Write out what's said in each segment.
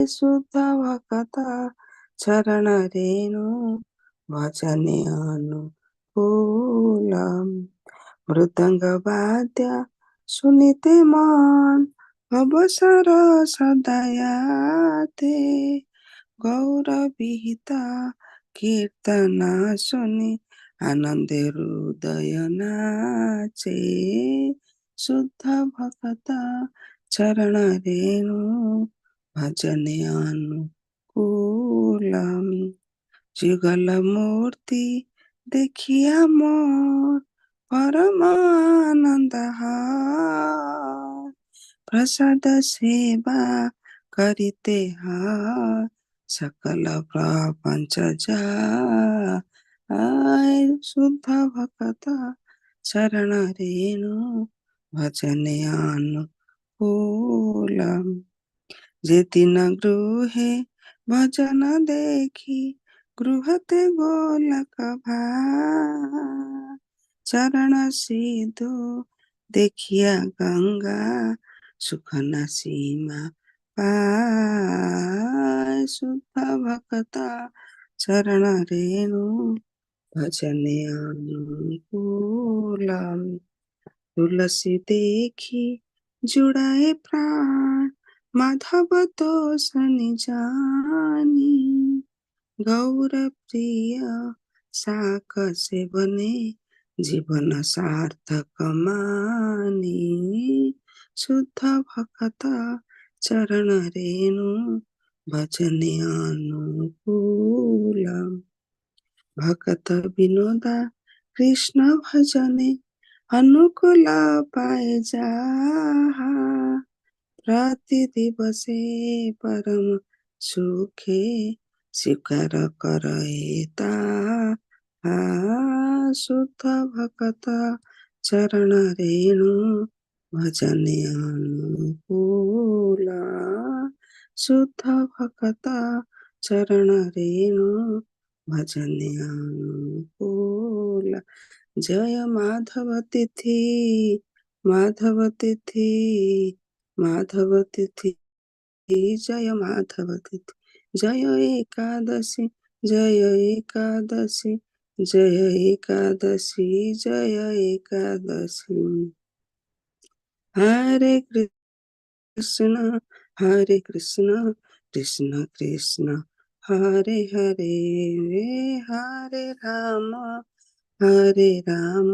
शुद्ध भक्त चरण रेणु भजने अनुकूल। मृदंग वाद्य सुनिते मन अवसर सदयाते। गौर विहिता कीर्तन सुनि आनंद हृदय नाचे। शुद्ध भक्त चरण रेणु भजने अनुकूल। जुगल मूर्ति देखिया मोर परमानंद प्रसाद सेवा करिते हाय सकल प्रपंच जाय। शुद्ध भक्त चरण रेणु भजने अनुकूल। যে দিন গৃহে ভজন দেখি গৃহতে গোলক ভাই। চরণ সিধু দেখিয়া গঙ্গা সুখ না সীমা পায়। শুদ্ধ ভক্ত চরণ রেণু ভজনে অনুকূল। তুলসী দেখি জুড়ায় প্রাণ माधव तो सनि जानी। गौर प्रिय साक सेवने जीवन सार्थक मानी। शुद्ध भक्त चरण रेणु भजने अनुकूल। भक्त विनोदा कृष्ण भजने अनुकूल पाए जाहा। प्रति दिवसे परम सुखे स्वीकार करता। शुद्ध भक्त चरण रेणु भजने अनुकूल। शुद्ध भक्त चरण रेणु भजने अनुकूल। जय माधव तिथि माधव तिथि माधव तिथि जय माधव तिथि। जय एकादशी जय एकादशी जय एकादशी जय एकादशी। हरे कृष्ण हरे कृष्ण कृष्ण कृष्ण हरे हरे हरे राम हरे राम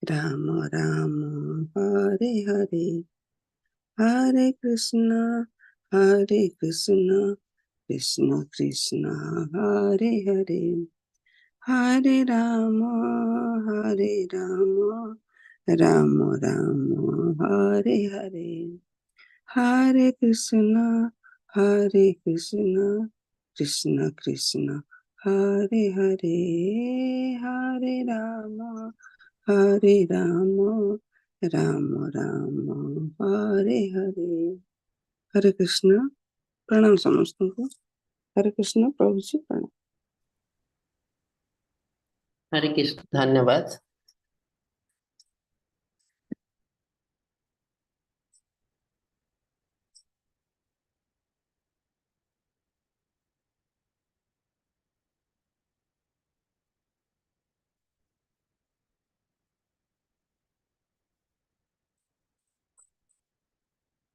राम राम हरे हरे। हरे कृष्ण हरे कृष्ण कृष्ण कृष्ण हरे हरे हरे राम हरे राम राम राम हरे हरे। हरे कृष्ण हरे कृष्ण कृष्ण कृष्ण हरे हरे हरे राम हरे राम राम राम हरे हरे। हरे कृष्ण। प्रणाम ସମସ୍ତଙ୍କୁ। हरे कृष्ण प्रभु जी प्रणाम। ହରେ କୃଷ୍ଣ, ଧନ୍ୟବାଦ।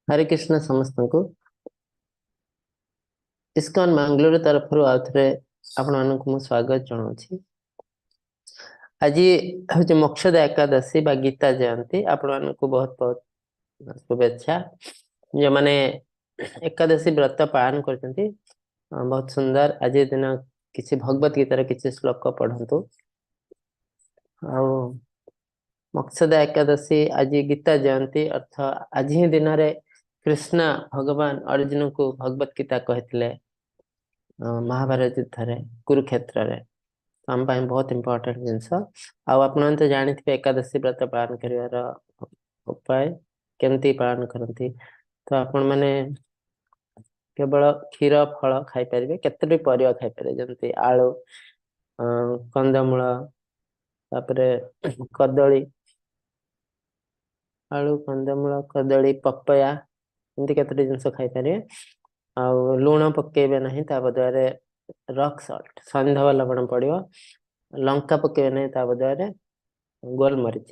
ହରେ କୃଷ୍ଣ ସମସ୍ତଙ୍କୁ। ଇସ୍କନ ବାଙ୍ଗାଲୋର ତରଫରୁ ଆଉ ଥରେ ଆପଣମାନଙ୍କୁ ମୁଁ ସ୍ୱାଗତ ଜଣାଉଛି। ଆଜି ହେଉଛି ମୋକ୍ଷଦା ଏକାଦଶୀ ବା ଗୀତା ଜୟନ୍ତୀ। ଆପଣମାନଙ୍କୁ ବହୁତ ବହୁତ ଶୁଭେଚ୍ଛା। ଯେଉଁମାନେ ଏକାଦଶୀ ବ୍ରତ ପାଳନ କରୁଛନ୍ତି, ବହୁତ ସୁନ୍ଦର। ଆଜି ଦିନ କିଛି ଭଗବତ ଗୀତାର କିଛି ଶ୍ଲୋକ ପଢନ୍ତୁ। ଆଉ ମୋକ୍ଷଦା ଏକାଦଶୀ ଆଜି ଗୀତା ଜୟନ୍ତୀ, ଅର୍ଥ ଆଜି ହିଁ ଦିନରେ କୃଷ୍ଣ ଭଗବାନ ଅର୍ଜୁନଙ୍କୁ ଭଗବତ ଗୀତା କହିଥିଲେ ମହାଭାରତ ଯୁଦ୍ଧରେ କୁରୁକ୍ଷେତ୍ରରେ। ତ ଆମ ପାଇଁ ବହୁତ ଇମ୍ପୋର୍ଟାଣ୍ଟ ଜିନିଷ। ଆଉ ଆପଣମାନେ ତ ଜାଣିଥିବେ ଏକାଦଶୀ ବ୍ରତ ପାଳନ କରିବାର ଉପାୟ କେମିତି ପାଳନ କରନ୍ତି। ତ ଆପଣମାନେ କେବଳ କ୍ଷୀର ଫଳ ଖାଇପାରିବେ, କେତୋଟି ପରିବା ଖାଇପାରିବେ, ଯେମିତି ଆଳୁ, କନ୍ଦମୂଳ, ତାପରେ କଦଳୀ, ଆଳୁ, କନ୍ଦମୂଳ, କଦଳୀ, ପପୟା, ଏମିତି କେତୋଟି ଜିନିଷ ଖାଇପାରିବେ। ଆଉ ଲୁଣ ପକେଇବେ ନାହିଁ, ତା ବଦଳରେ ରକ୍ ସଲ୍ଟ, ସନ୍ଧବ ଲବଣ ପଡିବ। ଲଙ୍କା ପକେଇବେ ନାହିଁ, ତା ବଦଳରେ ଗୋଲମରିଚ।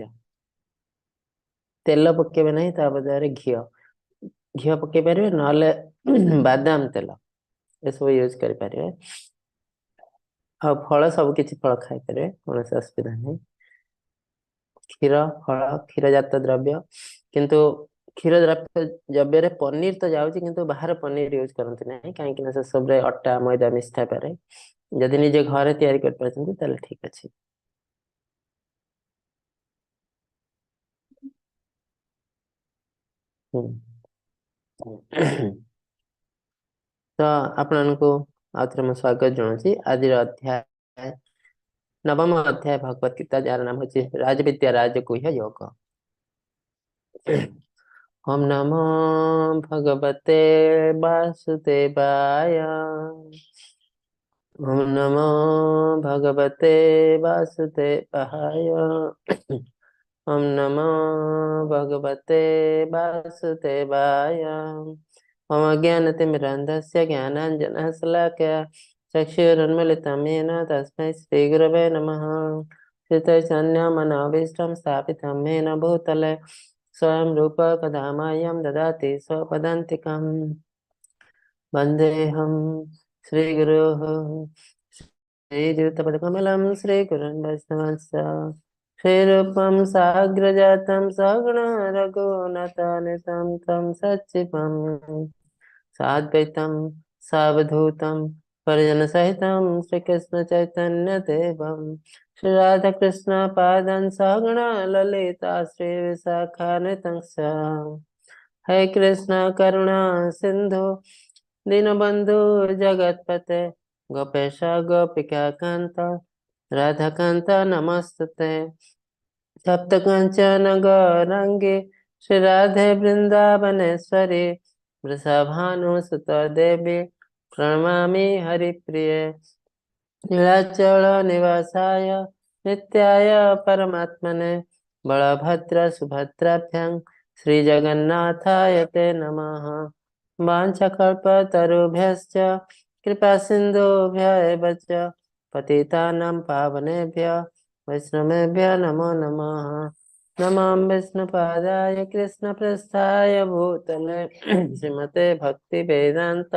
ତେଲ ପକେଇବେ ନାହିଁ, ତା ବଦଳରେ ଘିଅ। ଘିଅ ପକେଇ ପାରିବେ, ନହେଲେ ବାଦାମ ତେଲ, ଏସବୁ ୟୁଜ କରିପାରିବେ। ଆଉ ଫଳ, ସବୁ କିଛି ଫଳ ଖାଇପାରିବେ, କୌଣସି ଅସୁବିଧା ନାହିଁ। କ୍ଷୀର, ଫଳ, କ୍ଷୀର ଜାତ ଦ୍ରବ୍ୟ। କିନ୍ତୁ କ୍ଷୀର ଦ୍ରବ୍ୟରେ ପନିର ତ ଯାଉଛି, କିନ୍ତୁ ବାହାର ପନିର ୟୁଜ କରନ୍ତି ନାହିଁ, କାହିଁକି ନା ସେସବୁରେ ଅଟା ମଇଦା ମିଶି ପାରେ। ଯଦି ନିଜେ ଘରେ ତିଆରି କରିପାରୁଛନ୍ତି ତାହେଲେ ଠିକ ଅଛି। ହୁଁ ତ ଆପଣଙ୍କୁ ଆଉଥରେ ମୁଁ ସ୍ୱାଗତ ଜଣାଉଛି। ଆଜିର ଅଧ୍ୟାୟ ନବମ ଅଧ୍ୟାୟ ଭଗବତ ଗୀତା, ଯାହାର ନାମ ହଉଛି ରାଜବିଦ୍ୟା ରାଜଗୁହ୍ୟ ଯୋଗ। ଓମ୍ ନମୋ ଭଗବତେ ବାସୁଦେବାୟ। ଓମ୍ ନମୋ ଭଗବତେ ବାସୁଦେବାୟ। ଓମ୍ ନମୋ ଭଗବତେ ବାସୁଦେବାୟ। मम अज्ञानतिमिरान्धस्य ज्ञानाञ्जनशलाकया चक्षुरुन्मिलितं येन तस्मै श्रीगुरवे नमः। श्रीचैतन्यमनोभीष्टं स्थापितं येन भूतले स्वयं रूप कदा मह्यं ददाति स्वपदान्तिकं। वन्देऽहं श्रीगुरोः श्रीयुतपदकमलं श्रीगुरुन् वैष्णवांश्च। श्रीरूपं साग्रजातं सगुण रघुनाथान्वितं तं सचिवं साद्वैतं सावधूतं परिजनसहितं श्रीकृष्ण चैतन्य देवं। श्री राधा कृष्ण पादं सगुण ललिता श्री विशाखान्वितं च। हरे कृष्ण करुणा सिंधु दीनबंधु जगत्पते गोपेश गोपिका कांत राधाकांत नमस्ते। सप्त कंचन गौरंगे श्री राधे वृंदावनेश्वरी वृषभानुसुत देवी प्रणमामि हरिप्रिये। नीलाचल निवासाय नित्याय परमात्मने बलभद्र सुभद्राभ्यां श्री जगन्नाथाय ते नमः। वाञ्छाकल्पतरुभ्यश्च कृपा सिन्धुभ्य एव च पतितानां पावनेभ्य वैष्णवेभ्य नमो नमः। नमो विष्णुपादाय कृष्णप्रस्थाय भूतले श्रीमते भक्ति वेदांत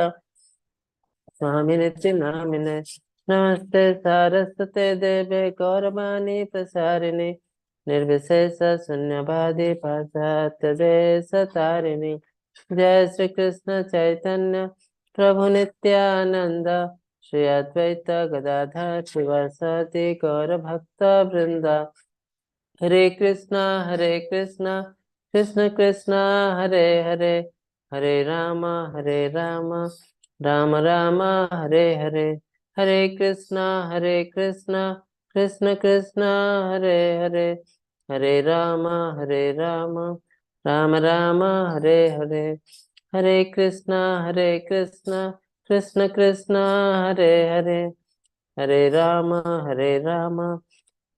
स्वामिनिति नामिने। नमस्ते सारस्वते देवे गौरवाणी प्रसारिणे निर्विशेष शून्यवादी पाश्चात्य देश तारिणी। जय श्री कृष्ण चैतन्य प्रभु नित्यानंद श्री अद्वैत गदाधर शिवासादि गौर भक्त वृंद। हरे कृष्णा कृष्ण कृष्ण हरे हरे, हरे राम राम राम हरे हरे। हरे कृष्णा कृष्ण कृष्ण हरे हरे, हरे राम राम राम हरे हरे। हरे कृष्णा कृष्ण कृष्ण हरे हरे, हरे राम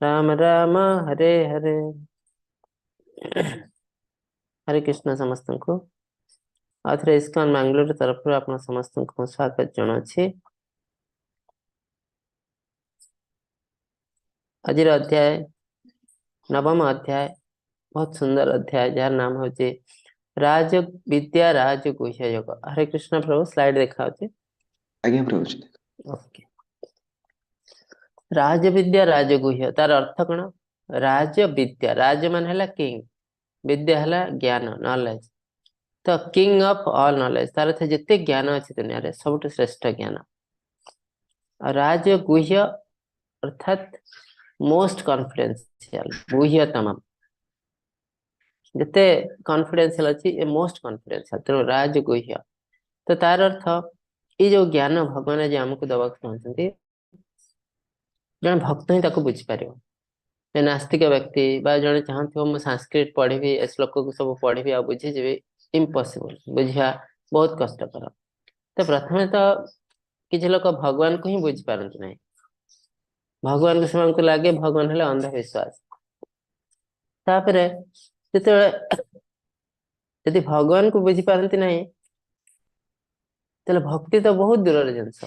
राम राम हरे हरे। हरे कृष्ण ସମସ୍ତଙ୍କୁ ଆଉଥରେ ଇସ୍କନ ବାଙ୍ଗାଲୋର ତରଫରୁ ଆପଣ ସମସ୍ତଙ୍କୁ ମୁଁ ସ୍ୱାଗତ ଜଣାଉଛି। ଆଜିର ଅଧ୍ୟାୟ ନବମ ଅଧ୍ୟାୟ, ବହୁତ ସୁନ୍ଦର ଅଧ୍ୟାୟ, ଯାହାର ନାମ ହଉଛି ରାଜ ବିଦ୍ୟା ରାଜଗୁହ୍ୟ ଯୋଗ। ହରେ କୃଷ୍ଣ ପ୍ରଭୁ, ସ୍ଲାଇଡ ଦେଖାଉଛି? ଆଜ୍ଞା ପ୍ରଭୁଜୀ। ଓକେ। ରାଜବିଦ୍ୟା ରାଜଗୁହ୍ୟ, ତାର ଅର୍ଥ କଣ? ରାଜବିଦ୍ୟା, ରାଜ ମାନେ ହେଲା କିଙ୍ଗ, ବିଦ୍ୟା ହେଲା ଜ୍ଞାନ, ନଲେଜ। ତ କିଙ୍ଗ ଅଫ ଅଲ ନଲେଜ, ତାର ଅର୍ଥ ଯେତେ ଜ୍ଞାନ ଅଛି ଦୁନିଆରେ ସବୁଠୁ ଶ୍ରେଷ୍ଠ ଜ୍ଞାନ। ଆଉ ରାଜଗୁହ୍ୟ ଅର୍ଥାତ ମୋଷ୍ଟ କନଫିଡେନ୍ସିଆଲ, ଗୁହ୍ୟତମ, ଯେତେ କନଫିଡେନ୍ସିଆଲ ଅଛି ଏ ମୋଷ୍ଟ କନଫିଡେନ୍ସିଆଲ, ତେଣୁ ରାଜଗୁହ୍ୟ। ତ ତାର ଅର୍ଥ ଏଇ ଯୋଉ ଜ୍ଞାନ ଭଗବାନ ଆଜି ଆମକୁ ଦବାକୁ ଚାହୁଁଛନ୍ତି, ଜଣେ ଭକ୍ତ ହିଁ ତାକୁ ବୁଝିପାରିବ। ଜଣେ ନାସ୍ତିକ ବ୍ୟକ୍ତି ବା ଜଣେ ଚାହୁଁଥିବ ମୁଁ ସାଂସ୍କ୍ରିଟ ପଢିବି, ଏ ଶ୍ଲୋକକୁ ସବୁ ପଢିବି ଆଉ ବୁଝିଯିବି, ଇମ୍ପସିବଲ, ବୁଝିବା ବହୁତ କଷ୍ଟକର। ତ ପ୍ରଥମେ ତ କିଛି ଲୋକ ଭଗବାନଙ୍କୁ ହିଁ ବୁଝିପାରନ୍ତି ନାହିଁ। ଭଗବାନଙ୍କୁ ସେମାନଙ୍କୁ ଲାଗେ ଭଗବାନ ହେଲେ ଅନ୍ଧବିଶ୍ୱାସ। ତାପରେ ଯେତେବେଳେ ଯଦି ଭଗବାନଙ୍କୁ ବୁଝିପାରନ୍ତି ନାହିଁ, ତାହେଲେ ଭକ୍ତି ତ ବହୁତ ଦୂରର ଜିନିଷ।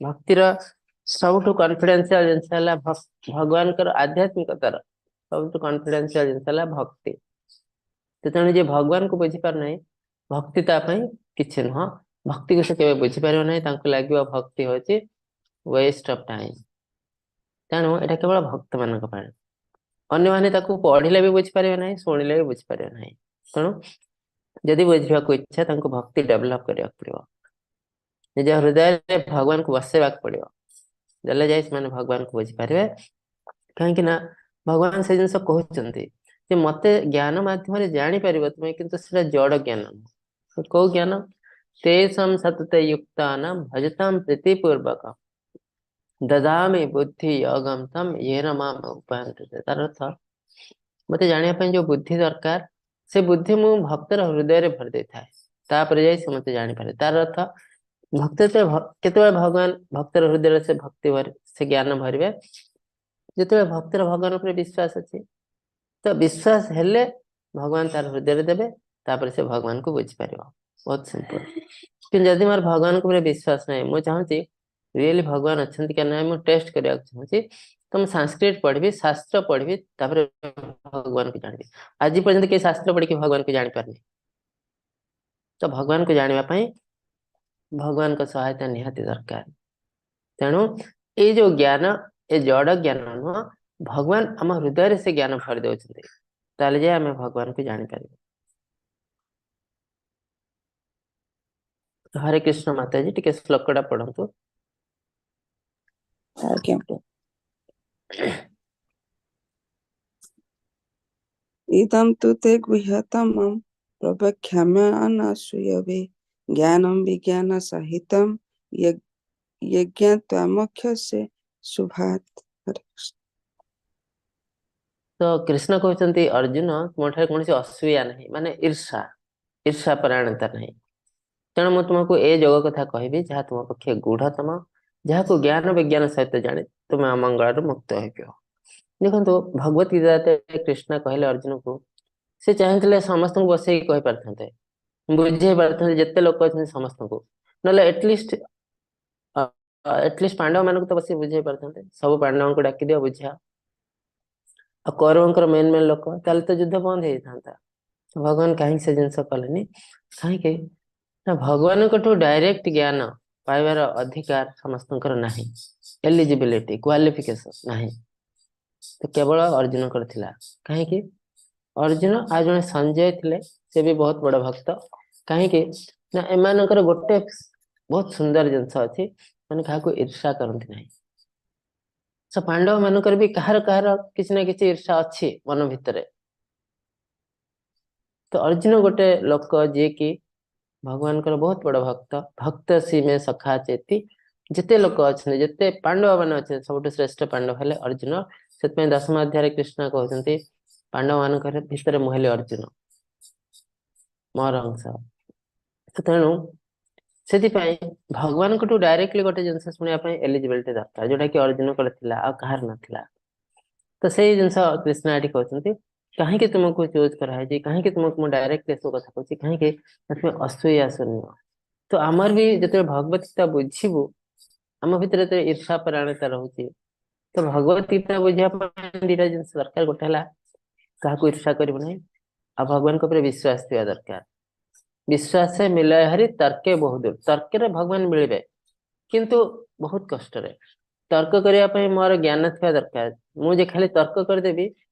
ଭକ୍ତିର ସବୁଠୁ କନଫିଡେନ୍ସିଆଲ ଜିନିଷ ହେଲା ଭଗବାନଙ୍କର ଆଧ୍ୟାତ୍ମିକତାର ସବୁଠୁ କନଫିଡେନ୍ସିଆଲ ଜିନିଷ ହେଲା ଭକ୍ତି। ତେଣୁ ଯିଏ ଭଗବାନଙ୍କୁ ବୁଝିପାରୁନାହିଁ, ଭକ୍ତି ତା ପାଇଁ କିଛି ନୁହଁ। ଭକ୍ତିକୁ ସେ କେବେ ବୁଝିପାରିବ ନାହିଁ, ତାଙ୍କୁ ଲାଗିବ ଭକ୍ତି ହଉଛି ୱେଷ୍ଟ ଅଫ ଟାଇମ। ତେଣୁ ଏଇଟା କେବଳ ଭକ୍ତ ମାନଙ୍କ ପାଇଁ, ଅନ୍ୟମାନେ ତାକୁ ପଢିଲେ ବି ବୁଝିପାରିବେ ନାହିଁ, ଶୁଣିଲେ ବି ବୁଝିପାରିବେ ନାହିଁ। ତେଣୁ ଯଦି ବୁଝିବାକୁ ଇଚ୍ଛା, ତାଙ୍କୁ ଭକ୍ତି ଡେଭଲପ କରିବାକୁ ପଡିବ, ନିଜ ହୃଦୟରେ ଭଗବାନଙ୍କୁ ବସେଇବାକୁ ପଡିବ, ଦେଲେ ଯାଇ ସେମାନେ ଭଗବାନଙ୍କୁ ବୁଝିପାରିବେ। କାହିଁକି ନା ଭଗବାନ ସେ ଜିନିଷ କହୁଛନ୍ତି ଯେ ମତେ ଜ୍ଞାନ ମାଧ୍ୟମରେ ଜାଣିପାରିବ ତୁମେ, କିନ୍ତୁ ସେଟା ଜଡ ଜ୍ଞାନ ନୁହଁ। କୋଉ ଜ୍ଞାନ? ତେଷାଂ ସତତ ୟୁକ୍ତାନାଂ ଭଜତାಂ ପ୍ରୀତିପୂର୍ବକ ଦଦାମି ବୁଦ୍ଧି ୟୋଗಂ ତମ୍ ୟେନ ମାମ୍ ଉପାୟନ୍ତେ। ତାର ଅର୍ଥ ମତେ ଜାଣିବା ପାଇଁ ଯୋଉ ବୁଦ୍ଧି ଦରକାର, ସେ ବୁଦ୍ଧି ମୁଁ ଭକ୍ତର ହୃଦୟରେ ଭରି ଦେଇଥାଏ, ତାପରେ ଯାଇ ସେ ମତେ ଜାଣିପାରେ। ତାର ଅର୍ଥ ଭକ୍ତ ଯେତେବେଳେ କେତେବେଳେ ଭଗବାନ ଭକ୍ତର ହୃଦୟରେ ସେ ଭକ୍ତି ଭରି ସେ ଜ୍ଞାନ ଭରିବେ, ଯେତେବେଳେ ଭକ୍ତର ଭଗବାନ ଉପରେ ବିଶ୍ୱାସ ଅଛି। ତ ବିଶ୍ୱାସ ହେଲେ ଭଗବାନ ତାର ହୃଦୟରେ ଦେବେ, ତାପରେ ସେ ଭଗବାନଙ୍କୁ ବୁଝିପାରିବ। ବହୁତ ସିମ୍ପଲ। କିନ୍ତୁ ଯଦି ମୋର ଭଗବାନଙ୍କ ଉପରେ ବିଶ୍ୱାସ ନାହିଁ, ମୁଁ ଚାହୁଁଛି ରିଏଲି ଭଗବାନ ଅଛନ୍ତି କି ନାହିଁ ମୁଁ ଟେଷ୍ଟ କରିବାକୁ ଚାହୁଁଛି, ତ ମୁଁ ସାଂସ୍କ୍ରିଟ ପଢିବି, ଶାସ୍ତ୍ର ପଢିବି, ତାପରେ ଭଗବାନଙ୍କୁ ଜାଣିବି। ଆଜି ପର୍ଯ୍ୟନ୍ତ କେହି ଶାସ୍ତ୍ର ପଢିକି ଭଗବାନଙ୍କୁ ଜାଣିପାରୁନି। ତ ଭଗବାନଙ୍କୁ ଜାଣିବା ପାଇଁ ଭଗବାନଙ୍କ ସହାୟତା ନିହାତି ଦରକାର। ତେଣୁ ଏଇ ଯୋଉ ଜ୍ଞାନ, ଏ ଜଡ ଜ୍ଞାନ ନୁହଁ, ଭଗବାନ ଆମ ହୃଦୟରେ ସେ ଜ୍ଞାନ ଭରି ଦଉଛନ୍ତି, ତାହେଲେ ଯାଇ ଆମେ ଭଗବାନଙ୍କୁ ଜାଣିପାରିବୁ। ହରେ କୃଷ୍ଣ ମାତାଜୀ, ଟିକେ ଶ୍ଲୋକଟା ପଢନ୍ତୁ। ଆଜ୍ଞା। ଇଦಂ ତୁ ତେ ଗୁହ୍ୟତମं ପ୍ରବକ୍ଷ୍ୟାମ୍ୟନସୂୟବେ ଜ୍ଞାନಂ ବିଜ୍ଞାନ ସହିତಂ ୟଜ୍ଞାତ୍ୱା ମୋକ୍ଷସେ ଶୁଭାତ୍। ହରେ କୃଷ୍ଣ। ତ କୃଷ୍ଣ କହୁଛନ୍ତି ଅର୍ଜୁନ, ତୁମ ଠାରେ କୌଣସି ଅସୂୟା ନାହିଁ, ମାନେ ଈର୍ଷା, ଈର୍ଷା ପରାୟଣତା ନାହିଁ। ତେଣୁ ମୁଁ ତୁମକୁ ଏ ଯୋଗ କଥା କହିବି ଯାହା ତୁମ ପକ୍ଷେ ଗୂଢତମ, ଯାହାକୁ ଜ୍ଞାନ ବିଜ୍ଞାନ ସହିତ ଜାଣି ତୁମେ ଅମଙ୍ଗଳରୁ ମୁକ୍ତ ହେଇଯିବ। ଦେଖନ୍ତୁ, ଭଗବତ ଗୀତା କୃଷ୍ଣ କହିଲେ ଅର୍ଜୁନକୁ, ସେ ଚାହିଁଥିଲେ ସମସ୍ତଙ୍କୁ ବସେଇକି କହିପାରିଥାନ୍ତେ, ବୁଝେଇ ପାରିଥାନ୍ତେ ଯେତେ ଲୋକ ଅଛନ୍ତି ସମସ୍ତଙ୍କୁ, ନହେଲେ ଏଟଲିଷ୍ଟ ଏଟଲିଷ୍ଟ ପାଣ୍ଡବ ମାନଙ୍କୁ ତ ବସେଇ ବୁଝେଇ ପାରିଥାନ୍ତେ। ସବୁ ପାଣ୍ଡବଙ୍କୁ ଡାକିଦିଅ ବୁଝା, ଆଉ କୌରବଙ୍କର ମେନ୍ ମେନ୍ ଲୋକ, ତାହେଲେ ତ ଯୁଦ୍ଧ ବନ୍ଦ ହେଇଯାଇଥାନ୍ତା। ଭଗବାନ କାହିଁକି ସେ ଜିନିଷ କଲେନି? କାହିଁକି ନା ଭଗବାନଙ୍କଠୁ ଡାଇରେକ୍ଟ ଜ୍ଞାନ ପାଇବାର ଅଧିକାର ସମସ୍ତଙ୍କର ନାହିଁ, ଏଲିଜିବିଲିଟି କ୍ୱାଲିଫିକେସନ ନାହିଁ, ତ କେବଳ ଅର୍ଜୁନଙ୍କର ଥିଲା। କାହିଁକି? ଅର୍ଜୁନ ଆଉ ଜଣେ ସଞ୍ଜୟ ଥିଲେ, ସେ ବି ବହୁତ ବଡ ଭକ୍ତ। କାହିଁକି ନା ଏମାନଙ୍କର ଗୋଟେ ବହୁତ ସୁନ୍ଦର ଜିନିଷ ଅଛି, ମାନେ କାହାକୁ ଈର୍ଷା କରନ୍ତି ନାହିଁ। ତ ପାଣ୍ଡବ ମାନଙ୍କର ବି କାହାର କାହାର କିଛି ନା କିଛି ଈର୍ଷା ଅଛି ମନ ଭିତରେ। ତ ଅର୍ଜୁନ ଗୋଟେ ଲୋକ ଯିଏକି ଭଗବାନଙ୍କର ବହୁତ ବଡ ଭକ୍ତ, ଭକ୍ତ ସୀମେ ସଖା ଚେତି। ଯେତେ ଲୋକ ଅଛନ୍ତି, ଯେତେ ପାଣ୍ଡବ ମାନେ ଅଛନ୍ତି, ସବୁଠୁ ଶ୍ରେଷ୍ଠ ପାଣ୍ଡବ ହେଲେ ଅର୍ଜୁନ। ସେଥିପାଇଁ ଦଶମ ଅଧ୍ୟାୟରେ କୃଷ୍ଣ କହୁଛନ୍ତି ପାଣ୍ଡବ ମାନଙ୍କର ଭିତରେ ମୁଁ ହେଲି ଅର୍ଜୁନ, ମୋର ଅଂଶ। ତେଣୁ ସେଥିପାଇଁ ଭଗବାନଙ୍କଠୁ ଡାଇରେକ୍ଟଲି ଗୋଟେ ଜିନିଷ ଶୁଣିବା ପାଇଁ ଏଲିଜିବିଲିଟି ଦରକାର, ଯୋଉଟା କି ଅର୍ଜୁନଙ୍କର ଥିଲା, ଆଉ କାହାର ନଥିଲା। ତ ସେଇ ଜିନିଷ କୃଷ୍ଣ ଏଠି କହୁଛନ୍ତି, କାହିଁକି ତୁମକୁ ଚୁଜ୍ କରାହେଇଛି, କାହିଁକି ତୁମକୁ ମୁଁ ଡାଇରେକ୍ଟ ଏସବୁ କଥା କହୁଛି, କାହିଁକି ତୁମେ ଅସୂୟା ଶୂନ୍ୟ। ତ ଆମର ବି ଯେତେବେଳେ ଭଗବତ ଗୀତା ବୁଝିବୁ, ଆମ ଭିତରେ ଯେତେବେଳେ ଈର୍ଷା ପରାୟଣତା ରହୁଛି, ତ ଭଗବତ ଗୀତା ବୁଝିବା ପାଇଁ ଦିଟା ଜିନିଷ ଦରକାର। ଗୋଟେ ହେଲା କାହାକୁ ଈର୍ଷା କରିବୁ ନାହିଁ, ଆଉ ଭଗବାନଙ୍କ ଉପରେ ବିଶ୍ୱାସ ଥିବା ଦରକାର। ବିଶ୍ୱାସେ ମିଲୟ ହରି ତର୍କେ ବହୁତ ଦୂର। ତର୍କରେ ଭଗବାନ ମିଳିବେ, କିନ୍ତୁ ବହୁତ କଷ୍ଟରେ। ତର୍କ କରିବା ପାଇଁ ମୋର ଜ୍ଞାନ ଥିବା ଦରକାର। ମୁଁ ଯେ ଖାଲି ତର୍କ କରିଦେବି,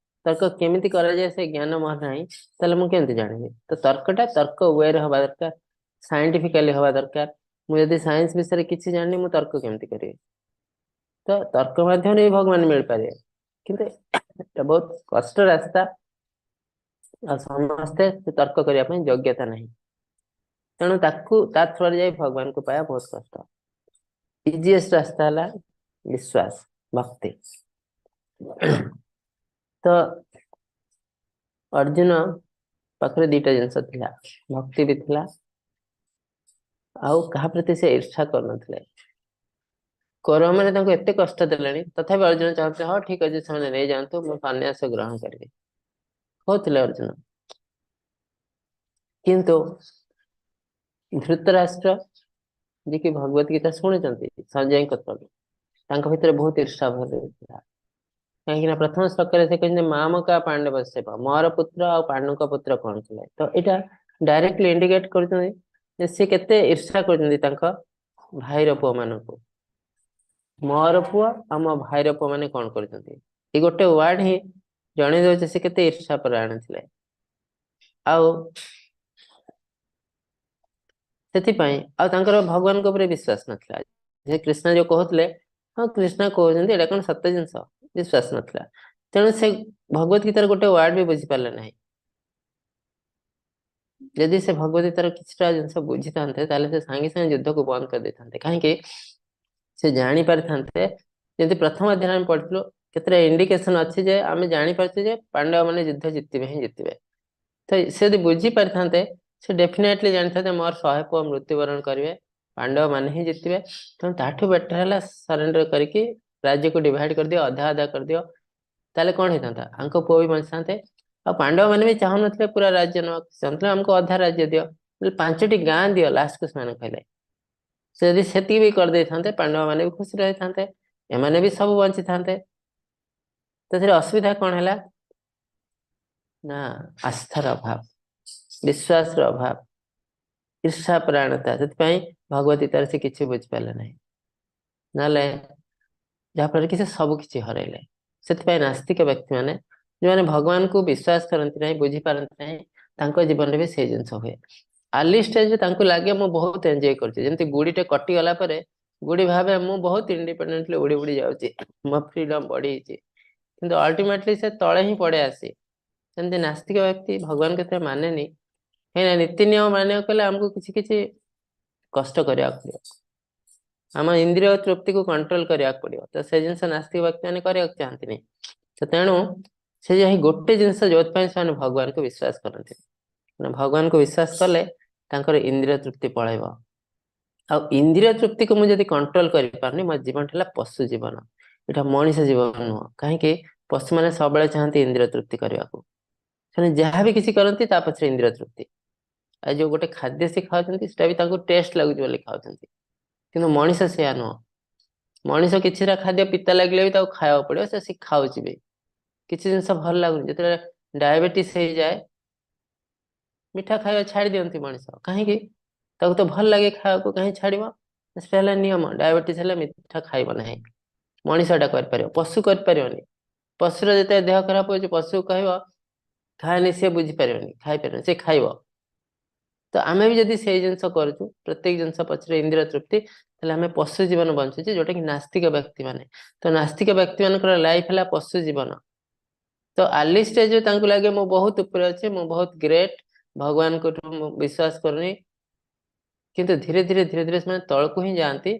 ତର୍କ କେମିତି କରାଯାଏ ସେ ଜ୍ଞାନ ମୋର ନାହିଁ, ତାହେଲେ ମୁଁ କେମିତି ଜାଣିବି? ତ ତର୍କଟା ତର୍କ ୱେରେ ହବା ଦରକାର, ସାଇଣ୍ଟିଫିକାଲି ହବା ଦରକାର। ମୁଁ ଯଦି ସାଇନ୍ସ ବିଷୟରେ କିଛି ଜାଣିନି, ମୁଁ ତର୍କ କେମିତି କରିବି? ତ ତର୍କ ମାଧ୍ୟମରେ ବି ଭଗବାନ ମିଳିପାରିବେ, କିନ୍ତୁ ଏଟା ବହୁତ କଷ୍ଟ ରାସ୍ତା, ଆଉ ସମସ୍ତେ ସେ ତର୍କ କରିବା ପାଇଁ ଯୋଗ୍ୟତା ନାହିଁ। ତେଣୁ ତାକୁ ତା ଥ୍ରୋରେ ଯାଇ ଭଗବାନଙ୍କୁ ପାଇବା ବହୁତ କଷ୍ଟ। ଇଜିଏଷ୍ଟ ରାସ୍ତା ହେଲା ବିଶ୍ୱାସ, ଭକ୍ତି। ତ ଅର୍ଜୁନ ପାଖରେ ଦିଟା ଜିନିଷ ଥିଲା, ଭକ୍ତି ବି ଥିଲା, ଆଉ କାହା ପ୍ରତି ସେ ଈର୍ଷା କରୁନଥିଲେ। କୌରବ ମାନେ ତାଙ୍କୁ ଏତେ କଷ୍ଟ ଦେଲେଣି, ତଥାପି ଅର୍ଜୁନ ଚାହୁଁଥିଲେ ହଁ ଠିକ ଅଛି ସେମାନେ ନେଇଯାଆନ୍ତୁ, ମୁଁ ସନ୍ନ୍ୟାସ ଗ୍ରହଣ କରିବି, କହୁଥିଲେ ଅର୍ଜୁନ। କିନ୍ତୁ ଧୃତରାଷ୍ଟ୍ର ଯିଏକି ଭଗବତ ଗୀତା ଶୁଣିଛନ୍ତି ସଞ୍ଜୟଙ୍କ ଠାରୁ, ତାଙ୍କ ଭିତରେ ବହୁତ ଈର୍ଷା ଭରି ଥିଲା। କାହିଁକି ନା ପ୍ରଥମ ଶ୍ଲୋକରେ ସେ କହିଛନ୍ତି ମାମକା ପାଣ୍ଡବ ସେବା, ମୋର ପୁତ୍ର ଆଉ ପାଣ୍ଡୁଙ୍କ ପୁତ୍ର କଣ ଥିଲେ। ତ ଏଇଟା ଡାଇରେକ୍ଟଲି ଇଣ୍ଡିକେଟ କରୁଛନ୍ତି ଯେ ସେ କେତେ ଈର୍ଷା କରୁଛନ୍ତି ତାଙ୍କ ଭାଇର ପୁଅ ମାନଙ୍କୁ। ମୋର ପୁଅ ଆଉ ମୋ ଭାଇର ପୁଅ ମାନେ କଣ କରୁଛନ୍ତି, ଏଇ ଗୋଟେ ୱାର୍ଡ ହିଁ ଜଣେଇ ଦଉଛି ସେ କେତେ ଈର୍ଷା ପରାୟଣ ଥିଲେ। ଆଉ ସେଥିପାଇଁ ଆଉ ତାଙ୍କର ଭଗବାନଙ୍କ ଉପରେ ବିଶ୍ୱାସ ନଥିଲା। ଯେ କୃଷ୍ଣ ଯୋଉ କହୁଥିଲେ, ହଁ କୃଷ୍ଣ କହୁଛନ୍ତି ଏଇଟା କଣ ସତ୍ୟ ଜିନିଷ, ବିଶ୍ୱାସ ନଥିଲା। ତେଣୁ ସେ ଭଗବତ ଗୀତାର ଗୋଟେ ୱାର୍ଡ ବି ବୁଝିପାରିଲେ ନାହିଁ। ଯଦି ସେ ଭଗବତ ଗୀତାର କିଛିଟା ଜିନିଷ ବୁଝିଥାନ୍ତେ ତାହେଲେ ସେ ସାଙ୍ଗେ ସାଙ୍ଗେ ଯୁଦ୍ଧକୁ ବନ୍ଦ କରିଦେଇଥାନ୍ତେ। କାହିଁକି ସେ ଜାଣି ପାରିଥାନ୍ତେ, ଯେମିତି ପ୍ରଥମ ଅଧ୍ୟାୟରେ ଆମେ ପଢିଥିଲୁ କେତେଟା ଇଣ୍ଡିକେସନ ଅଛି ଯେ ଆମେ ଜାଣିପାରୁଛେ ଯେ ପାଣ୍ଡବ ମାନେ ଯୁଦ୍ଧ ଜିତିବେ ହିଁ ଜିତିବେ। ତ ସେ ଯଦି ବୁଝି ପାରିଥାନ୍ତେ ସେ ଡେଫିନେଟଲି ଜାଣିଥାନ୍ତେ ମୋର 100 ପୁଅ ମୃତ୍ୟୁବରଣ କରିବେ, ପାଣ୍ଡବ ମାନେ ହିଁ ଜିତିବେ। ତେଣୁ ତାଠୁ ବେଟର ହେଲା ସରେଣ୍ଡର କରିକି ରାଜ୍ୟକୁ ଡିଭାଇଡ କରିଦିଅ, ଅଧା ଅଧା କରିଦିଅ। ତାହେଲେ କଣ ହେଇଥାନ୍ତା, ଆଙ୍କ ପୁଅ ବି ବଞ୍ଚିଥାନ୍ତେ। ଆଉ ପାଣ୍ଡବ ମାନେ ବି ଚାହୁଁନଥିଲେ ପୁରା ରାଜ୍ୟ ନେବାକୁ, ଚାହୁଁଥିଲେ ଆମକୁ ଅଧା ରାଜ୍ୟ ଦିଅ, 5ଟି ଗାଁ ଦିଅ ଲାଷ୍ଟକୁ ସେମାନେ କହିଲେ। ସେ ଯଦି ସେତିକି ବି କରିଦେଇଥାନ୍ତେ ପାଣ୍ଡବ ମାନେ ବି ଖୁସି ରହିଥାନ୍ତେ, ଏମାନେ ବି ସବୁ ବଞ୍ଚିଥାନ୍ତେ। ତ ସେଥିରେ ଅସୁବିଧା କଣ ହେଲା ନା ଆସ୍ଥାର ଅଭାବ, ବିଶ୍ୱାସର ଅଭାବ, ଈର୍ଷା ପରାୟଣତା। ସେଥିପାଇଁ ଭଗବତ ଗୀତାରେ ସେ କିଛି ବୁଝିପାରିଲେ ନାହିଁ, ନହେଲେ ଯାହାଫଳରେ କି ସେ ସବୁ କିଛି ହରାଇଲେ। ସେଥିପାଇଁ ନାସ୍ତିକ ବ୍ୟକ୍ତି ମାନେ ଯେଉଁମାନେ ଭଗବାନଙ୍କୁ ବିଶ୍ୱାସ କରନ୍ତି ନାହିଁ, ବୁଝିପାରନ୍ତି ନାହିଁ, ତାଙ୍କ ଜୀବନରେ ବି ସେଇ ଜିନିଷ ହୁଏ। ଆର୍ଲି ଷ୍ଟେଜରେ ତାଙ୍କୁ ଲାଗେ ମୁଁ ବହୁତ ଏନ୍ଜୟ କରୁଛି, ଯେମିତି ଗୁଡିଟେ କଟିଗଲା ପରେ ଗୁଡି ଭାବେ ମୁଁ ବହୁତ ଇଣ୍ଡିପେଣ୍ଡେଣ୍ଟଲି ଉଡି ଉଡି ଯାଉଛି, ମୋ ଫ୍ରିଡମ ବଢିଯାଇଛି, କିନ୍ତୁ ଅଲ୍ଟିମେଟଲି ସେ ତଳେ ହିଁ ପଡେ ଆସି। ସେମିତି ନାସ୍ତିକ ବ୍ୟକ୍ତି ଭଗବାନଙ୍କୁ ଏତେ ମାନେନି, କାହିଁକିନା ନୀତି ନିୟମ ମାନିବାକୁ ହେଲେ ଆମକୁ କିଛି କିଛି କଷ୍ଟ କରିବାକୁ ପଡିବ, ଆମ ଇନ୍ଦ୍ରିୟ ତୃପ୍ତିକୁ କଣ୍ଟ୍ରୋଲ କରିବାକୁ ପଡିବ। ତ ସେ ଜିନିଷ ନାସ୍ତିକ ବ୍ୟକ୍ତି ମାନେ କରିବାକୁ ଚାହାନ୍ତିନି। ତ ତେଣୁ ସେ ଯାଇ ଗୋଟେ ଜିନିଷ ଯୋଉଥିପାଇଁ ସେମାନେ ଭଗବାନଙ୍କୁ ବିଶ୍ୱାସ କରନ୍ତି, ଭଗବାନଙ୍କୁ ବିଶ୍ୱାସ କଲେ ତାଙ୍କର ଇନ୍ଦ୍ରିୟ ତୃପ୍ତି ପଳେଇବ। ଆଉ ଇନ୍ଦ୍ରିୟ ତୃପ୍ତିକୁ ମୁଁ ଯଦି କଣ୍ଟ୍ରୋଲ କରିପାରୁନି, ମୋ ଜୀବନଟା ହେଲା ପଶୁ ଜୀବନ, ଏଇଟା ମଣିଷ ଜୀବନ ନୁହଁ। କାହିଁକି ପଶୁମାନେ ସବୁବେଳେ ଚାହାନ୍ତି ଇନ୍ଦ୍ରିୟ ତୃପ୍ତି କରିବାକୁ, ସେମାନେ ଯାହା ବି କିଛି କରନ୍ତି ତା ପଛରେ ଇନ୍ଦ୍ରିୟ ତୃପ୍ତି। ଆଉ ଯୋଉ ଗୋଟେ ଖାଦ୍ୟ ସେ ଖାଉଛନ୍ତି ସେଟା ବି ତାଙ୍କୁ ଟେଷ୍ଟ ଲାଗୁଛି ବୋଲି ଖାଉଛନ୍ତି, କିନ୍ତୁ ମଣିଷ ସେୟା ନୁହଁ। ମଣିଷ କିଛିଟା ଖାଦ୍ୟ ପିତା ଲାଗିଲେ ବି ତାକୁ ଖାଇବାକୁ ପଡିବ, ସେ ଖାଉଛି ବି। କିଛି ଜିନିଷ ଭଲ ଲାଗୁନି, ଯେତେବେଳେ ଡାଇବେଟିସ୍ ହେଇଯାଏ ମିଠା ଖାଇବା ଛାଡି ଦିଅନ୍ତି ମଣିଷ। କାହିଁକି? ତାକୁ ତ ଭଲ ଲାଗେ ଖାଇବାକୁ, କାହିଁ ଛାଡିବ? ସେଟା ହେଲା ନିୟମ, ଡାଇବେଟିସ୍ ହେଲେ ମିଠା ଖାଇବ ନାହିଁ। ମଣିଷ ଏଟା କରିପାରିବ, ପଶୁ କରିପାରିବନି। ପଶୁର ଯେତେବେଳେ ଦେହ ଖରାପ ହଉଛି ପଶୁ କହିବ ଖାଏନି, ସେ ବୁଝିପାରିବନି, ଖାଇପାରିବନି, ସେ ଖାଇବ। ତ ଆମେ ବି ଯଦି ସେଇ ଜିନିଷ କରୁଛୁ, ପ୍ରତ୍ୟେକ ଜିନିଷ ପଛରେ ଇନ୍ଦ୍ରିୟ ତୃପ୍ତି, ତାହେଲେ ଆମେ ପଶୁ ଜୀବନ ବଞ୍ଚୁଛେ, ଯୋଉଟା କି ନାସ୍ତିକ ବ୍ୟକ୍ତି ମାନେ। ତ ନାସ୍ତିକ ବ୍ୟକ୍ତି ମାନଙ୍କର ଲାଇଫ ହେଲା ପଶୁ ଜୀବନ। ତ ଆର୍ଲି ଷ୍ଟେଜରେ ତାଙ୍କୁ ଲାଗେ ମୁଁ ବହୁତ ଉପରେ ଅଛି, ମୁଁ ବହୁତ ଗ୍ରେଟ୍, ଭଗବାନଙ୍କଠୁ ମୁଁ ବିଶ୍ୱାସ କରୁନି, କିନ୍ତୁ ଧୀରେ ଧୀରେ ଧୀରେ ଧୀରେ ସେମାନେ ତଳକୁ ହିଁ ଯାଆନ୍ତି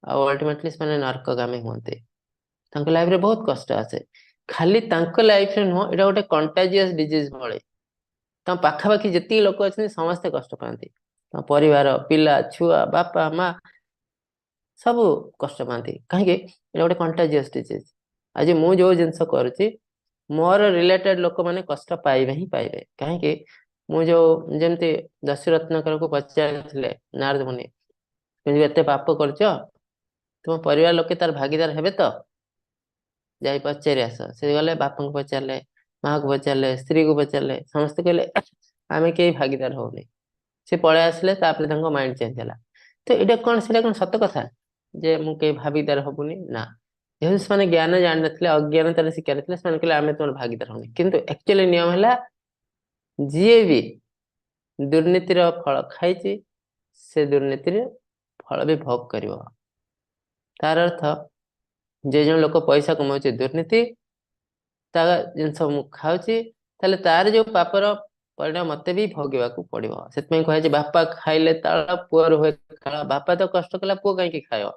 ଆଉ ଅଲ୍ଟିମେଟଲି ସେମାନେ ନର୍କଗାମୀ ହୁଅନ୍ତି। ତାଙ୍କ ଲାଇଫରେ ବହୁତ କଷ୍ଟ ଆସେ। ଖାଲି ତାଙ୍କ ଲାଇଫରେ ନୁହଁ, ଏଇଟା ଗୋଟେ କଣ୍ଟାଜିୟସ୍ ଡିଜିଜ ଭଳି, ତାଙ୍କ ପାଖାପାଖି ଯେତିକି ଲୋକ ଅଛନ୍ତି ସମସ୍ତେ କଷ୍ଟ ପାଆନ୍ତି। ତାଙ୍କ ପରିବାର, ପିଲା ଛୁଆ, ବାପା ମା ସବୁ କଷ୍ଟ ପାଆନ୍ତି। କାହିଁକି? ଏଇଟା ଗୋଟେ କଣ୍ଟାଜିୟସ୍ ଡିଜିଜ। ଆଜି ମୁଁ ଯୋଉ ଜିନିଷ କରୁଛି ମୋର ରିଲେଟେଡ ଲୋକମାନେ କଷ୍ଟ ପାଇବେ ହିଁ ପାଇବେ। କାହିଁକି? ମୁଁ ଯୋଉ ଯେମିତି ଦସ୍ୟୁ ରତ୍ନାକରକୁ ପଚାରିଥିଲେ ନାରଦ ମୁନି, କିନ୍ତୁ ଏତେ ପାପ କରୁଛ, ତୁମ ପରିବାର ଲୋକେ ତାର ଭାଗିଦାର ହେବେ ତ? ଯାଇ ପଚାରି ଆସ। ସେ ଗଲେ, ବାପାଙ୍କୁ ପଚାରିଲେ, ମାକୁ ପଚାରିଲେ, ସ୍ତ୍ରୀକୁ ପଚାରିଲେ, ସମସ୍ତେ କହିଲେ ଆମେ କେହି ଭାଗିଦାର ହଉନି। ସେ ପଳେଇ ଆସିଲେ, ତାପରେ ତାଙ୍କ ମାଇଣ୍ଡ ଚେଞ୍ଜ ହେଲା। ତ ଏଇଟା କଣ, ସେଇଟା କଣ ସତ କଥା ଯେ ମୁଁ କେହି ଭାଗିଦାର ହବୁନି? ନା, ଯେହେତୁ ସେମାନେ ଜ୍ଞାନ ଜାଣିନଥିଲେ, ଅଜ୍ଞାନତାର ଶିକାର ଥିଲେ, ସେମାନେ କହିଲେ ଆମେ ତୁମର ଭାଗିଦାର ହଉନି। କିନ୍ତୁ ଆକ୍ଚୁଆଲି ନିୟମ ହେଲା ଯିଏ ବି ଦୁର୍ନୀତିର ଫଳ ଖାଇଛି ସେ ଦୁର୍ନୀତିର ଫଳ ବି ଭୋଗ କରିବ। ତାର ଅର୍ଥ ଯେ ଜଣେ ଲୋକ ପଇସା କମାଉଛି ଦୁର୍ନୀତି, ତା ଜିନିଷ ମୁଁ ଖାଉଛି, ତାହେଲେ ତାର ଯୋଉ ପାପର ପରିଣାମ ମତେ ବି ଭୋଗିବାକୁ ପଡିବ। ସେଥିପାଇଁ କୁହାଯାଇଛି ବାପା ଖାଇଲେ ତାଳ ପୁଅର ହୁଏ କାଳ। ବାପା ତ କଷ୍ଟ କଲା, ପୁଅ କାହିଁକି ଖାଇବ?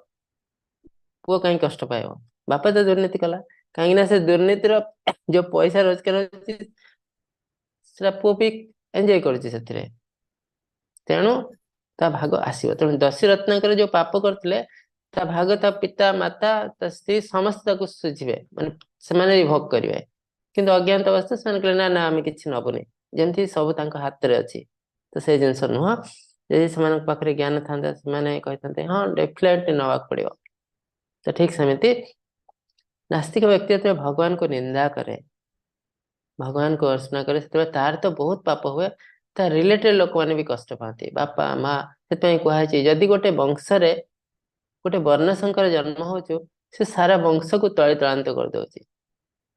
ପୁଅ କାହିଁକି କଷ୍ଟ ପାଇବ? ବାପା ତ ଦୁର୍ନୀତି କଲା। କାହିଁକି ନା ସେ ଦୁର୍ନୀତିର ଯୋଉ ପଇସା ରୋଜଗାର ହଉଛି ସେଟା ପୁଅ ବି ଏନ୍ଜୟ କରୁଛି ସେଥିରେ, ତେଣୁ ତା ଭାଗ ଆସିବ। ତେଣୁ ଦସ୍ୟୁ ରତ୍ନାକର ଯୋଉ ପାପ କରିଥିଲେ ତା ଭାଗ ତା ପିତା ମାତା ତା ସ୍ତ୍ରୀ ସମସ୍ତେ ତାକୁ ସୁଝିବେ, ମାନେ ସେମାନେ ବି ଭୋଗ କରିବେ। କିନ୍ତୁ ଅଜ୍ଞାତ ଅବସ୍ଥା ସେମାନେ କହିଲେ ନା ନା ଆମେ କିଛି ନବୁନି, ଯେମିତି ସବୁ ତାଙ୍କ ହାତରେ ଅଛି। ତ ସେଇ ଜିନିଷ ନୁହଁ। ଯଦି ସେମାନଙ୍କ ପାଖରେ ଜ୍ଞାନ ଥାନ୍ତା ସେମାନେ କହିଥାନ୍ତେ ହଁ ଡେଫିନେଟଲି ନେବାକୁ ପଡିବ। ତ ଠିକ ସେମିତି ନାସ୍ତିକ ବ୍ୟକ୍ତି ଯେତେବେଳେ ଭଗବାନଙ୍କୁ ନିନ୍ଦା କରେ, ଭଗବାନଙ୍କୁ ଅର୍ଚ୍ଚନା କରେ, ସେତେବେଳେ ତାର ତ ବହୁତ ପାପ ହୁଏ, ତା ରିଲେଟେଡ ଲୋକମାନେ ବି କଷ୍ଟ ପାଆନ୍ତି, ବାପା ମା। ସେଥିପାଇଁ କୁହାଯାଇଛି ଯଦି ଗୋଟେ ବଂଶରେ ଗୋଟେ ବର୍ଣ୍ଣଶଙ୍କର ଜନ୍ମ ହଉଛୁ, ସେ ସାରା ବଂଶକୁ ତଳି ତଳାନ୍ତ କରିଦଉଛି।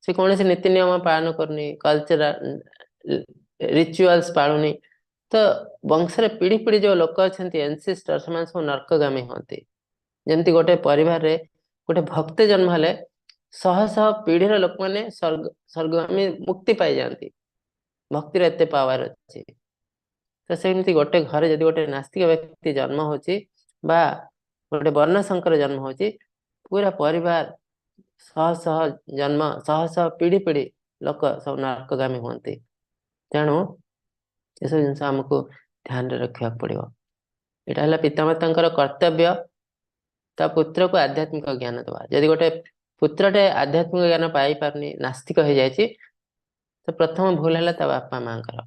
ସେ କୌଣସି ନୀତି ନିୟମ ପାଳନ କରୁନି, କଲଚରାଲ ରିଚୁଆଲ୍ସ ପାଳୁନି, ତ ବଂଶରେ ପିଢି ପିଢି ଯୋଉ ଲୋକ ଅଛନ୍ତି ଏନସିଷ୍ଟର, ସେମାନେ ସବୁ ନର୍କଗାମୀ ହୁଅନ୍ତି। ଯେମିତି ଗୋଟେ ପରିବାରରେ ଗୋଟେ ଭକ୍ତ ଜନ୍ମ ହେଲେ ଶହ ଶହ ପିଢିର ଲୋକମାନେ ସ୍ୱର୍ଗଗାମୀ ମୁକ୍ତି ପାଇଯାଆନ୍ତି, ଭକ୍ତିର ଏତେ ପାୱାର ଅଛି। ତ ସେମିତି ଗୋଟେ ଘରେ ଯଦି ଗୋଟେ ନାସ୍ତିକ ବ୍ୟକ୍ତି ଜନ୍ମ ହଉଛି ବା ଗୋଟେ ବର୍ଣ୍ଣଶଙ୍କର ଜନ୍ମ ହଉଛି, ପୁରା ପରିବାର ଶହ ଶହ ଜନ୍ମ, ଶହ ଶହ ପିଢି ପିଢି ଲୋକ ସବୁ ନର୍କଗାମୀ ହୁଅନ୍ତି। ତେଣୁ ଏସବୁ ଜିନିଷ ଆମକୁ ଧ୍ୟାନରେ ରଖିବାକୁ ପଡିବ। ଏଇଟା ହେଲା ପିତାମାତାଙ୍କର କର୍ତ୍ତବ୍ୟ, ତା ପୁତ୍ରକୁ ଆଧ୍ୟାତ୍ମିକ ଜ୍ଞାନ ଦେବା। ଯଦି ଗୋଟେ ପୁତ୍ରଟେ ଆଧ୍ୟାତ୍ମିକ ଜ୍ଞାନ ପାଇପାରୁନି, ନାସ୍ତିକ ହେଇଯାଇଛି, ତ ପ୍ରଥମ ଭୁଲ ହେଲା ତା ବାପା ମାଙ୍କର।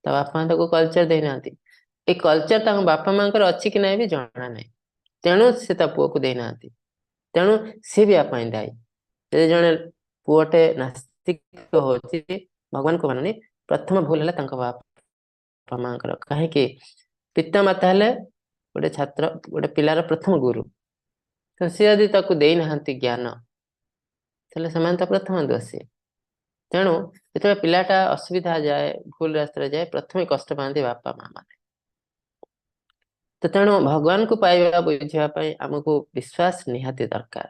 ତା ବାପା ମା ତାକୁ କଲଚର ଦେଇନାହାନ୍ତି। ଏ କଲଚର ତାଙ୍କ ବାପା ମାଙ୍କର ଅଛି କି ନାହିଁ ବି ଜଣା ନାହିଁ, ତେଣୁ ସେ ତା ପୁଅକୁ ଦେଇନାହାନ୍ତି। ତେଣୁ ସେ ବି ଆ ପାଇଁ ଦାୟୀ। ଯଦି ଜଣେ ପୁଅଟେ ନାସ୍ତିକ ହଉଛି, ଭଗବାନଙ୍କୁ ମାନୁନି, ପ୍ରଥମ ଭୁଲ ହେଲା ତାଙ୍କ ବାପା ମାଙ୍କର। କାହିଁକି? ପିତା ମାତା ହେଲେ ଗୋଟେ ଛାତ୍ର, ଗୋଟେ ପିଲାର ପ୍ରଥମ ଗୁରୁ। ତ ସେ ଯଦି ତାକୁ ଦେଇନାହାନ୍ତି ଜ୍ଞାନ, ତାହେଲେ ସେମାନେ ତ ପ୍ରଥମ ଦୋଷୀ। ତେଣୁ ଯେତେବେଳେ ପିଲାଟା ଅସୁବିଧା ଯାଏ, ଭୁଲ ରାସ୍ତାରେ ଯାଏ, ପ୍ରଥମେ କଷ୍ଟ ପାଆନ୍ତି ବାପା ମା ମାନେ। ତ ତେଣୁ ଭଗବାନଙ୍କୁ ପାଇବା ବୁଝିବା ପାଇଁ ଆମକୁ ବିଶ୍ୱାସ ନିହାତି ଦରକାର।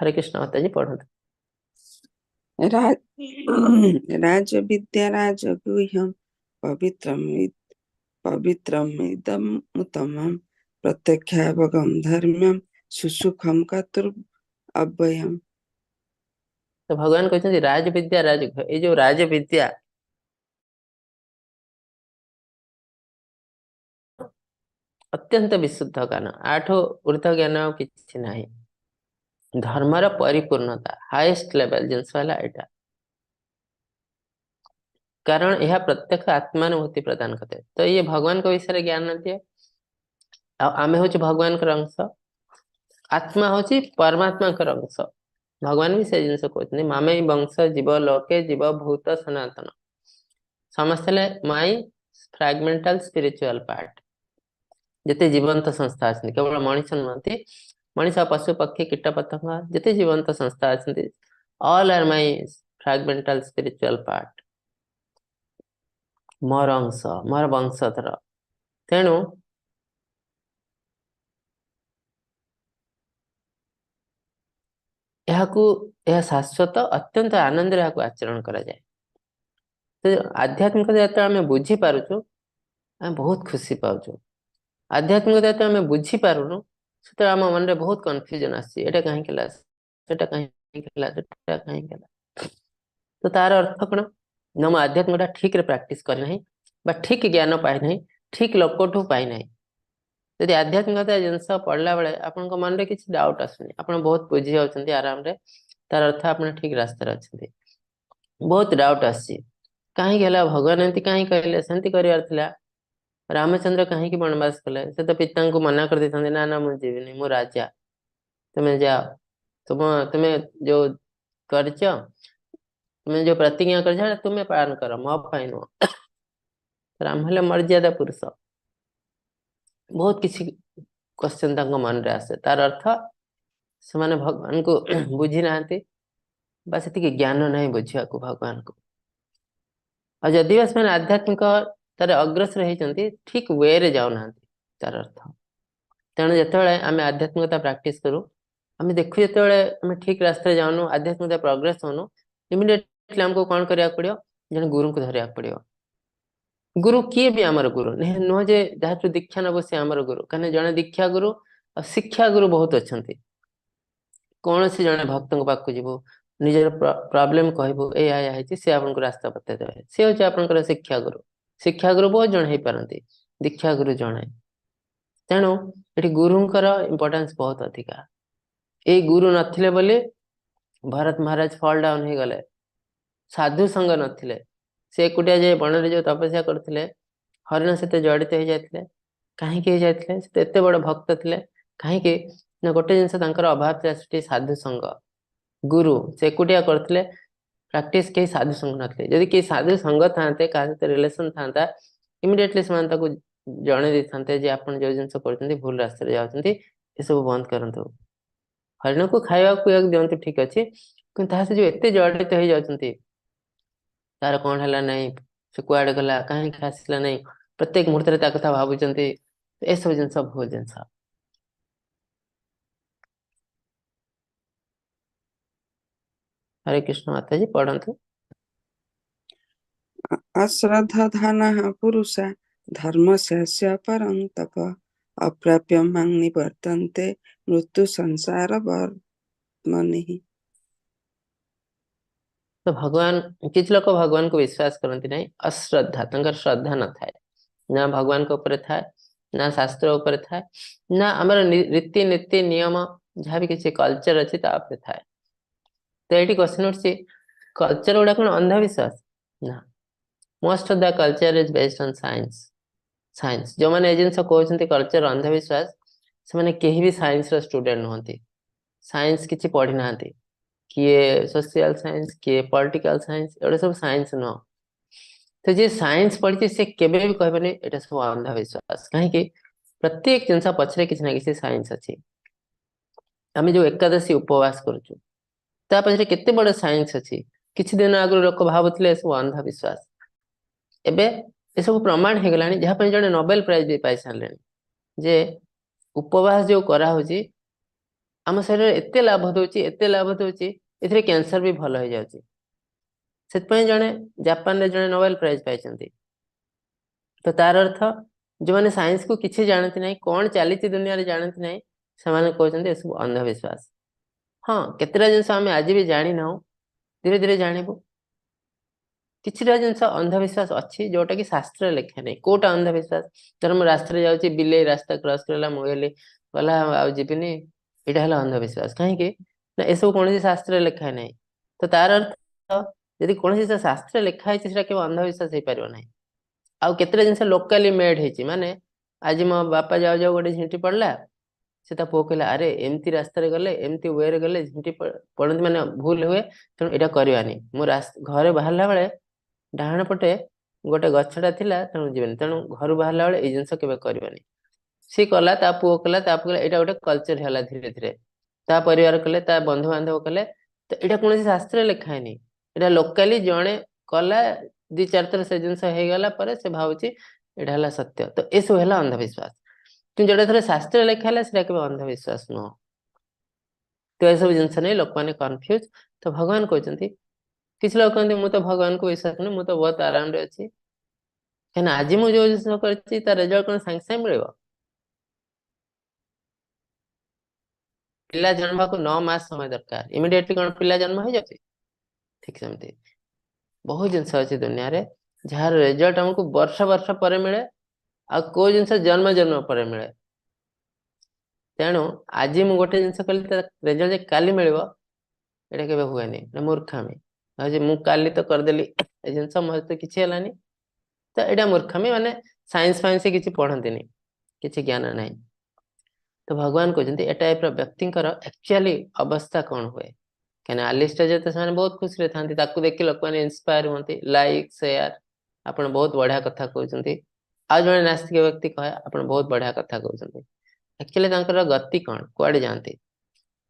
ହରେ କୃଷ୍ଣ ମାତାଜୀ ପଢନ୍ତୁ। ରାଜବିଦ୍ୟା ରାଜଗୁହ୍ୟಂ ପବିତ୍ରମ ପବିତ୍ରମ ଇଦମ୍ ଉତ୍ତମମ୍ ପ୍ରତ୍ୟକ୍ଷାବଗମ ଧର୍ମ୍ୟମ୍ ସୁସୁଖମ କର୍ତ୍ତୃ ଅବ୍ୟୟମ୍। ତ ଭଗବାନ କହିଛନ୍ତି ରାଜବିଦ୍ୟା ରାଜଗୁହ୍ୟ, ଏଇ ଯୋଉ ରାଜବିଦ୍ୟା ଅତ୍ୟନ୍ତ ବିଶୁଦ୍ଧ ଜ୍ଞାନ, ଆଠୁ ଉର୍ଦ୍ଧ୍ୱ ଜ୍ଞାନ ଆଉ କିଛି ନାହିଁ। ଧର୍ମର ପରିପୂର୍ଣ୍ଣତା ହାଏଷ୍ଟ ଲେଭେଲ ଜିନିଷ ହେଲା ଏଇଟା, କାରଣ ଏହା ପ୍ରତ୍ୟକ୍ଷ ଆତ୍ମାନୁଭୂତି ପ୍ରଦାନ କରେ। ତ ଇଏ ଭଗବାନଙ୍କ ବିଷୟରେ ଜ୍ଞାନ ଦିଏ, ଆଉ ଆମେ ହଉଛୁ ଭଗବାନଙ୍କର ଅଂଶ, ଆତ୍ମା ହଉଛି ପରମାତ୍ମାଙ୍କର ଅଂଶ। ଭଗବାନ ବି ସେ ଜିନିଷ କହୁଛନ୍ତି, ମାମେ ବଂଶ ଜୀବ ଲୋକେ ଜୀବ ଭୂତ ସନାତନ, ସମସ୍ତେ ହେଲେ ମାଇ ଫ୍ରାଗମେଣ୍ଟାଲ ସ୍ପିରିଚୁଆଲ ପାର୍ଟ। ଯେତେ ଜୀବନ୍ତ ସଂସ୍ଥା ଅଛନ୍ତି, କେବଳ ମଣିଷ ନୁହନ୍ତି, ମଣିଷ ପଶୁ ପକ୍ଷୀ କୀଟ ପତଙ୍ଗ ଯେତେ ଜୀବନ୍ତ ସଂସ୍ଥା ଅଛନ୍ତି, all are my fragmental spiritual part, ମୋର ଅଂଶ, ମୋର ବଂଶଧର। ତେଣୁ ଏହାକୁ, ଏହା ଶାଶ୍ୱତ, ଅତ୍ୟନ୍ତ ଆନନ୍ଦରେ ଏହାକୁ ଆଚରଣ କରାଯାଏ। ତ ଆଧ୍ୟାତ୍ମିକତା ଯେତେବେଳେ ଆମେ ବୁଝିପାରୁଛୁ, ଆମେ ବହୁତ ଖୁସି ପାଉଛୁ। ଆଧ୍ୟାତ୍ମିକତା ଯେତେବେଳେ ଆମେ ବୁଝିପାରୁନୁ, ସେତେବେଳେ ଆମ ମନରେ ବହୁତ କନଫ୍ୟୁଜନ ଆସୁଛି, ଏଇଟା କାହିଁକି ହେଲା, ସେଟା କାହିଁକି ହେଲା, ସେଟା କାହିଁକି ହେଲା। ତ ତାର ଅର୍ଥ କଣ ନା ମୁଁ ଆଧ୍ୟାତ୍ମିକତା ଠିକରେ ପ୍ରାକ୍ଟିସ କରିନାହିଁ, ବା ଠିକ ଜ୍ଞାନ ପାଇନାହିଁ, ଠିକ ଲୋକଠୁ ପାଇନାହିଁ। ଯଦି ଆଧ୍ୟାତ୍ମିକତା ଜିନିଷ ପଢିଲା ବେଳେ ଆପଣଙ୍କ ମନରେ କିଛି ଡାଉଟ ଆସୁନି, ଆପଣ ବହୁତ ବୁଝି ଯାଉଛନ୍ତି ଆରାମରେ, ତାର ଅର୍ଥ ଆପଣ ଠିକ ରାସ୍ତାରେ ଅଛନ୍ତି। ବହୁତ ଡାଉଟ ଆସୁଛି, କାହିଁକି ହେଲା, ଭଗବାନ ଏମିତି କାହିଁକି କହିଲେ, ସେମିତି କରିବାର ଥିଲା, ରାମଚନ୍ଦ୍ର କାହିଁକି ବନବାସ କଲେ, ସେ ତ ପିତାଙ୍କୁ ମନା କରିଦେଇଥାନ୍ତେ, ନା ନା ମୁଁ ଯିବିନି, ମୁଁ ରାଜା, ତୁମେ ଯାଅ, ତୁମେ ଯୋଉ କରିଛ, ତୁମେ ଯୋଉ ପ୍ରତିଜ୍ଞା କରିଛ ସେଟା ତୁମେ ପାଳନ କର, ମୋ ପାଇଁ ନୁହଁ। ରାମ ହେଲେ ମର୍ଯ୍ୟାଦା ପୁରୁଷ। ବହୁତ କିଛି କ୍ୱେଶ୍ଚନ ତାଙ୍କ ମନରେ ଆସେ। ତାର ଅର୍ଥ ସେମାନେ ଭଗବାନଙ୍କୁ ବୁଝି ନାହାନ୍ତି ବା ସେତିକି ଜ୍ଞାନ ନାହିଁ ବୁଝିବାକୁ ଭଗବାନଙ୍କୁ। ଆଉ ଯଦି ବା ସେମାନେ ଆଧ୍ୟାତ୍ମିକ ତାର ଅଗ୍ରସର ହେଇଛନ୍ତି, ଠିକ ୱେରେ ଯାଉନାହାନ୍ତି, ତାର ଅର୍ଥ। ତେଣୁ ଯେତେବେଳେ ଆମେ ଆଧ୍ୟାତ୍ମିକତା ପ୍ରାକ୍ଟିସ କରୁ, ଆମେ ଦେଖୁ ଯେତେବେଳେ ଆମେ ଠିକ ରାସ୍ତାରେ ଯାଉନୁ, ଆଧ୍ୟାତ୍ମିକତା ପ୍ରୋଗ୍ରେସ ହଉନୁ, ଇମିଡିଏଟଲି ଆମକୁ କଣ କରିବାକୁ ପଡିବ, ଜଣେ ଗୁରୁଙ୍କୁ ଧରିବାକୁ ପଡିବ। ଗୁରୁ କିଏ ବି ଆମର ଗୁରୁ ନୁହଁ ଯେ ଯାହାଠୁ ଦୀକ୍ଷା ନବ ସେ ଆମର ଗୁରୁ, କାହିଁକିନା ଜଣେ ଦୀକ୍ଷା ଗୁରୁ ଆଉ ଶିକ୍ଷା ଗୁରୁ ବହୁତ ଅଛନ୍ତି। କୌଣସି ଜଣେ ଭକ୍ତଙ୍କ ପାଖକୁ ଯିବୁ, ନିଜର ପ୍ରୋବ୍ଲେମ କହିବୁ, ଏଇଆ ଏଇଆ ହେଇଛି, ସେ ଆପଣଙ୍କୁ ରାସ୍ତା ବତେଇଦେବେ, ସେ ହଉଛି ଆପଣଙ୍କର ଶିକ୍ଷା ଗୁରୁ। ଶିକ୍ଷା ଗୁରୁ ବହୁତ ଜଣ ହେଇପାରନ୍ତି, ଦୀକ୍ଷା ଗୁରୁ ଜଣେ। ତେଣୁ ଏଠି ଗୁରୁଙ୍କର ଇମ୍ପୋର୍ଟାନ୍ସ ବହୁତ ଅଧିକା। ଏଇ ଗୁରୁ ନଥିଲେ ବୋଲି ଭରତ ମହାରାଜ ଫଲ୍ ଡାଉନ ହେଇଗଲେ, ସାଧୁ ସଙ୍ଗ ନଥିଲେ, ସେ ଏକୁଟିଆ ଯାଇ ବଣରେ ଯୋଉ ତପସ୍ୟା କରୁଥିଲେ, ହରିଣ ସହିତ ଜଡ଼ିତ ହେଇଯାଇଥିଲେ। କାହିଁକି ହେଇଯାଇଥିଲେ? ସେ ତ ଏତେ ବଡ ଭକ୍ତ ଥିଲେ, କାହିଁକି ନା ଗୋଟେ ଜିନିଷ ତାଙ୍କର ଅଭାବ ଥିଲା ସେଠି, ସାଧୁ ସଙ୍ଗ, ଗୁରୁ। ସେ ଏକୁଟିଆ କରୁଥିଲେ ପ୍ରାକ୍ଟିସ, କେହି ସାଧୁ ସଙ୍ଗ ନଥିଲେ। ଯଦି କେହି ସାଧୁ ସଙ୍ଗ ଥାନ୍ତେ, କାହା ସହିତ ରିଲେସନ ଥାନ୍ତା, ଇମିଡିଏଟଲି ସେମାନେ ତାକୁ ଜଣେଇ ଦେଇଥାନ୍ତେ ଯେ ଆପଣ ଯୋଉ ଜିନିଷ କରୁଛନ୍ତି ଭୁଲ ରାସ୍ତାରେ ଯାଉଛନ୍ତି, ଏସବୁ ବନ୍ଦ କରନ୍ତୁ। ହରିଣକୁ ଖାଇବାକୁ ପିଇବାକୁ ଦିଅନ୍ତୁ, ଠିକ ଅଛି, କିନ୍ତୁ ତାହା ସେ ଯୋଉ ଏତେ ଜଡ଼ିତ ହେଇଯାଉଛନ୍ତି, ତାର କଣ ହେଲା ନାହିଁ, ସେ କୁଆଡେ ଗଲା, କାହିଁକି ଆସିଲା ନାହିଁ, ପ୍ରତ୍ୟେକ ମୁହୂର୍ତ୍ତରେ ତା କଥା ଭାବୁଛନ୍ତି, ଏସବୁ ଜିନିଷ ଭୁଲ ଜିନିଷ। ହରେ କୃଷ୍ଣ ମାତାଜୀ, ପଢନ୍ତୁ। अश्रद्धानः पुरुषा धर्मस्य परं तप अप्राप्य मां निवर्तन्ते मृत्यु संसार ବର୍ତ୍ମନି। ତ ଭଗବାନ, କିଛି ଲୋକ ଭଗବାନଙ୍କୁ ବିଶ୍ୱାସ କରନ୍ତି ନାହିଁ, ଅଶ୍ରଦ୍ଧା, ତାଙ୍କର ଶ୍ରଦ୍ଧା ନଥାଏ, ନା ଭଗବାନଙ୍କ ଉପରେ ଥାଏ, ନା ଶାସ୍ତ୍ର ଉପରେ ଥାଏ, ନା ଆମର ରୀତିନୀତି ନିୟମ ଯାହା ବି କିଛି କଲଚର ଅଛି ତା ଉପରେ ଥାଏ। ତ ଏଇଠି କ୍ୱେଶ୍ଚନ ଉଠୁଛି, କଲଚର ଗୁଡା କଣ ଅନ୍ଧବିଶ୍ୱାସ? ନା, most of the culture is based on science. Science, ଯୋଉମାନେ ଏ ଜିନିଷ କହୁଛନ୍ତି କଲଚର ଅନ୍ଧବିଶ୍ୱାସ, ସେମାନେ କେହି ବି ସାଇନ୍ସର ଷ୍ଟୁଡେଣ୍ଟ ନୁହନ୍ତି, ସାଇନ୍ସ କିଛି ପଢି ନାହାନ୍ତି। କିଏ ସୋସିଆଲ ସାଇନ୍ସ, କିଏ ପଲିଟିକାଲ ସାଇନ୍ସ, ଏଗୁଡ଼ା ସବୁ ସାଇନ୍ସ ନୁହଁ। ତ ଯିଏ ସାଇନ୍ସ ପଢିଛି ସେ କେବେ ବି କହିବନି ଏଇଟା ସବୁ ଅନ୍ଧବିଶ୍ୱାସ। କାହିଁକି? ପ୍ରତ୍ୟେକ ଜିନିଷ ପଛରେ କିଛି ନା କିଛି ସାଇନ୍ସ ଅଛି। ଆମେ ଯୋଉ ଏକାଦଶୀ ଉପବାସ କରୁଛୁ, ତା ପଛରେ କେତେ ବଡ ସାଇନ୍ସ ଅଛି। କିଛି ଦିନ ଆଗରୁ ଲୋକ ଭାବୁଥିଲେ ଏସବୁ ଅନ୍ଧବିଶ୍ୱାସ, ଏବେ ଏସବୁ ପ୍ରମାଣ ହେଇଗଲାଣି, ଯାହା ପାଇଁ ଜଣେ ନୋବେଲ ପ୍ରାଇଜ ବି ପାଇସାରିଲେଣି, ଯେ ଉପବାସ ଯୋଉ କରାହଉଛି ଆମ ଶରୀରରେ ଏତେ ଲାଭ ଦଉଛି, ଏତେ ଲାଭ ଦଉଛି, ଏଥିରେ କ୍ୟାନ୍ସର ବି ଭଲ ହେଇଯାଉଛି। ସେଥିପାଇଁ ଜଣେ ଜାପାନରେ ଜଣେ ନୋବେଲ ପ୍ରାଇଜ ପାଇଛନ୍ତି। ତ ତାର ଅର୍ଥ ଯୋଉମାନେ ସାଇନ୍ସକୁ କିଛି ଜାଣନ୍ତି ନାହିଁ, କଣ ଚାଲିଛି ଦୁନିଆରେ ଜାଣନ୍ତି ନାହିଁ, ସେମାନେ କହୁଛନ୍ତି ଏସବୁ ଅନ୍ଧବିଶ୍ୱାସ। ହଁ, କେତେଟା ଜିନିଷ ଆମେ ଆଜି ବି ଜାଣିନାହୁଁ, ଧୀରେ ଧୀରେ ଜାଣିବୁ। କିଛିଟା ଜିନିଷ ଅନ୍ଧବିଶ୍ୱାସ ଅଛି ଯୋଉଟା କି ଶାସ୍ତ୍ରରେ ଲେଖା ନାହିଁ। କୋଉଟା ଅନ୍ଧବିଶ୍ୱାସ? ଧର ମୁଁ ରାସ୍ତାରେ ଯାଉଛି, ବିଲେଇ ରାସ୍ତା କ୍ରସ କଲା, ମୁଁ ହେଲି ଗଲା ଆଉ ଯିବିନି, ଏଇଟା ହେଲା ଅନ୍ଧବିଶ୍ୱାସ। କାହିଁକି ନା ଏସବୁ କୌଣସି ଶାସ୍ତ୍ରରେ ଲେଖା ନାହିଁ। ତ ତାର ଅର୍ଥ ଯଦି କୌଣସି ଶାସ୍ତ୍ରରେ ଲେଖା ହେଇଛି ସେଟା କେବେ ଅନ୍ଧବିଶ୍ୱାସ ହେଇପାରିବ ନାହିଁ। ଆଉ କେତେଟା ଜିନିଷ ଲୋକାଲି ମେଡ୍ ହେଇଛି, ମାନେ ଆଜି ମୋ ବାପା ଯାଉ ଯାଉ ଗୋଟେ ଝିଣ୍ଟି ପଡିଲା, ସେ ତା ପୁଅ କହିଲା ଆରେ ଏମିତି ରାସ୍ତାରେ ଗଲେ, ଏମିତି ୱେରେ ଗଲେ ଝିଣ୍ଟି ପଡନ୍ତି, ମାନେ ଭୁଲ ହୁଏ, ତେଣୁ ଏଇଟା କରିବାନି। ମୁଁ ଘରେ ବାହାରିଲା ବେଳେ ଡାହାଣ ପଟେ ଗୋଟେ ଗଛଟା ଥିଲା, ତେଣୁ ଯିବେନି, ତେଣୁ ଘରୁ ବାହାରିଲା ବେଳେ ଏଇ ଜିନିଷ କେବେ କରିବାନି। ସିଏ କଲା, ତା ପୁଅ କଲା, ତା ପୁଅ କଲା, ଏଇଟା ଗୋଟେ କଲଚର ହେଲା ଧୀରେ ଧୀରେ, ତା ପରିବାର କଲେ, ତା ବନ୍ଧୁବାନ୍ଧବ କଲେ। ତ ଏଇଟା କୌଣସି ଶାସ୍ତ୍ରରେ ଲେଖା ହେଇନି, ଏଇଟା ଲୋକାଲି ଜଣେ କଲା, ଦି ଚାରି ଥର ସେ ଜିନିଷ ହେଇଗଲା ପରେ ସେ ଭାବୁଛି ଏଇଟା ହେଲା ସତ୍ୟ। ତ ଏସବୁ ହେଲା ଅନ୍ଧବିଶ୍ୱାସ। କିନ୍ତୁ ଯୋଉଟା ଥରେ ଶାସ୍ତ୍ରରେ ଲେଖା ହେଲା ସେଟା କେବେ ଅନ୍ଧବିଶ୍ୱାସ ନୁହଁ। ତ ଏସବୁ ଜିନିଷ ନେଇ ଲୋକମାନେ କନଫ୍ୟୁଜ। ତ ଭଗବାନ କହୁଛନ୍ତି, କିଛି ଲୋକ କହନ୍ତି ମୁଁ ତ ଭଗବାନଙ୍କୁ ବିଶ୍ୱାସ କରୁନି, ମୁଁ ତ ବହୁତ ଆରାମରେ ଅଛି, କାହିଁକିନା ଆଜି ମୁଁ ଯୋଉ ଜିନିଷ କରିଛି ତା ରେଜଲ୍ଟ କଣ ସାଙ୍ଗେ ସାଙ୍ଗେ ମିଳିବ? ପିଲା ଜନ୍ମକୁ 9 ମାସ ସମୟ ଦରକାର, ଇମିଡିଏଟଲି କଣ ପିଲା ଜନ୍ମ ହେଇଯାଉଛି? ଠିକ ସେମିତି ବହୁତ ଜିନିଷ ଅଛି ଦୁନିଆରେ ଯାହାର ରେଜଲ୍ଟ ଆମକୁ ବର୍ଷ ବର୍ଷ ପରେ ମିଳେ, ଆଉ କୋଉ ଜିନିଷ ଜନ୍ମ ଜନ୍ମ ପରେ ମିଳେ। ତେଣୁ ଆଜି ମୁଁ ଗୋଟେ ଜିନିଷ କଲି ତା ରେଜଲ୍ଟ ଯେ କାଲି ମିଳିବ, ଏଇଟା କେବେ ହୁଏନି, ନା ମୂର୍ଖାମି। ଭାବୁଛି ମୁଁ କାଲି ତ କରିଦେଲି ଏ ଜିନିଷ, ମୋ ସହିତ କିଛି ହେଲାନି, ତ ଏଇଟା ମୂର୍ଖାମି। ମାନେ ସାଇନ୍ସ ଫାଇନ୍ସ କିଛି ପଢନ୍ତିନି, କିଛି ଜ୍ଞାନ ନାହିଁ। ତ ଭଗବାନ କହୁଛନ୍ତି ଏ ଟାଇପର ବ୍ୟକ୍ତିଙ୍କର ଆକ୍ଚୁଆଲି ଅବସ୍ଥା କଣ ହୁଏ? କାହିଁକିନା ଆର୍ଲି ଷ୍ଟେଜରେ ତ ସେମାନେ ବହୁତ ଖୁସିରେ ଥାନ୍ତି, ତାକୁ ଦେଖି ଲୋକମାନେ ଇନ୍ସପାୟାର ହୁଅନ୍ତି, ଲାଇକ୍ ସେୟାର, ଆପଣ ବହୁତ ବଢିଆ କଥା କହୁଛନ୍ତି। ଆଉ ଜଣେ ନାସ୍ତିକ ବ୍ୟକ୍ତି କହେ ଆପଣ ବହୁତ ବଢିଆ କଥା କହୁଛନ୍ତି। ଆକ୍ଚୁଆଲି ତାଙ୍କର ଗତି କଣ, କୁଆଡେ ଯାଆନ୍ତି?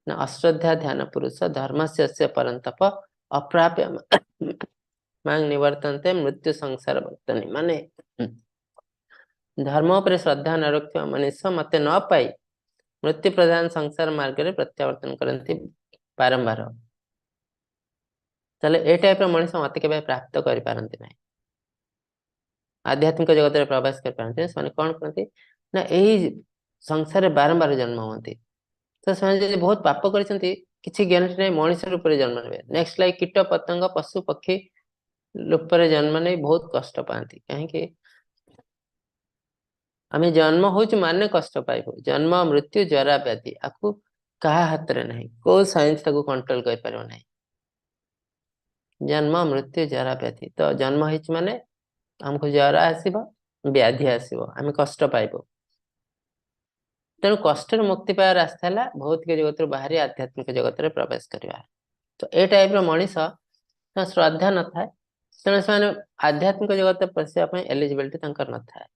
ନା ଅଶ୍ରଦ୍ଧା ଧ୍ୟାନ ପୁରୁଷ ଧର୍ମସ୍ୟ ପରନ୍ତପ ଅପ୍ରାପ୍ୟ ମାଂ ନିବର୍ତ୍ତନ୍ତେ ମୃତ୍ୟୁ ସଂସାର ବର୍ତ୍ତନୀ। ମାନେ ଧର୍ମ ଉପରେ ଶ୍ରଦ୍ଧା ନ ରଖିଥିବା ମନୁଷ୍ୟ ମତେ ନ ପାଇ ମୃତ୍ୟୁ ପ୍ରଧାନ ସଂସାର ମାର୍ଗରେ ପ୍ରତ୍ୟାବର୍ତ୍ତନ କରନ୍ତି ବାରମ୍ବାର। ତାହେଲେ ଏ ଟାଇପର ମଣିଷ ମତେ କେବେ ପ୍ରାପ୍ତ କରିପାରନ୍ତି ନାହିଁ, ଆଧ୍ୟାତ୍ମିକ ଜଗତରେ ପ୍ରବେଶ କରିପାରନ୍ତି ନାହିଁ। ସେମାନେ କଣ କରନ୍ତି ନା ଏଇ ସଂସାରରେ ବାରମ୍ବାର ଜନ୍ମ ହୁଅନ୍ତି। ତ ସେମାନେ ଯଦି ବହୁତ ପାପ କରିଛନ୍ତି, କିଛି ଗ୍ୟାରେଣ୍ଟି ନାହିଁ ମଣିଷ ରୂପରେ ଜନ୍ମ ନେବେ, ନେକ୍ସଟ ଲାଇଫ କୀଟ ପତଙ୍ଗ ପଶୁ ପକ୍ଷୀ ରୂପରେ ଜନ୍ମ ନେଇ ବହୁତ କଷ୍ଟ ପାଆନ୍ତି। କାହିଁକି? ଆମେ ଜନ୍ମ ହଉଛୁ ମାନେ କଷ୍ଟ ପାଇବୁ, ଜନ୍ମ ମୃତ୍ୟୁ ଜରା ବ୍ୟାଧି, ଆକୁ କାହା ହାତରେ ନାହିଁ, କୋଉ ସାଇନ୍ସ ତାକୁ କଣ୍ଟ୍ରୋଲ କରିପାରିବ ନାହିଁ। ଜନ୍ମ ମୃତ୍ୟୁ ଜରା ବ୍ୟାଧି, ତ ଜନ୍ମ ହେଇଛି ମାନେ ଆମକୁ ଜର ଆସିବ, ବ୍ୟାଧି ଆସିବ, ଆମେ କଷ୍ଟ ପାଇବୁ। ତେଣୁ କଷ୍ଟରୁ ମୁକ୍ତି ପାଇବା ରାସ୍ତା ହେଲା ଭୌତିକ ଜଗତରୁ ବାହାରି ଆଧ୍ୟାତ୍ମିକ ଜଗତରେ ପ୍ରବେଶ କରିବା। ତ ଏ ଟାଇପର ମଣିଷ ଶ୍ରଦ୍ଧା ନଥାଏ, ତେଣୁ ସେମାନେ ଆଧ୍ୟାତ୍ମିକ ଜଗତରେ ପଶିବା ପାଇଁ ଏଲିଜିବିଲିଟି ତାଙ୍କର ନଥାଏ।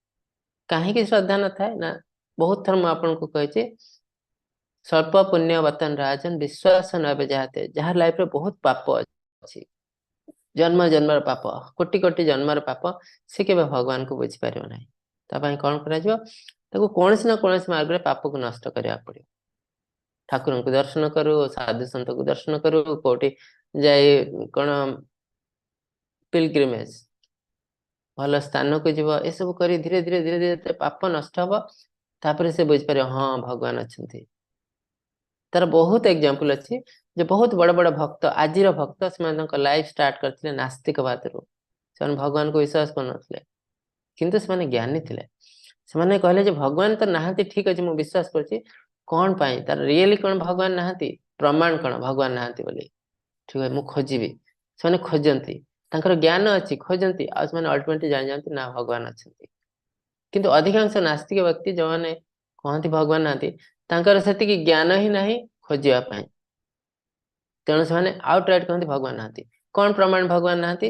କାହିଁକି ଶ୍ରଦ୍ଧା ନଥାଏ ନା, ବହୁତ ଥର ମୁଁ ଆପଣଙ୍କୁ କହିଛି, ସ୍ୱଳ୍ପ ପୁଣ୍ୟ ବତନ ରାଜନ ବିଶ୍ୱାସ ନବେ ଯାହାତେ, ଯାହା ଲାଇଫରେ ବହୁତ ପାପ ଅଛି, ଜନ୍ମ ଜନ୍ମର ପାପ, କୋଟି କୋଟି ଜନ୍ମର ପାପ, ସେ କେବେ ଭଗବାନଙ୍କୁ ବୁଝିପାରିବ ନାହିଁ। ତା ପାଇଁ କଣ କରାଯିବ, ତାକୁ କୌଣସି ନା କୌଣସି ମାର୍ଗରେ ପାପକୁ ନଷ୍ଟ କରିବାକୁ ପଡିବ। ଠାକୁରଙ୍କୁ ଦର୍ଶନ କରୁ, ସାଧୁ ସନ୍ତଙ୍କୁ ଦର୍ଶନ କରୁ, କୋଉଠି ଯାଇ କଣ ପିଲଗ୍ରିମେଜ, ଭଲ ସ୍ଥାନକୁ ଯିବ, ଏସବୁ କରି ଧୀରେ ଧୀରେ ଧୀରେ ଧୀରେ ପାପ ନଷ୍ଟ ହବ। ତାପରେ ସେ ବୁଝିପାରିବ ହଁ ଭଗବାନ ଅଛନ୍ତି। ତାର ବହୁତ ଏକ୍ଜାମ୍ପଲ ଅଛି ଯେ ବହୁତ ବଡ ବଡ ଭକ୍ତ, ଆଜିର ଭକ୍ତ, ସେମାନେ ତାଙ୍କ ଲାଇଫ ଷ୍ଟାର୍ଟ କରିଥିଲେ ନାସ୍ତିକବାଦରୁ। ସେମାନେ ଭଗବାନଙ୍କୁ ବିଶ୍ୱାସ କରୁନଥିଲେ, କିନ୍ତୁ ସେମାନେ ଜ୍ଞାନୀ ଥିଲେ। ସେମାନେ କହିଲେ ଯେ ଭଗବାନ ତ ନାହାନ୍ତି, ଠିକ ଅଛି ମୁଁ ବିଶ୍ୱାସ କରୁଛି, କଣ ପାଇଁ ତାର ରିଏଲି କଣ ଭଗବାନ ନାହାନ୍ତି, ପ୍ରମାଣ କଣ ଭଗବାନ ନାହାନ୍ତି ବୋଲି, ଠିକ ଅଛି ମୁଁ ଖୋଜିବି। ସେମାନେ ଖୋଜନ୍ତି, ତାଙ୍କର ଜ୍ଞାନ ଅଛି, ଖୋଜନ୍ତି, ଆଉ ସେମାନେ ଅଲ୍ଟିମେଟଲି ଜାଣିଯାଆନ୍ତି ନା ଭଗବାନ ଅଛନ୍ତି। କିନ୍ତୁ ଅଧିକାଂଶ ନାସ୍ତିକ ବ୍ୟକ୍ତି ଯୋଉମାନେ କହନ୍ତି ଭଗବାନ ନାହାନ୍ତି, ତାଙ୍କର ସେତିକି ଜ୍ଞାନ ହିଁ ନାହିଁ ଖୋଜିବା ପାଇଁ। ତେଣୁ ସେମାନେ ଆଉଟ ରାଇଟ୍ କହନ୍ତି ଭଗବାନ ନାହାନ୍ତି। କଣ ପ୍ରମାଣ ଭଗବାନ ନାହାନ୍ତି?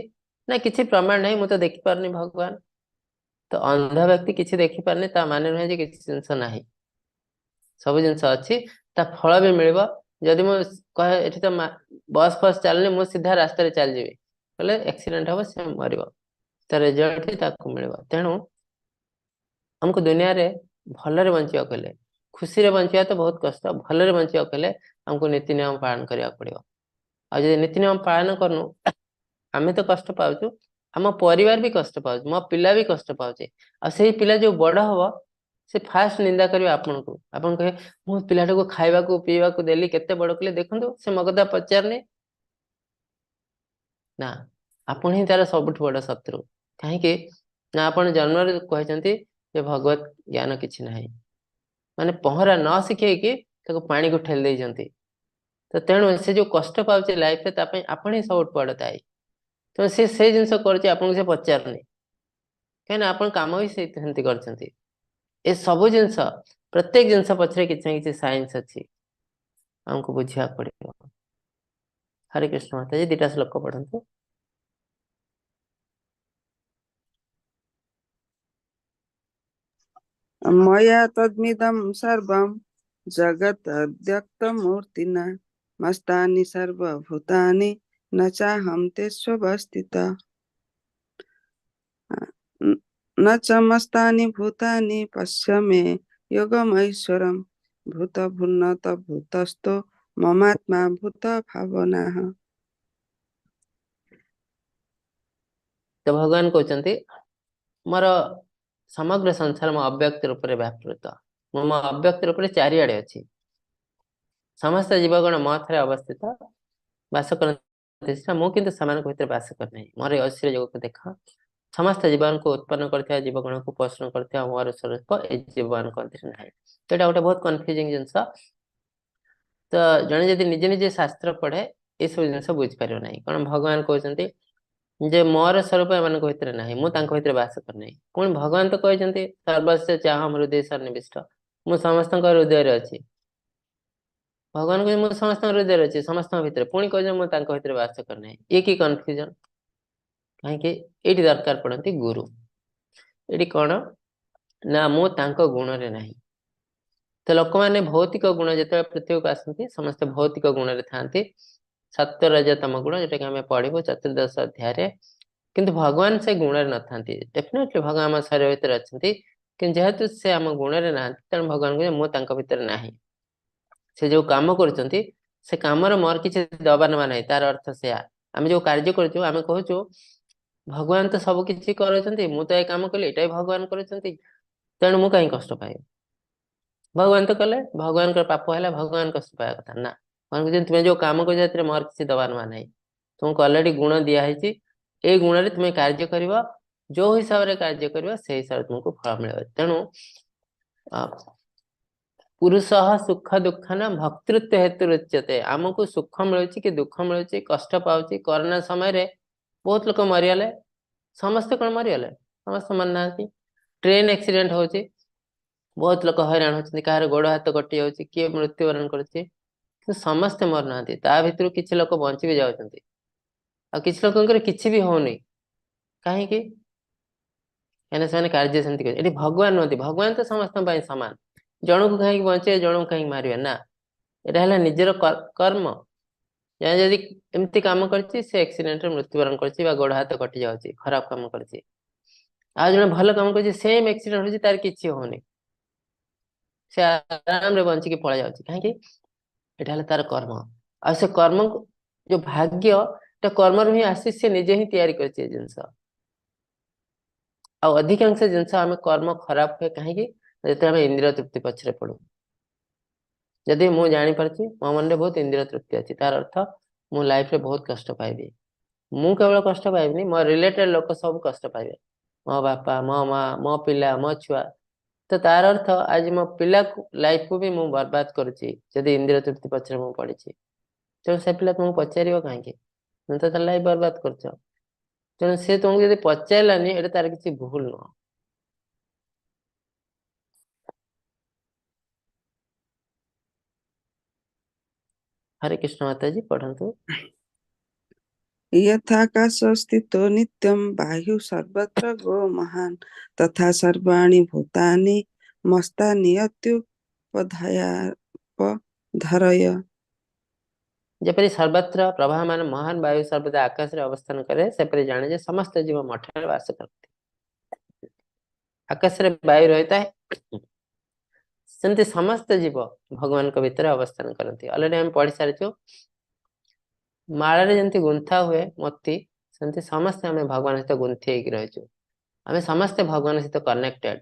ନା କିଛି ପ୍ରମାଣ ନାହିଁ, ମୁଁ ତ ଦେଖିପାରୁନି ଭଗବାନ। ତ ଅନ୍ଧ ବ୍ୟକ୍ତି କିଛି ଦେଖିପାରୁନି ତା ମାନେ ନୁହେଁ ଯେ କିଛି ଜିନିଷ ନାହିଁ, ସବୁ ଜିନିଷ ଅଛି, ତା ଫଳ ବି ମିଳିବ। ଯଦି ମୁଁ କହେ ଏଠି ତ ବସ୍ ଫସ୍ ଚାଲୁନି, ମୁଁ ସିଧା ରାସ୍ତାରେ ଚାଲିଯିବି, କହିଲେ ଆକ୍ସିଡେଣ୍ଟ ହବ, ସେ ମରିବ, ତା ରେଜଲ୍ଟ ବି ତାକୁ ମିଳିବ। ତେଣୁ ଆମକୁ ଦୁନିଆରେ ଭଲରେ ବଞ୍ଚିବାକୁ ହେଲେ, ଖୁସିରେ ବଞ୍ଚିବା ତ ବହୁତ କଷ୍ଟ, ଭଲରେ ବଞ୍ଚିବାକୁ ହେଲେ ଆମକୁ ନୀତି ନିୟମ ପାଳନ କରିବାକୁ ପଡିବ। ଆଉ ଯଦି ନୀତି ନିୟମ ପାଳନ କରୁନୁ, ଆମେ ତ କଷ୍ଟ ପାଉଛୁ, ଆମ ପରିବାର ବି କଷ୍ଟ ପାଉଛି, ମୋ ପିଲା ବି କଷ୍ଟ ପାଉଛି। ଆଉ ସେଇ ପିଲା ଯୋଉ ବଡ ହବ, ସେ ଫାଷ୍ଟ ନିନ୍ଦା କରିବେ ଆପଣଙ୍କୁ। ଆପଣ କହିବେ ମୁଁ ପିଲାଟାକୁ ଖାଇବାକୁ ପିଇବାକୁ ଦେଲି, କେତେ ବଡ କଲି, ଦେଖନ୍ତୁ ସେ ମୋ କଥା ପଚାରୁନି। ନା, ଆପଣ ହିଁ ତାର ସବୁଠୁ ବଡ ଶତ୍ରୁ। କାହିଁକି ନା ଆପଣ ଜନ୍ମରୁ କହିଛନ୍ତି ଯେ ଭଗବତ ଜ୍ଞାନ କିଛି ନାହିଁ, ମାନେ ପହଁରା ନ ଶିଖେଇକି ତାକୁ ପାଣିକୁ ଠେଲି ଦେଇଛନ୍ତି। ତ ତେଣୁ ସେ ଯୋଉ କଷ୍ଟ ପାଉଛି ଲାଇଫରେ, ତା ପାଇଁ ଆପଣ ହିଁ ସବୁଠୁ ବଡ ଦାୟୀ। ତେଣୁ ସେ ସେଇ ଜିନିଷ କରୁଛି, ଆପଣଙ୍କୁ ସେ ପଚାରୁନି, କାହିଁକିନା ଆପଣ କାମ ବି ସେମିତି କରିଛନ୍ତି। ଏ ସବୁ ଜିନିଷ, ପ୍ରତ୍ୟେକ ଜିନିଷ ପଛରେ କିଛି ନା କିଛି ସାଇନ୍ସ ଅଛି, ଆମକୁ ବୁଝିବାକୁ ପଡିବ। ହରେ କୃଷ୍ଣ ମାତାଜୀ, ଦିଟା ଶ୍ଲୋକ ପଢନ୍ତୁ। मया तद्मिदं सर्वं जगत् अव्यक्तमूर्तिना मस्तानि सर्वभूतानि न चाहं तेष्वस्थितः न च मस्तानि भूतानि पश्य मे योगमैश्वरं भूतभून्नत भूतस्थो ममात्मा भूत भावनाः। ତ ଭଗବାନ କହୁଛନ୍ତି ମୋର ସମଗ୍ର ସଂସାର ମୋ ଅବ୍ୟକ୍ତ ରୂପରେ ବ୍ୟାପୃତ, ମୁଁ ମୋ ଅବ୍ୟକ୍ତ ରୂପରେ ଚାରିଆଡେ ଅଛି। ସମସ୍ତ ଜୀବଗଣ ମୋ ଠାରେ ଅବସ୍ଥିତ ବାସ କରନ୍ତି ସିନା, ମୁଁ କିନ୍ତୁ ସେମାନଙ୍କ ଭିତରେ ବାସ କରିନାହିଁ। ମୋର ଏ ଐଶ୍ୱର୍ଯ୍ୟ ଯୋଗକୁ ଦେଖ, ସମସ୍ତ ଜୀବନକୁ ଉତ୍ପନ୍ନ କରିଥିବା, ଜୀବଗଣକୁ ପୋଷଣ କରିଥିବା ମୋର ସ୍ୱରୂପ ଏ ଜୀବମାନଙ୍କ ମଧ୍ୟରେ ନାହିଁ। ତ ଏଇଟା ଗୋଟେ ବହୁତ କନଫ୍ୟୁଜିଂ ଜିନିଷ। ତ ଜଣେ ଯଦି ନିଜେ ନିଜେ ଶାସ୍ତ୍ର ପଢେ ଏସବୁ ଜିନିଷ ବୁଝିପାରିବ ନାହିଁ। କାରଣ ଭଗବାନ କହୁଛନ୍ତି ଯେ ମୋର ସ୍ୱରୂପ ଏମାନଙ୍କ ଭିତରେ ନାହିଁ, ମୁଁ ତାଙ୍କ ଭିତରେ ବାସ କରିନାହିଁ। ପୁଣି ଭଗବାନ ତ କହିଛନ୍ତି ସର୍ବସ୍ୟ ଚାହଁ ହୃଦୟ ସନ୍ନିବିଷ୍ଟ, ମୁଁ ସମସ୍ତଙ୍କ ହୃଦୟରେ ଅଛି। ଭଗବାନ କହୁଛନ୍ତି ମୁଁ ସମସ୍ତଙ୍କ ହୃଦୟରେ ଅଛି, ସମସ୍ତଙ୍କ ଭିତରେ, ପୁଣି କହୁଛନ୍ତି ମୁଁ ତାଙ୍କ ଭିତରେ ବାସ କରିନାହିଁ। ଇଏ କି କନଫ୍ୟୁଜନ? କାହିଁକି ଏଇଠି ଦରକାର ପଡନ୍ତି ଗୁରୁ। ଏଠି କଣ ନା ମୁଁ ତାଙ୍କ ଗୁଣରେ ନାହିଁ। ତ ଲୋକମାନେ ଭୌତିକ ଗୁଣ ଯେତେବେଳେ ପୃଥିବୀକୁ ଆସନ୍ତି ସମସ୍ତେ ଭୌତିକ ଗୁଣରେ ଥାଆନ୍ତି, ସତ୍ୟ ରଜ ତମ ଗୁଣ, ଯୋଉଟାକି ଆମେ ପଢିବୁ ଚତୁର୍ଦ୍ଦଶ ଅଧ୍ୟାୟରେ। କିନ୍ତୁ ଭଗବାନ ସେ ଗୁଣରେ ନଥାନ୍ତି। ଡେଫିନେଟଲି ଭଗବାନ ଆମ ଶରୀର ଭିତରେ ଅଛନ୍ତି, କିନ୍ତୁ ଯେହେତୁ ସେ ଆମ ଗୁଣରେ ନାହାନ୍ତି, ତେଣୁ ଭଗବାନ କହୁଛନ୍ତି ମୁଁ ତାଙ୍କ ଭିତରେ ନାହିଁ। ସେ ଯୋଉ କାମ କରୁଛନ୍ତି ସେ କାମର ମୋର କିଛି ଦବା ନେବା ନାହିଁ। ତାର ଅର୍ଥ ସେୟା, ଆମେ ଯୋଉ କାର୍ଯ୍ୟ କରୁଛୁ ଆମେ କହୁଛୁ ଭଗବାନ ତ ସବୁ କିଛି କରୁଛନ୍ତି, ମୁଁ ତ ଏ କାମ କଲି, ଏଇଟା ବି ଭଗବାନ କରୁଛନ୍ତି, ତେଣୁ ମୁଁ କାହିଁ କଷ୍ଟ ପାଇବି? ଭଗବାନ ତ କଲେ, ଭଗବାନଙ୍କର ପାପ ହେଲା, ଭଗବାନ କଷ୍ଟ ପାଇବା କଥା ନା। ଭଗବାନ କହୁଛନ୍ତି ତୁମେ ଯୋଉ କାମ କରୁଛ ସେଥିରେ ମୋର କିଛି ଦବା ନେବା ନାହିଁ, ତୁମକୁ ଅଲରେଡି ଗୁଣ ଦିଆହେଇଛି, ଏଇ ଗୁଣରେ ତୁମେ କାର୍ଯ୍ୟ କରିବ, ଯୋଉ ହିସାବରେ କାର୍ଯ୍ୟ କରିବ ସେଇ ହିସାବରେ ତୁମକୁ ଫଳ ମିଳିବ। ତେଣୁ ପୁରୁଷ ସୁଖ ଦୁଃଖ ନା ଭକ୍ତୃତ୍ୱ ହେତୁ ରୁଚ୍ୟତେ। ଆମକୁ ସୁଖ ମିଳୁଛି କି ଦୁଃଖ ମିଳୁଛି, କଷ୍ଟ ପାଉଛି। କରୋନା ସମୟରେ ବହୁତ ଲୋକ ମରିଗଲେ, ସମସ୍ତେ କଣ ମରିଗଲେ? ସମସ୍ତେ ମରିନାହାନ୍ତି। ଟ୍ରେନ ଆକ୍ସିଡେଣ୍ଟ ହଉଛି, ବହୁତ ଲୋକ ହଇରାଣ ହଉଛନ୍ତି, କାହାର ଗୋଡ ହାତ କଟି ଯାଉଛି, କିଏ ମୃତ୍ୟୁବରଣ କରୁଛି, କିନ୍ତୁ ସମସ୍ତେ ମରୁନାହାନ୍ତି। ତା ଭିତରୁ କିଛି ଲୋକ ବଞ୍ଚି ବି ଯାଉଛନ୍ତି, ଆଉ କିଛି ଲୋକଙ୍କର କିଛି ବି ହଉନି। କାହିଁକି? କାହିଁକିନା ସେମାନେ କାର୍ଯ୍ୟ ସେମିତି କରୁଛନ୍ତି। ଏଠି ଭଗବାନ ନୁହନ୍ତି, ଭଗବାନ ତ ସମସ୍ତଙ୍କ ପାଇଁ ସମାନ। ଜଣକୁ କାହିଁକି ବଞ୍ଚେଇବେ, ଜଣକୁ କାହିଁକି ମାରିବେ? ନା, ଏଇଟା ହେଲା ନିଜର କର୍ମ। ଜଣେ ଯଦି ଏମିତି କାମ କରିଛି, ସେ ଆକ୍ସିଡେଣ୍ଟରେ ମୃତ୍ୟୁବରଣ କରିଛି ବା ଗୋଡ ହାତ କଟି ଯାଉଛି, ଖରାପ କାମ କରିଛି। ଆଉ ଜଣେ ଭଲ କାମ କରିଛି, ସେମ୍ ଆକ୍ସିଡେଣ୍ଟ ହଉଛି, ତାର କିଛି ହଉନି, ସେ ଆରାମରେ ବଞ୍ଚିକି ପଳେଇ ଯାଉଛି। କାହିଁକି? ଏଇଟା ହେଲା ତାର କର୍ମ। ଆଉ ସେ କର୍ମ ଯୋଉ ଭାଗ୍ୟ, ଏଟା କର୍ମରୁ ହିଁ ଆସି ସେ ନିଜେ ହିଁ ତିଆରି କରିଛି ଏ ଜିନିଷ। ଆଉ ଅଧିକାଂଶ ଜିନିଷ ଆମେ କର୍ମ ଖରାପ ହୁଏ କାହିଁକି? ଯେତେବେଳେ ଆମେ ଇନ୍ଦ୍ରିୟ ତୃପ୍ତି ପଛରେ ପଡୁ। ଯଦି ମୁଁ ଜାଣିପାରୁଛି ମୋ ମନରେ ବହୁତ ଇନ୍ଦ୍ରିୟ ତୃପ୍ତି ଅଛି, ତାର ଅର୍ଥ ମୁଁ ଲାଇଫରେ ବହୁତ କଷ୍ଟ ପାଇବି। ମୁଁ କେବଳ କଷ୍ଟ ପାଇବିନି, ମୋ ରିଲେଟେଡ ଲୋକ ସବୁ କଷ୍ଟ ପାଇବେ, ମୋ ବାପା, ମୋ ମା, ମୋ ପିଲା, ମୋ ଛୁଆ। ତ ତାର ଅର୍ଥ ଆଜି ମୋ ପିଲାକୁ ଲାଇଫକୁ ବି ମୁଁ ବର୍ବାଦ କରୁଛି ଯଦି ଇନ୍ଦ୍ରିୟ ତୃପ୍ତି ପଛରେ ମୁଁ ପଡିଛି। ତେଣୁ ସେ ପିଲା ତୁମକୁ ପଚାରିବ କାହିଁକି? ତୁମେ ତ ତା ଲାଇଫ ବର୍ବାଦ କରୁଛ। ତେଣୁ ସେ ତୁମକୁ ଯଦି ପଚାରିଲାନି, ଏଇଟା ତାର କିଛି ଭୁଲ ନୁହଁ। ହରେ କୃଷ୍ଣ ମାତାଜୀ, ପଢନ୍ତୁ। यथाकाश स्थितो नित्यं बाह्यु सर्वत्र गो महान् तथा सर्वाणि भूतानि मस्तानि अत्युपधयापधरय। ଯେପରି ସର୍ବତ୍ର ପ୍ରବାହମାନ ମହାନ ବାୟୁ ସର୍ବଦା ଆକାଶରେ ଅବସ୍ଥାନ କରେ, ସେପରି ଜାଣେ ଯେ ସମସ୍ତ ଜୀବ ମଠରେ ବାସ କରନ୍ତି। ଆକାଶରେ ବାୟୁ ରହିଥାଏ, ସେମିତି ସମସ୍ତ ଜୀବ ଭଗବାନଙ୍କ ଭିତରେ ଅବସ୍ଥାନ କରନ୍ତି। ଅଲରେଡି ଆମେ ପଢି ସାରିଛୁ, ମାଳରେ ଯେମିତି ଗୁନ୍ଥା ହୁଏ ମୋତି, ସେମିତି ସମସ୍ତେ ଆମେ ଭଗବାନ ସହିତ ଗୁନ୍ଥି ହେଇକି ରହିଛୁ। ଆମେ ସମସ୍ତେ ଭଗବାନ ସହିତ କନେକ୍ଟେଡ,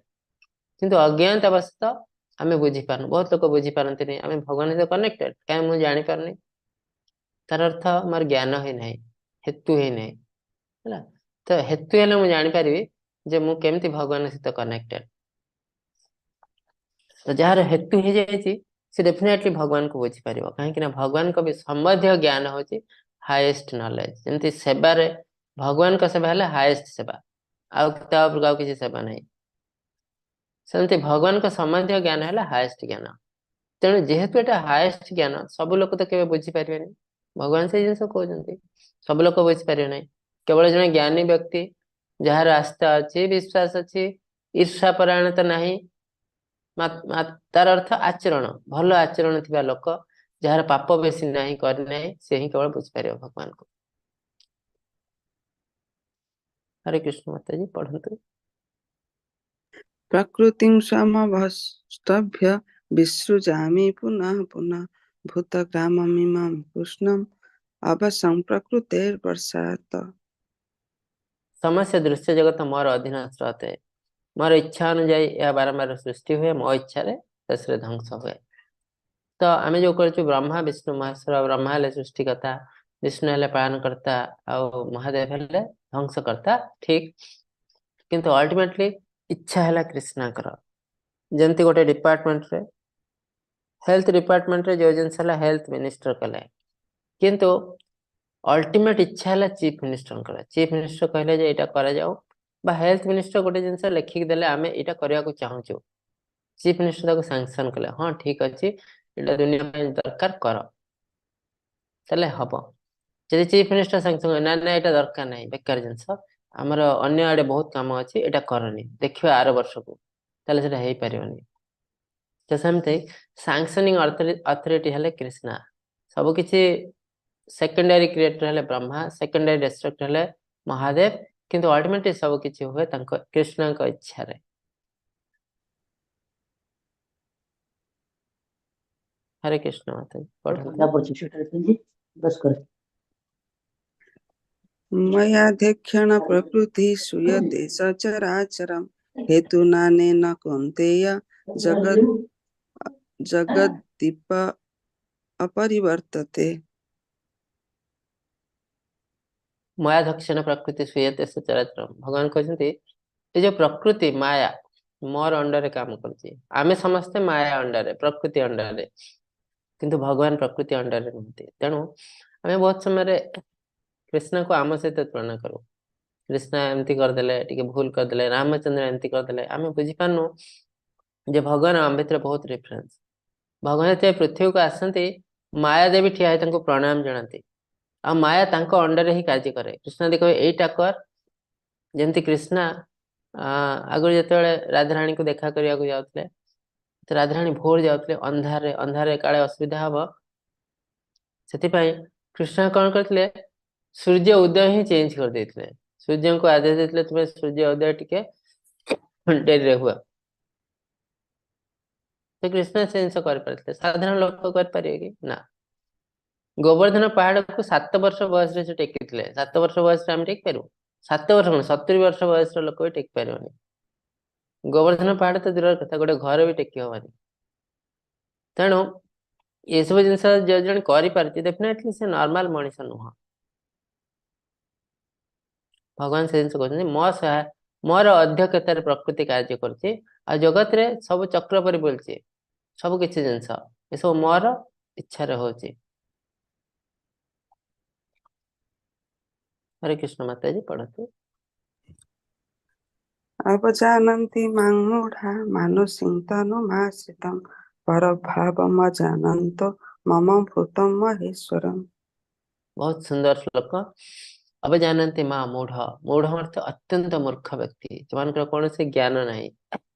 କିନ୍ତୁ ଅଜ୍ଞାନତା ବଶତଃ ଆମେ ବୁଝିପାରୁନୁ। ବହୁତ ଲୋକ ବୁଝିପାରନ୍ତିନି ଆମେ ଭଗବାନ ସହିତ କନେକ୍ଟେଡ, କାହିଁ ମୁଁ ଜାଣିପାରୁନି? ତାର ଅର୍ଥ ମୋର ଜ୍ଞାନ ହେଇନାହିଁ, ହେତୁ ହେଇନାହିଁ। ହେଲା, ତ ହେତୁ ହେଲେ ମୁଁ ଜାଣିପାରିବି ଯେ ମୁଁ କେମିତି ଭଗବାନ ସହିତ କନେକ୍ଟେଡ। ତ ଯାହାର ହେତୁ ହେଇଯାଇଛି ସେ ଡେଫିନେଟଲି ଭଗବାନଙ୍କୁ ବୁଝିପାରିବ। କାହିଁକି ନା ଭଗବାନଙ୍କ ବି ସମ୍ବନ୍ଧୀୟ ଜ୍ଞାନ ହଉଛି ହାଇଏଷ୍ଟ ନଲେଜ। ଯେମିତି ସେବାରେ ଭଗବାନଙ୍କ ସେବା ହେଲା ହାଇଏଷ୍ଟ ସେବା, ଆଉ ତା ଉପରକୁ ଆଉ କିଛି ସେବା ନାହିଁ। ସେମିତି ଭଗବାନଙ୍କ ସମ୍ବନ୍ଧୀୟ ଜ୍ଞାନ ହେଲା ହାଇଏଷ୍ଟ ଜ୍ଞାନ। ତେଣୁ ଯେହେତୁ ଏଟା ହାଇଏଷ୍ଟ ଜ୍ଞାନ, ସବୁ ଲୋକ ତ କେବେ ବୁଝିପାରିବେନି। ଭଗବାନ ସେଇ ଜିନିଷ କହୁଛନ୍ତି, ସବୁ ଲୋକ ବୁଝିପାରିବେ ନାହିଁ। କେବଳ ଜଣେ ଜ୍ଞାନୀ ବ୍ୟକ୍ତି, ଯାହାର ଆସ୍ଥା ଅଛି, ବିଶ୍ୱାସ ଅଛି, ଈର୍ଷା ପରାୟଣତା ନାହିଁ, ତାର ଅର୍ଥ ଆଚରଣ, ଭଲ ଆଚରଣ ଥିବା ଲୋକ, ଯାହାର ପାପ ବେଶୀ ନାହିଁ, କରିନାହିଁ, ସେ ହିଁ କେବଳ ବୁଝିପାରିବ ଭଗବାନଙ୍କୁ। ହରେ କୃଷ୍ଣ ମାତାଜୀ, ପଢନ୍ତୁ। ପ୍ରକୃତିଂ ସ୍ୱମଭଷ୍ଟଭ୍ୟ ବିସୃଜାମି ପୁନଃ ପୁନଃ ଭୂତଗ୍ରାମମିମं କୃଷ୍ଣಂ ଅବଶଂ ପ୍ରକୃତେର୍ବର୍ଷାତ। ସମସ୍ତ ଦୃଶ୍ୟ ଜଗତ ମୋର ଅଧୀନସ୍ଥ ଅଟେ। ମୋର ଇଚ୍ଛା ଅନୁଯାୟୀ ଏହା ବାରମ୍ବାର ସୃଷ୍ଟି ହୁଏ, ମୋ ଇଚ୍ଛାରେ ଶେଷରେ ଧ୍ୱଂସ ହୁଏ। ତ ଆମେ ଯୋଉ କରୁଛୁ ବ୍ରହ୍ମା ବିଷ୍ଣୁ ମହେଶ୍ୱର, ବ୍ରହ୍ମା ହେଲେ ସୃଷ୍ଟିକର୍ତ୍ତା, ବିଷ୍ଣୁ ହେଲେ ପାଳନକର୍ତ୍ତା, ଆଉ ମହାଦେବ ହେଲେ ଧ୍ୱଂସକର୍ତ୍ତା, ଠିକ। କିନ୍ତୁ ଅଲ୍ଟିମେଟଲି ଇଚ୍ଛା ହେଲା କୃଷ୍ଣଙ୍କର। ଯେମିତି ଗୋଟେ ଡିପାର୍ଟମେଣ୍ଟରେ, ହେଲ୍ଥ ଡିପାର୍ଟମେଣ୍ଟରେ ଯୋଉ ଜିନିଷ ହେଲା ହେଲ୍ଥ ମିନିଷ୍ଟର କଲେ, କିନ୍ତୁ ଅଲ୍ଟିମେଟ ଇଚ୍ଛା ହେଲା ଚିଫ ମିନିଷ୍ଟରଙ୍କର। ଚିଫ ମିନିଷ୍ଟର କହିଲେ ଯେ ଏଇଟା କରାଯାଉ, ବା ହେଲ୍ଥ ମିନିଷ୍ଟର ଗୋଟେ ଜିନିଷ ଲେଖିକି ଦେଲେ ଆମେ ଏଇଟା କରିବାକୁ ଚାହୁଁଛୁ, ଚିଫ ମିନିଷ୍ଟର ତାକୁ ସାଙ୍କସନ କଲେ, ହଁ ଠିକ ଅଛି ଏଇଟା ଦୁନିଆ ପାଇଁ ଦରକାର କର, ତାହେଲେ ହବ। ଯଦି ଚିଫ ମିନିଷ୍ଟର ସାଙ୍ଗସନ ନା ନା ଏଇଟା ଦରକାର ନାହିଁ, ବେକାର ଜିନିଷ, ଆମର ଅନ୍ୟ ଆଡେ ବହୁତ କାମ ଅଛି, ଏଇଟା କରନି, ଦେଖିବା ଆର ବର୍ଷକୁ, ତାହେଲେ ସେଟା ହେଇପାରିବନି। ତ ସେମିତି ସାଙ୍କସନିଂ ଅଥରିଟି ହେଲେ କୃଷ୍ଣା। ସବୁ କିଛି ସେକେଣ୍ଡାରୀ କ୍ରିଏଟର ହେଲେ ବ୍ରହ୍ମା, ସେକେଣ୍ଡାରୀ ଡିଷ୍ଟ୍ରକ୍ଟର ହେଲେ ମହାଦେବ, କିନ୍ତୁ ଅଲ୍ଟିମେଟଲି ସବୁ କିଛି ହୁଏ ତାଙ୍କ କୃଷ୍ଣଙ୍କ ଇଚ୍ଛାରେ। ହରେ କୃଷ୍ଣ ମାତା, ପଢନ୍ତୁ। मयाध्यक्षेण प्रकृति सूयते सचराचरं हेतुनानेन कौन्तेय जगत् जगद्दीप अपरिवर्तते। ମୟାଧ୍ୟକ୍ଷେଣ ପ୍ରକୃତି ସୂୟତେ ସଚରାଚରಂ। ଭଗବାନ କହିଛନ୍ତି ଏ ଯୋଉ ପ୍ରକୃତି ମାୟା, ମୋର ଅଣ୍ଡରରେ କାମ କରୁଛି। ଆମେ ସମସ୍ତେ ମାୟା ଅଣ୍ଡରରେ, ପ୍ରକୃତି ଅଣ୍ଡରରେ, କିନ୍ତୁ ଭଗବାନ ପ୍ରକୃତି ଅଣ୍ଡରରେ ନୁହନ୍ତି। ତେଣୁ ଆମେ ବହୁତ ସମୟରେ କୃଷ୍ଣକୁ ଆମ ସହିତ ତୁଳନା କରୁ। କୃଷ୍ଣ ଏମିତି କରିଦେଲେ, ଟିକେ ଭୁଲ କରିଦେଲେ, ରାମଚନ୍ଦ୍ର ଏମିତି କରିଦେଲେ, ଆମେ ବୁଝିପାରୁନୁ ଯେ ଭଗବାନ ଆମ ଭିତରେ ବହୁତ ଡିଫରେନ୍ସ। ଭଗବାନ ଯେତେବେଳେ ପୃଥିବୀକୁ ଆସନ୍ତି, ମାୟା ଦେବୀ ଠିଆ ହେଇ ତାଙ୍କୁ ପ୍ରଣାମ ଜଣାନ୍ତି, ଆଉ ମାୟା ତାଙ୍କ ଅଣ୍ଡରରେ ହିଁ କାର୍ଯ୍ୟ କରେ। କୃଷ୍ଣ ଯଦି କହିବେ ଏଇଟା କର, ଯେମିତି କୃଷ୍ଣ ଆଗରୁ ଯେତେବେଳେ ରାଧାରାଣୀକୁ ଦେଖା କରିବାକୁ ଯାଉଥିଲେ, ତ ରାଧାରାଣୀ ଭୋର ଯାଉଥିଲେ ଅନ୍ଧାରରେ, ଅନ୍ଧାରରେ କାଳେ ଅସୁବିଧା ହବ, ସେଥିପାଇଁ କୃଷ୍ଣ କଣ କରିଥିଲେ, ସୂର୍ଯ୍ୟ ଉଦୟ ହିଁ ଚେଞ୍ଜ କରିଦେଇଥିଲେ। ସୂର୍ଯ୍ୟଙ୍କୁ ଆଦେଶ ଦେଇଥିଲେ ତୁମେ ସୂର୍ଯ୍ୟ ଉଦୟ ଟିକେ ଡେରିରେ ହୁଅ। ତ କୃଷ୍ଣ ସେ ଜିନିଷ କରିପାରିଥିଲେ, ସାଧାରଣ ଲୋକ କରିପାରିବେ କି ନା? ଗୋବର୍ଦ୍ଧନ ପାହାଡକୁ 7 ବର୍ଷ ବୟସରେ ସେ ଟେକିଥିଲେ। 7 ବର୍ଷ ବୟସରେ ଆମେ ଟେକି ପାରିବୁ? 7 ବର୍ଷ କଣ, 70 ବର୍ଷ ବୟସର ଲୋକ ବି ଟେକି ପାରିବନି। ଗୋବର୍ଦ୍ଧନ ପାହାଡ ତ ଦୂରର କଥା, ଗୋଟେ ଘର ବି ଟେକି ହବନି। ତେଣୁ ଏସବୁ ଜିନିଷ ଯଦି ଜଣେ କରିପାରୁଛି, ଡେଫିନେଟଲି ସେ ନର୍ମାଲ ମଣିଷ ନୁହଁ। ଭଗବାନ ସେ ଜିନିଷ କହୁଛନ୍ତି, ମୋର ଅଧ୍ୟକ୍ଷତାରେ ପ୍ରକୃତି କାର୍ଯ୍ୟ କରୁଛି, ଆଉ ଜଗତରେ ସବୁ ଚକ୍ର ପରି ବୁଲୁଛି, ସବୁ କିଛି ଜିନିଷ ଏସବୁ ମୋର ଇଚ୍ଛାରେ ହଉଛି। ହରେ କୃଷ୍ଣ ମାତାଜୀ ପଢନ୍ତୁ। ଅବଜାନନ୍ତି ମାଂ ମୂଢା ମାନୁଷୀଂ ତନୁମାଶ୍ରିତଂ ପରଭାବମଜାନନ୍ତ ମମ ଭୂତଂ ମହେଶ୍ୱରଂ। ବହୁତ ସୁନ୍ଦର ଶ୍ଲୋକ। ଅବଜାନନ୍ତି ମା ମୂଢ, ମୂଢ ଅର୍ଥ ଅତ୍ୟନ୍ତ ମୂର୍ଖ ବ୍ୟକ୍ତି, ସେମାନଙ୍କର କୌଣସି ଜ୍ଞାନ ନାହିଁ।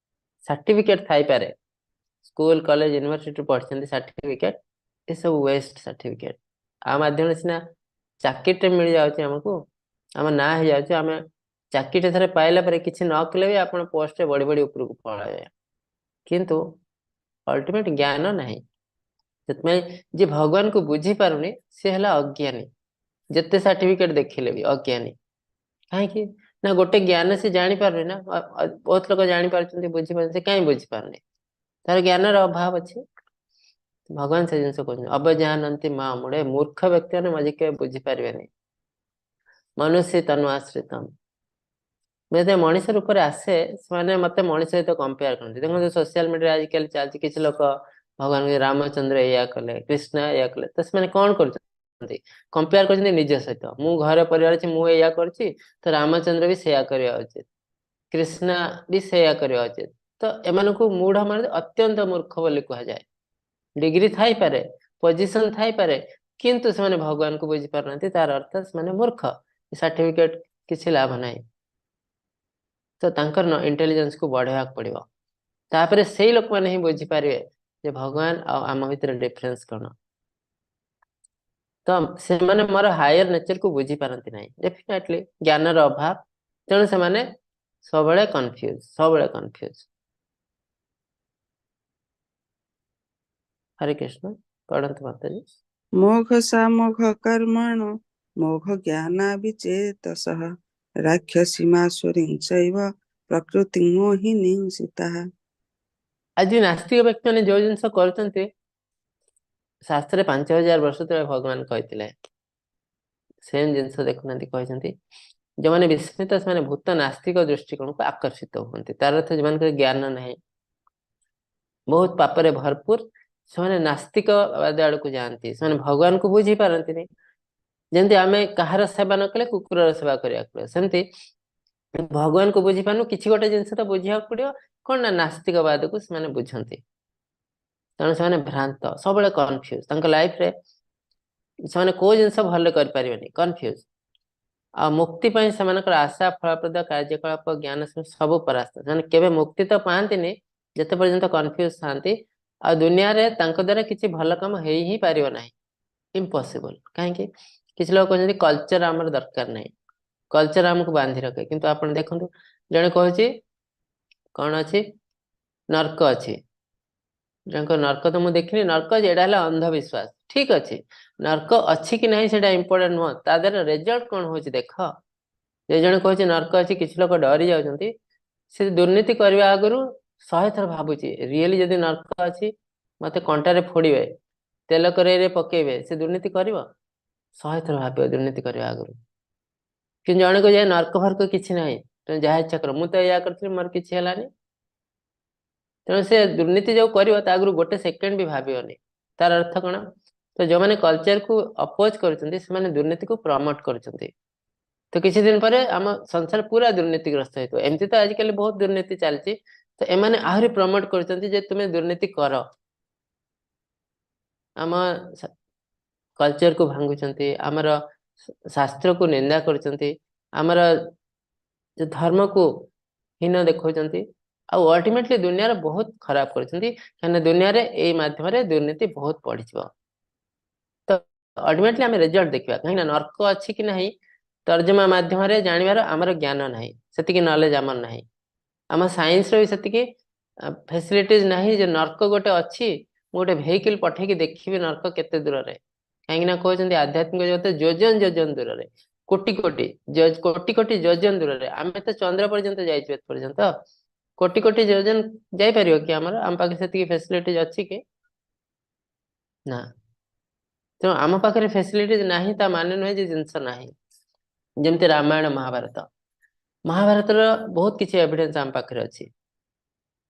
ସାର୍ଟିଫିକେଟ ଥାଇପାରେ, ସ୍କୁଲ କଲେଜ ୟୁନିଭର୍ସିଟିରୁ ପଢିଛନ୍ତି ସାର୍ଟିଫିକେଟ, ଏସବୁ ୱେଷ୍ଟ ସାର୍ଟିଫିକେଟ। ଆ ମାଧ୍ୟମରେ ସିନା ଚାକିରିଟେ ମିଳିଯାଉଛି ଆମକୁ, ଆମ ନାଁ ହେଇଯାଉଛି, ଆମେ ଚାକିରିଟେ ଥରେ ପାଇଲା ପରେ କିଛି ନ କଲେ ବି ଆପଣ ପୋଷ୍ଟରେ ବଢି ବଢି ଉପରକୁ ପଳାଇବେ, କିନ୍ତୁ ଅଲ୍ଟିମେଟ ଜ୍ଞାନ ନାହିଁ। ସେଥିପାଇଁ ଯିଏ ଭଗବାନଙ୍କୁ ବୁଝିପାରୁନି ସେ ହେଲା ଅଜ୍ଞାନୀ, ଯେତେ ସାର୍ଟିଫିକେଟ ଦେଖିଲେ ବି ଅଜ୍ଞାନୀ। କାହିଁକି ନା ଗୋଟେ ଜ୍ଞାନ ସେ ଜାଣିପାରୁନି ନା, ବହୁତ ଲୋକ ଜାଣିପାରୁଛନ୍ତି ବୁଝିପାରୁଛନ୍ତି, ସେ କାହିଁ ବୁଝିପାରୁନି, ତାର ଜ୍ଞାନର ଅଭାବ ଅଛି। ଭଗବାନ ସେ ଜିନିଷ କହୁଛନ୍ତି ଅବଜାନନ୍ତି ମା ମୂଢେ, ମୂର୍ଖ ବ୍ୟକ୍ତି ମାନେ ମଝି କେବେ ବୁଝିପାରିବେନି। ମନୁଷ୍ୟ ତନୁ ଆଶ୍ରିତମ, ଯେତେବେଳେ ମଣିଷ ରୂପରେ ଆସେ ସେମାନେ ମତେ ମଣିଷ ସହିତ କମ୍ପେୟାର କରନ୍ତି। ଦେଖନ୍ତୁ ସୋସିଆଲ ମିଡିଆ ଆଜିକାଲି ଚାଲିଛି, କିଛି ଲୋକ ଭଗବାନ ରାମଚନ୍ଦ୍ର ଏଇଆ କଲେ, କୃଷ୍ଣ ଏଇଆ କଲେ, ତ ସେମାନେ କଣ କରୁଛନ୍ତି, କମ୍ପେୟାର କରୁଛନ୍ତି ନିଜ ସହିତ। ମୁଁ ଘରେ ପରିବାର ଅଛି, ମୁଁ ଏଇଆ କରୁଛି, ତ ରାମଚନ୍ଦ୍ର ବି ସେଇଆ କରିବା ଉଚିତ, କୃଷ୍ଣ ବି ସେଇଆ କରିବା ଉଚିତ। ତ ଏମାନଙ୍କୁ ମୂଢ ମାନେ ଅତ୍ୟନ୍ତ ମୂର୍ଖ ବୋଲି କୁହାଯାଏ। ଡିଗ୍ରୀ ଥାଇପାରେ, ପୋଜିସନ ଥାଇପାରେ, କିନ୍ତୁ ସେମାନେ ଭଗବାନଙ୍କୁ ବୁଝିପାରୁନାହାନ୍ତି, ତାର ଅର୍ଥ ସେମାନେ ମୂର୍ଖ, ସାର୍ଟିଫିକେଟ କିଛି ଲାଭ ନାହିଁ। ତ ତାଙ୍କର ଇଣ୍ଟେଲିଜେନ୍ସକୁ ବଢେଇବାକୁ ପଡିବ, ତାପରେ ସେଇ ଲୋକମାନେ ହିଁ ବୁଝିପାରିବେ ଯେ ଭଗବାନ ଆଉ ଆମ ଭିତରେ ଡିଫରେନ୍ସ କଣ। ତ ସେମାନେ ମୋର ହାୟର ନେଚରକୁ ବୁଝିପାରନ୍ତି ନାହିଁ, ଡେଫିନେଟଲି ଜ୍ଞାନର ଅଭାବ, ତେଣୁ ସେମାନେ ସବୁବେଳେ କନଫ୍ୟୁଜ, ସବୁବେଳେ କନଫ୍ୟୁଜ। ହରେ କୃଷ୍ଣ, ପଢନ୍ତୁ ମାତାଜୀ। ମୋଘ ସାମୋଘ କର୍ମଣ ମୋଘ ଜ୍ଞାନ ବିଚେତସଃ ରାକ୍ଷସୀମାସୁରୀଂ ଚୈବ ପ୍ରକୃତିଂ ମୋହିନୀଂ ସୀତାଃ। ଆଜି ନାସ୍ତିକ ବ୍ୟକ୍ତି ମାନେ ଯୋଉ ଜିନିଷ କରୁଛନ୍ତି, ଶାସ୍ତ୍ରରେ 5000 ବର୍ଷ ତଳେ ଭଗବାନ କହିଥିଲେ ସେମ୍ ଜିନିଷ ଦେଖୁନାହାନ୍ତି, କହିଛନ୍ତି ଯୋଉମାନେ ବିସ୍ମିତ ସେମାନେ ଭୂତ ନାସ୍ତିକ ଦୃଷ୍ଟିକୋଣକୁ ଆକର୍ଷିତ ହୁଅନ୍ତି। ତାର ଅର୍ଥ ଯୋଉମାନଙ୍କର ଜ୍ଞାନ ନାହିଁ, ବହୁତ ପାପରେ ଭରପୁର, ସେମାନେ ନାସ୍ତିକବାଦ ଆଡକୁ ଯାଆନ୍ତି, ସେମାନେ ଭଗବାନଙ୍କୁ ବୁଝି ପାରନ୍ତିନି। ଯେମିତି ଆମେ କାହାର ସେବା ନ କଲେ କୁକୁରର ସେବା କରିବାକୁ ପଡିବ, ସେମିତି ଭଗବାନଙ୍କୁ ବୁଝିପାରୁନୁ, କିଛି ଗୋଟେ ଜିନିଷ ତ ବୁଝିବାକୁ ପଡିବ, କଣ ନା ନାସ୍ତିକବାଦକୁ ସେମାନେ ବୁଝନ୍ତି। ତେଣୁ ସେମାନେ ଭ୍ରାନ୍ତ, ସବୁବେଳେ କନଫ୍ୟୁଜ, ତାଙ୍କ ଲାଇଫରେ ସେମାନେ କୋଉ ଜିନିଷ ଭଲ କରିପାରିବେନି, କନଫ୍ୟୁଜ। ଆଉ ମୁକ୍ତି ପାଇଁ ସେମାନଙ୍କର ଆଶା, ଫଳପ୍ରଦ କାର୍ଯ୍ୟକଳାପ, ଜ୍ଞାନ ସବୁ ପରାସ୍ତ। ସେମାନେ କେବେ ମୁକ୍ତି ତ ପାଆନ୍ତିନି ଯେତେ ପର୍ଯ୍ୟନ୍ତ କନଫ୍ୟୁଜ ଥାଆନ୍ତି। ଆଉ ଦୁନିଆରେ ତାଙ୍କ ଦ୍ୱାରା କିଛି ଭଲ କାମ ହେଇ ହିଁ ପାରିବ ନାହିଁ, ଇମ୍ପସିବଲ। କାହିଁକି? କିଛି ଲୋକ କହୁଛନ୍ତି କଲଚର ଆମର ଦରକାର ନାହିଁ, କଲଚର ଆମକୁ ବାନ୍ଧି ରଖେ। କିନ୍ତୁ ଆପଣ ଦେଖନ୍ତୁ, ଜଣେ କହୁଛି କଣ ଅଛି, ନର୍କ ଅଛି, ଜଣଙ୍କ ନର୍କ ତ ମୁଁ ଦେଖିନି, ନର୍କ ଅଛି, ଏଇଟା ହେଲା ଅନ୍ଧବିଶ୍ୱାସ। ଠିକ ଅଛି, ନର୍କ ଅଛି କି ନାହିଁ ସେଇଟା ଇମ୍ପୋର୍ଟାଣ୍ଟ ନୁହଁ, ତା ଦ୍ୱାରା ରେଜଲ୍ଟ କଣ ହଉଛି ଦେଖ। ଯେ ଜଣେ କହୁଛି ନର୍କ ଅଛି, କିଛି ଲୋକ ଡରି ଯାଉଛନ୍ତି, ସେ ଦୁର୍ନୀତି କରିବା ଆଗରୁ 100 ଥର ଭାବୁଛି ରିଏଲି ଯଦି ନର୍କ ଅଛି ମତେ କଣ୍ଟାରେ ଫୋଡିବେ, ତେଲ କରେଇରେ ପକେଇବେ, ସେ ଦୁର୍ନୀତି କରିବ? 100 ଥର ଭାବିବ ଦୁର୍ନୀତି କରିବା ଆଗରୁ। କିନ୍ତୁ ଜଣେ କହୁଛି ନର୍କ ଫର୍କ କିଛି ନାହିଁ, ତମେ ଯାହା ଇଚ୍ଛା କର, ମୁଁ ତ ଏଇଆ କରିଥିଲି ମୋର କିଛି ହେଲାନି, ତେଣୁ ସେ ଦୁର୍ନୀତି ଯୋଉ କରିବ ତା ଆଗରୁ ଗୋଟେ ସେକେଣ୍ଡ ବି ଭାବିବନି। ତାର ଅର୍ଥ କଣ? ତ ଯୋଉମାନେ କଲଚରକୁ ଅପୋଜ କରୁଛନ୍ତି ସେମାନେ ଦୁର୍ନୀତିକୁ ପ୍ରମୋଟ କରୁଛନ୍ତି। ତ କିଛି ଦିନ ପରେ ଆମ ସଂସାର ପୁରା ଦୁର୍ନୀତିଗ୍ରସ୍ତ ହେଇଥିବ। ଏମିତି ତ ଆଜିକାଲି ବହୁତ ଦୁର୍ନୀତି ଚାଲିଛି, ତ ଏମାନେ ଆହୁରି ପ୍ରମୋଟ କରୁଛନ୍ତି ଯେ ତୁମେ ଦୁର୍ନୀତି କର, ଆମ କଲଚରକୁ ଭାଙ୍ଗୁଛନ୍ତି, ଆମର ଶାସ୍ତ୍ରକୁ ନିନ୍ଦା କରୁଛନ୍ତି, ଆମର ଧର୍ମକୁ ହୀନ ଦେଖାଉଛନ୍ତି, ଆଉ ଅଲ୍ଟିମେଟଲି ଦୁନିଆର ବହୁତ ଖରାପ କରୁଛନ୍ତି। କାହିଁକିନା ଦୁନିଆରେ ଏଇ ମାଧ୍ୟମରେ ଦୁର୍ନୀତି ବହୁତ ବଢିଯିବ। ତ ଅଲ୍ଟିମେଟଲି ଆମେ ରେଜଲ୍ଟ ଦେଖିବା, କାହିଁକିନା ନର୍କ ଅଛି କି ନାହିଁ ତର୍ଜମା ମାଧ୍ୟମରେ ଜାଣିବାର ଆମର ଜ୍ଞାନ ନାହିଁ, ସେତିକି ନଲେଜ ଆମର ନାହିଁ, ଆମ ସାଇନ୍ସର ବି ସେତିକି ଫେସିଲିଟିଜ ନାହିଁ ଯେ ନର୍କ ଗୋଟେ ଅଛି, ମୁଁ ଗୋଟେ ଭେହିକିଲ ପଠେଇକି ଦେଖିବି ନର୍କ କେତେ ଦୂରରେ। କାହିଁକିନା କହୁଛନ୍ତି ଆଧ୍ୟାତ୍ମିକ ଜଗତ ଯୋଜନ ଯୋଜନ ଦୂରରେ, କୋଟି କୋଟି କୋଟି କୋଟି ଯୋଜନ ଦୂରରେ। ଆମେ ତ ଚନ୍ଦ୍ର ପର୍ଯ୍ୟନ୍ତ ଯାଇଛୁ ଏ ପର୍ଯ୍ୟନ୍ତ, କୋଟି କୋଟି ଯୋଜନ ଯାଇପାରିବ କି ଆମର? ଆମ ପାଖରେ ସେତିକି ଫେସିଲିଟିଜ ଅଛି କି ନା? ତେଣୁ ଆମ ପାଖରେ ଫେସିଲିଟିଜ ନାହିଁ ତା ମାନେ ନୁହେଁ ଯେ ଜିନିଷ ନାହିଁ। ଯେମିତି ରାମାୟଣ ମହାଭାରତ, ମହାଭାରତର ବହୁତ କିଛି ଏଭିଡେନ୍ସ ଆମ ପାଖରେ ଅଛି।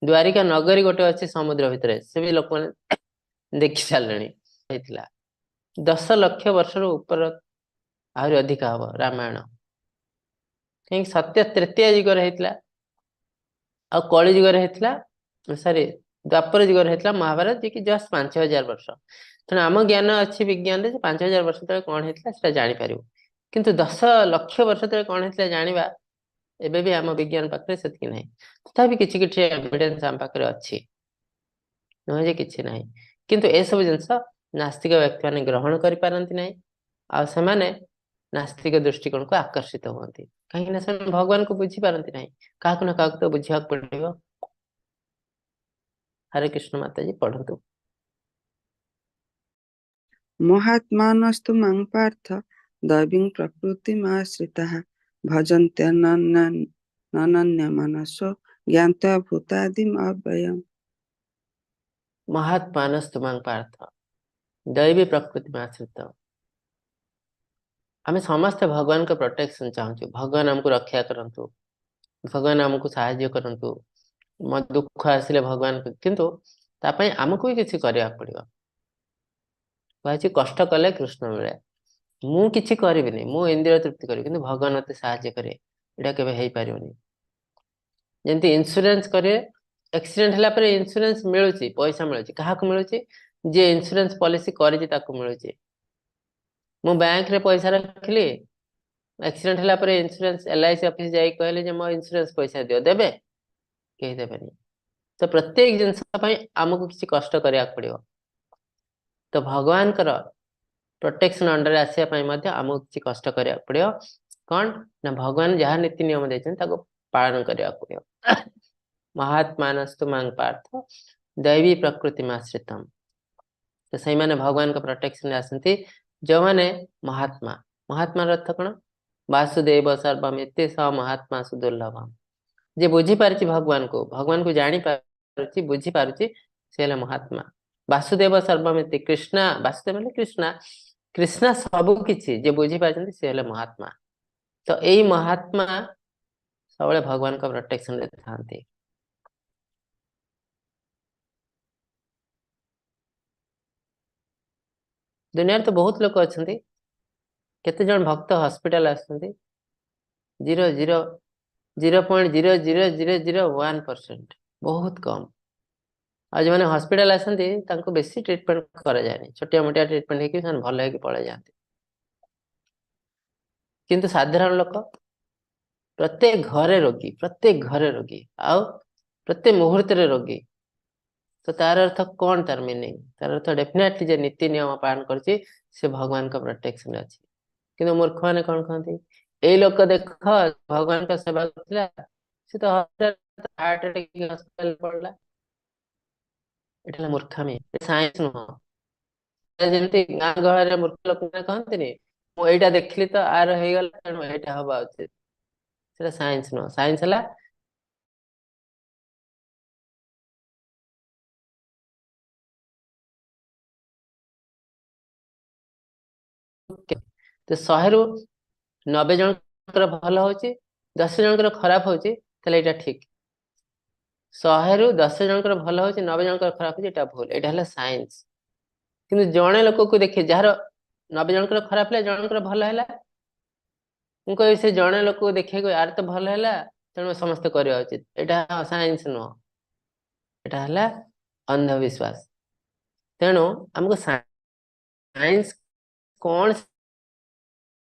ଦ୍ୱାରିକା ନଗରୀ ଗୋଟେ ଅଛି ସମୁଦ୍ର ଭିତରେ, ସେ ବି ଲୋକମାନେ ଦେଖି ସାରିଲେଣି ହେଇଥିଲା। 10 ଲକ୍ଷ ବର୍ଷରୁ ଉପର, ଆହୁରି ଅଧିକା ହବ ରାମାୟଣ। କାହିଁକି ସତ୍ୟ ତ୍ରେତୀୟ ଯୁଗରେ ହେଇଥିଲା, ଆଉ କଳି ଯୁଗରେ ହେଇଥିଲା, ସରି ଦ୍ୱାପର ଯୁଗରେ ହେଇଥିଲା ମହାଭାରତ, ଯିଏକି ଜଷ୍ଟ 5000 ବର୍ଷ। ତେଣୁ ଆମ ଜ୍ଞାନ ଅଛି ବିଜ୍ଞାନରେ ଯେ 5000 ବର୍ଷ ତଳେ କଣ ହେଇଥିଲା ସେଟା ଜାଣିପାରିବୁ, କିନ୍ତୁ 10 ଲକ୍ଷ ବର୍ଷ ତଳେ କଣ ହେଇଥିଲା ଜାଣିବା ଏବେ ବି ଆମ ବିଜ୍ଞାନ ପାଖରେ ସେତିକି ନାହିଁ। ତଥାପି କିଛି କିଛି ଏଭିଡେନ୍ସ ଆମ ପାଖରେ ଅଛି, ନୁହେଁ ଯେ କିଛି ନାହିଁ। କିନ୍ତୁ ଏସବୁ ଜିନିଷ ନାସ୍ତିକ ବ୍ୟକ୍ତି ମାନେ ଗ୍ରହଣ କରିପାରନ୍ତି ନାହିଁ, ଆଉ ସେମାନେ ନାସ୍ତିକ ଦୃଷ୍ଟିକୋଣକୁ ଆକର୍ଷିତ ହୁଅନ୍ତି। କାହିଁକି ନା ସେମାନେ ଭଗବାନଙ୍କୁ ବୁଝିପାରନ୍ତି ନାହିଁ, କାହାକୁ ନା କାହାକୁ ତ ବୁଝିବାକୁ ପଡିବ। ହରେ କୃଷ୍ଣ ମାତାଜୀ ପଢନ୍ତୁ। ମହାତ୍ମାନସ୍ତୁ ମାଂ ପାର୍ଥ ଦୈବୀଂ ପ୍ରକୃତିମାଶ୍ରିତାଃ ଭଜନ୍ତ୍ୟନନ୍ୟ ମାନସୋ ଜ୍ଞାତ୍ୱା ଭୂତାଦିମ୍ ଅବ୍ୟୟम्। ମହାତ୍ମାନସ୍ତୁ ମାଂ ପାର୍ଥ ଦୈବୀ ପ୍ରକୃତିମାଶ୍ରିତ। ଆମେ ସମସ୍ତେ ଭଗବାନଙ୍କ ପ୍ରୋଟେକ୍ସନ ଚାହୁଁଛୁ, ଭଗବାନ ଆମକୁ ରକ୍ଷା କରନ୍ତୁ, ଭଗବାନ ଆମକୁ ସାହାଯ୍ୟ କରନ୍ତୁ, ମୋ ଦୁଃଖ ଆସିଲେ ଭଗବାନ, କିନ୍ତୁ ତା ପାଇଁ ଆମକୁ ବି କିଛି କରିବାକୁ ପଡିବ। କୁହାଯାଇଛି କଷ୍ଟ କଲେ କୃଷ୍ଣ ମିଳେ। ମୁଁ କିଛି କରିବିନି, ମୁଁ ଇନ୍ଦ୍ରିୟ ତୃପ୍ତି କରିବି, କିନ୍ତୁ ଭଗବାନ ମତେ ସାହାଯ୍ୟ କରିବେ, ଏଇଟା କେବେ ହେଇପାରିବନି। ଯେମିତି ଇନ୍ସୁରାନ୍ସ କରିବେ, ଆକ୍ସିଡେଣ୍ଟ ହେଲା ପରେ ଇନ୍ସୁରାନ୍ସ ମିଳୁଛି, ପଇସା ମିଳୁଛି, କାହାକୁ ମିଳୁଛି? ଯିଏ ଇନ୍ସୁରାନ୍ସ ପଲିସି କରିଛି ତାକୁ ମିଳୁଛି। ମୁଁ ବ୍ୟାଙ୍କରେ ପଇସା ରଖିଲି, ଆକ୍ସିଡେଣ୍ଟ ହେଲା ପରେ ଇନ୍ସୁରାନ୍ସ LIC office ଯାଇକି କହିଲେ ଯେ ମୋ ଇନ୍ସୁରାନ୍ସ ପଇସା ଦିଅ, ଦେବେ? କେହି ଦେବେନି। ତ ପ୍ରତ୍ୟେକ ଜିନିଷ ପାଇଁ ଆମକୁ କିଛି କଷ୍ଟ କରିବାକୁ ପଡିବ। ତ ଭଗବାନଙ୍କର ପ୍ରୋଟେକ୍ସନ ଅଣ୍ଡରରେ ଆସିବା ପାଇଁ ମଧ୍ୟ ଆମକୁ କିଛି କଷ୍ଟ କରିବାକୁ ପଡିବ। କଣ ନା ଭଗବାନ ଯାହା ନୀତି ନିୟମ ଦେଇଛନ୍ତି ତାକୁ ପାଳନ କରିବାକୁ ପଡିବ। ମହାତ୍ମାନସ୍ତୁ ମାଂ ପାର୍ଥ ଦୈବୀ ପ୍ରକୃତିମାଶ୍ରିତମ୍। ତ ସେଇମାନେ ଭଗବାନଙ୍କ ପ୍ରୋଟେକ୍ସନରେ ଆସନ୍ତି ଯେଉଁମାନେ ମହାତ୍ମା। ମହାତ୍ମାର ଅର୍ଥ କଣ? ବାସୁଦେବ ସର୍ବମ୍ ଇତି ସ ମହାତ୍ମା ସୁଦୁର୍ଲଭମ୍। ଯିଏ ବୁଝିପାରୁଛି ଭଗବାନଙ୍କୁ, ଭଗବାନଙ୍କୁ ଜାଣିପାରୁଛି, ବୁଝିପାରୁଛି, ସେ ହେଲା ମହାତ୍ମା। ବାସୁଦେବ ସର୍ବମିତି କୃଷ୍ଣ, ବାସୁଦେବ ମାନେ କୃଷ୍ଣ, କୃଷ୍ଣ ସବୁ କିଛି ଯିଏ ବୁଝିପାରୁଛନ୍ତି ସେ ହେଲେ ମହାତ୍ମା। ତ ଏଇ ମହାତ୍ମା ସବୁବେଳେ ଭଗବାନଙ୍କ ପ୍ରୋଟେକ୍ସନରେ ଥାନ୍ତି। ଦୁନିଆରେ ତ ବହୁତ ଲୋକ ଅଛନ୍ତି, କେତେ ଜଣ ଭକ୍ତ ହସ୍ପିଟାଲ ଆସୁଛନ୍ତି, 0 0 0.00001%, ବହୁତ କମ। ଆଉ ଯେଉଁମାନେ ହସ୍ପିଟାଲ ଆସନ୍ତି ତାଙ୍କୁ ବେଶୀ ଟ୍ରିଟମେଣ୍ଟ କରାଯାଏନି, ଛୋଟିଆ ମୋଟିଆ ଟ୍ରିଟମେଣ୍ଟ ହେଇକି ସେମାନେ ଭଲ ହେଇକି ପଳେଇ ଯାଆନ୍ତି। କିନ୍ତୁ ସାଧାରଣ ଲୋକ ପ୍ରତ୍ୟେକ ଘରେ ରୋଗୀ, ପ୍ରତ୍ୟେକ ଘରେ ରୋଗୀ, ଆଉ ପ୍ରତ୍ୟେକ ମୁହୂର୍ତ୍ତରେ ରୋଗୀ। ତ ତାର ଅର୍ଥ କଣ? ତାର ମିନିଂ, ତାର ଅର୍ଥ ଡେଫିନେଟଲି ଯେ ନୀତି ନିୟମ ପାଳନ କରୁଛି ସେ ଭଗବାନଙ୍କ ପ୍ରୋଟେକ୍ସନରେ ଅଛି। କିନ୍ତୁ ମୂର୍ଖ ମାନେ କଣ କହନ୍ତି, ଏଇ ଲୋକ ଦେଖ ଭଗବାନଙ୍କ ସେବା କରୁଥିଲା, ସେ ତ ହାର୍ଟ ଆଟାକ ହସ୍ପିଟାଲ ପଡିଲା। ଏଟା ହେଲା ମୂର୍ଖାମି, ସାଇନ୍ସ ନୁହଁ। ଯେମିତି ଗାଁ ଗହଳିରେ ମୂର୍ଖ ଲୋକମାନେ କହନ୍ତିନି, ମୁଁ ଏଇଟା ଦେଖିଲି ତ ଆର ହେଇଗଲା ତେଣୁ ଏଇଟା ହବା ଉଚିତ, ସେଟା ସାଇନ୍ସ ନୁହଁ। ସାଇନ୍ସ ହେଲା ତ 100ରୁ 90 ଜଣଙ୍କର ଭଲ ହଉଛି, 10 ଜଣଙ୍କର ଖରାପ ହଉଛି, ତାହେଲେ ଏଇଟା ଠିକ। 100ରୁ 10 ଜଣଙ୍କର ଭଲ ହଉଛି, 90 ଜଣଙ୍କର ଖରାପ ହଉଛି, ଏଇଟା ଭୁଲ, ଏଇଟା ହେଲା ସାଇନ୍ସ। କିନ୍ତୁ ଜଣେ ଲୋକକୁ ଦେଖି ଯାହାର 90 ଜଣଙ୍କର ଖରାପ ହେଲା, ଜଣଙ୍କର ଭଲ ହେଲା, ମୁଁ କହିବି ସେ ଜଣେ ଲୋକକୁ ଦେଖିବାକୁ ଆର ତ ଭଲ ହେଲା, ତେଣୁ ସମସ୍ତେ କରିବା ଉଚିତ, ଏଇଟା ସାଇନ୍ସ ନୁହଁ, ଏଇଟା ହେଲା ଅନ୍ଧବିଶ୍ୱାସ। ତେଣୁ ଆମକୁ ସାଇନ୍ସ କଣ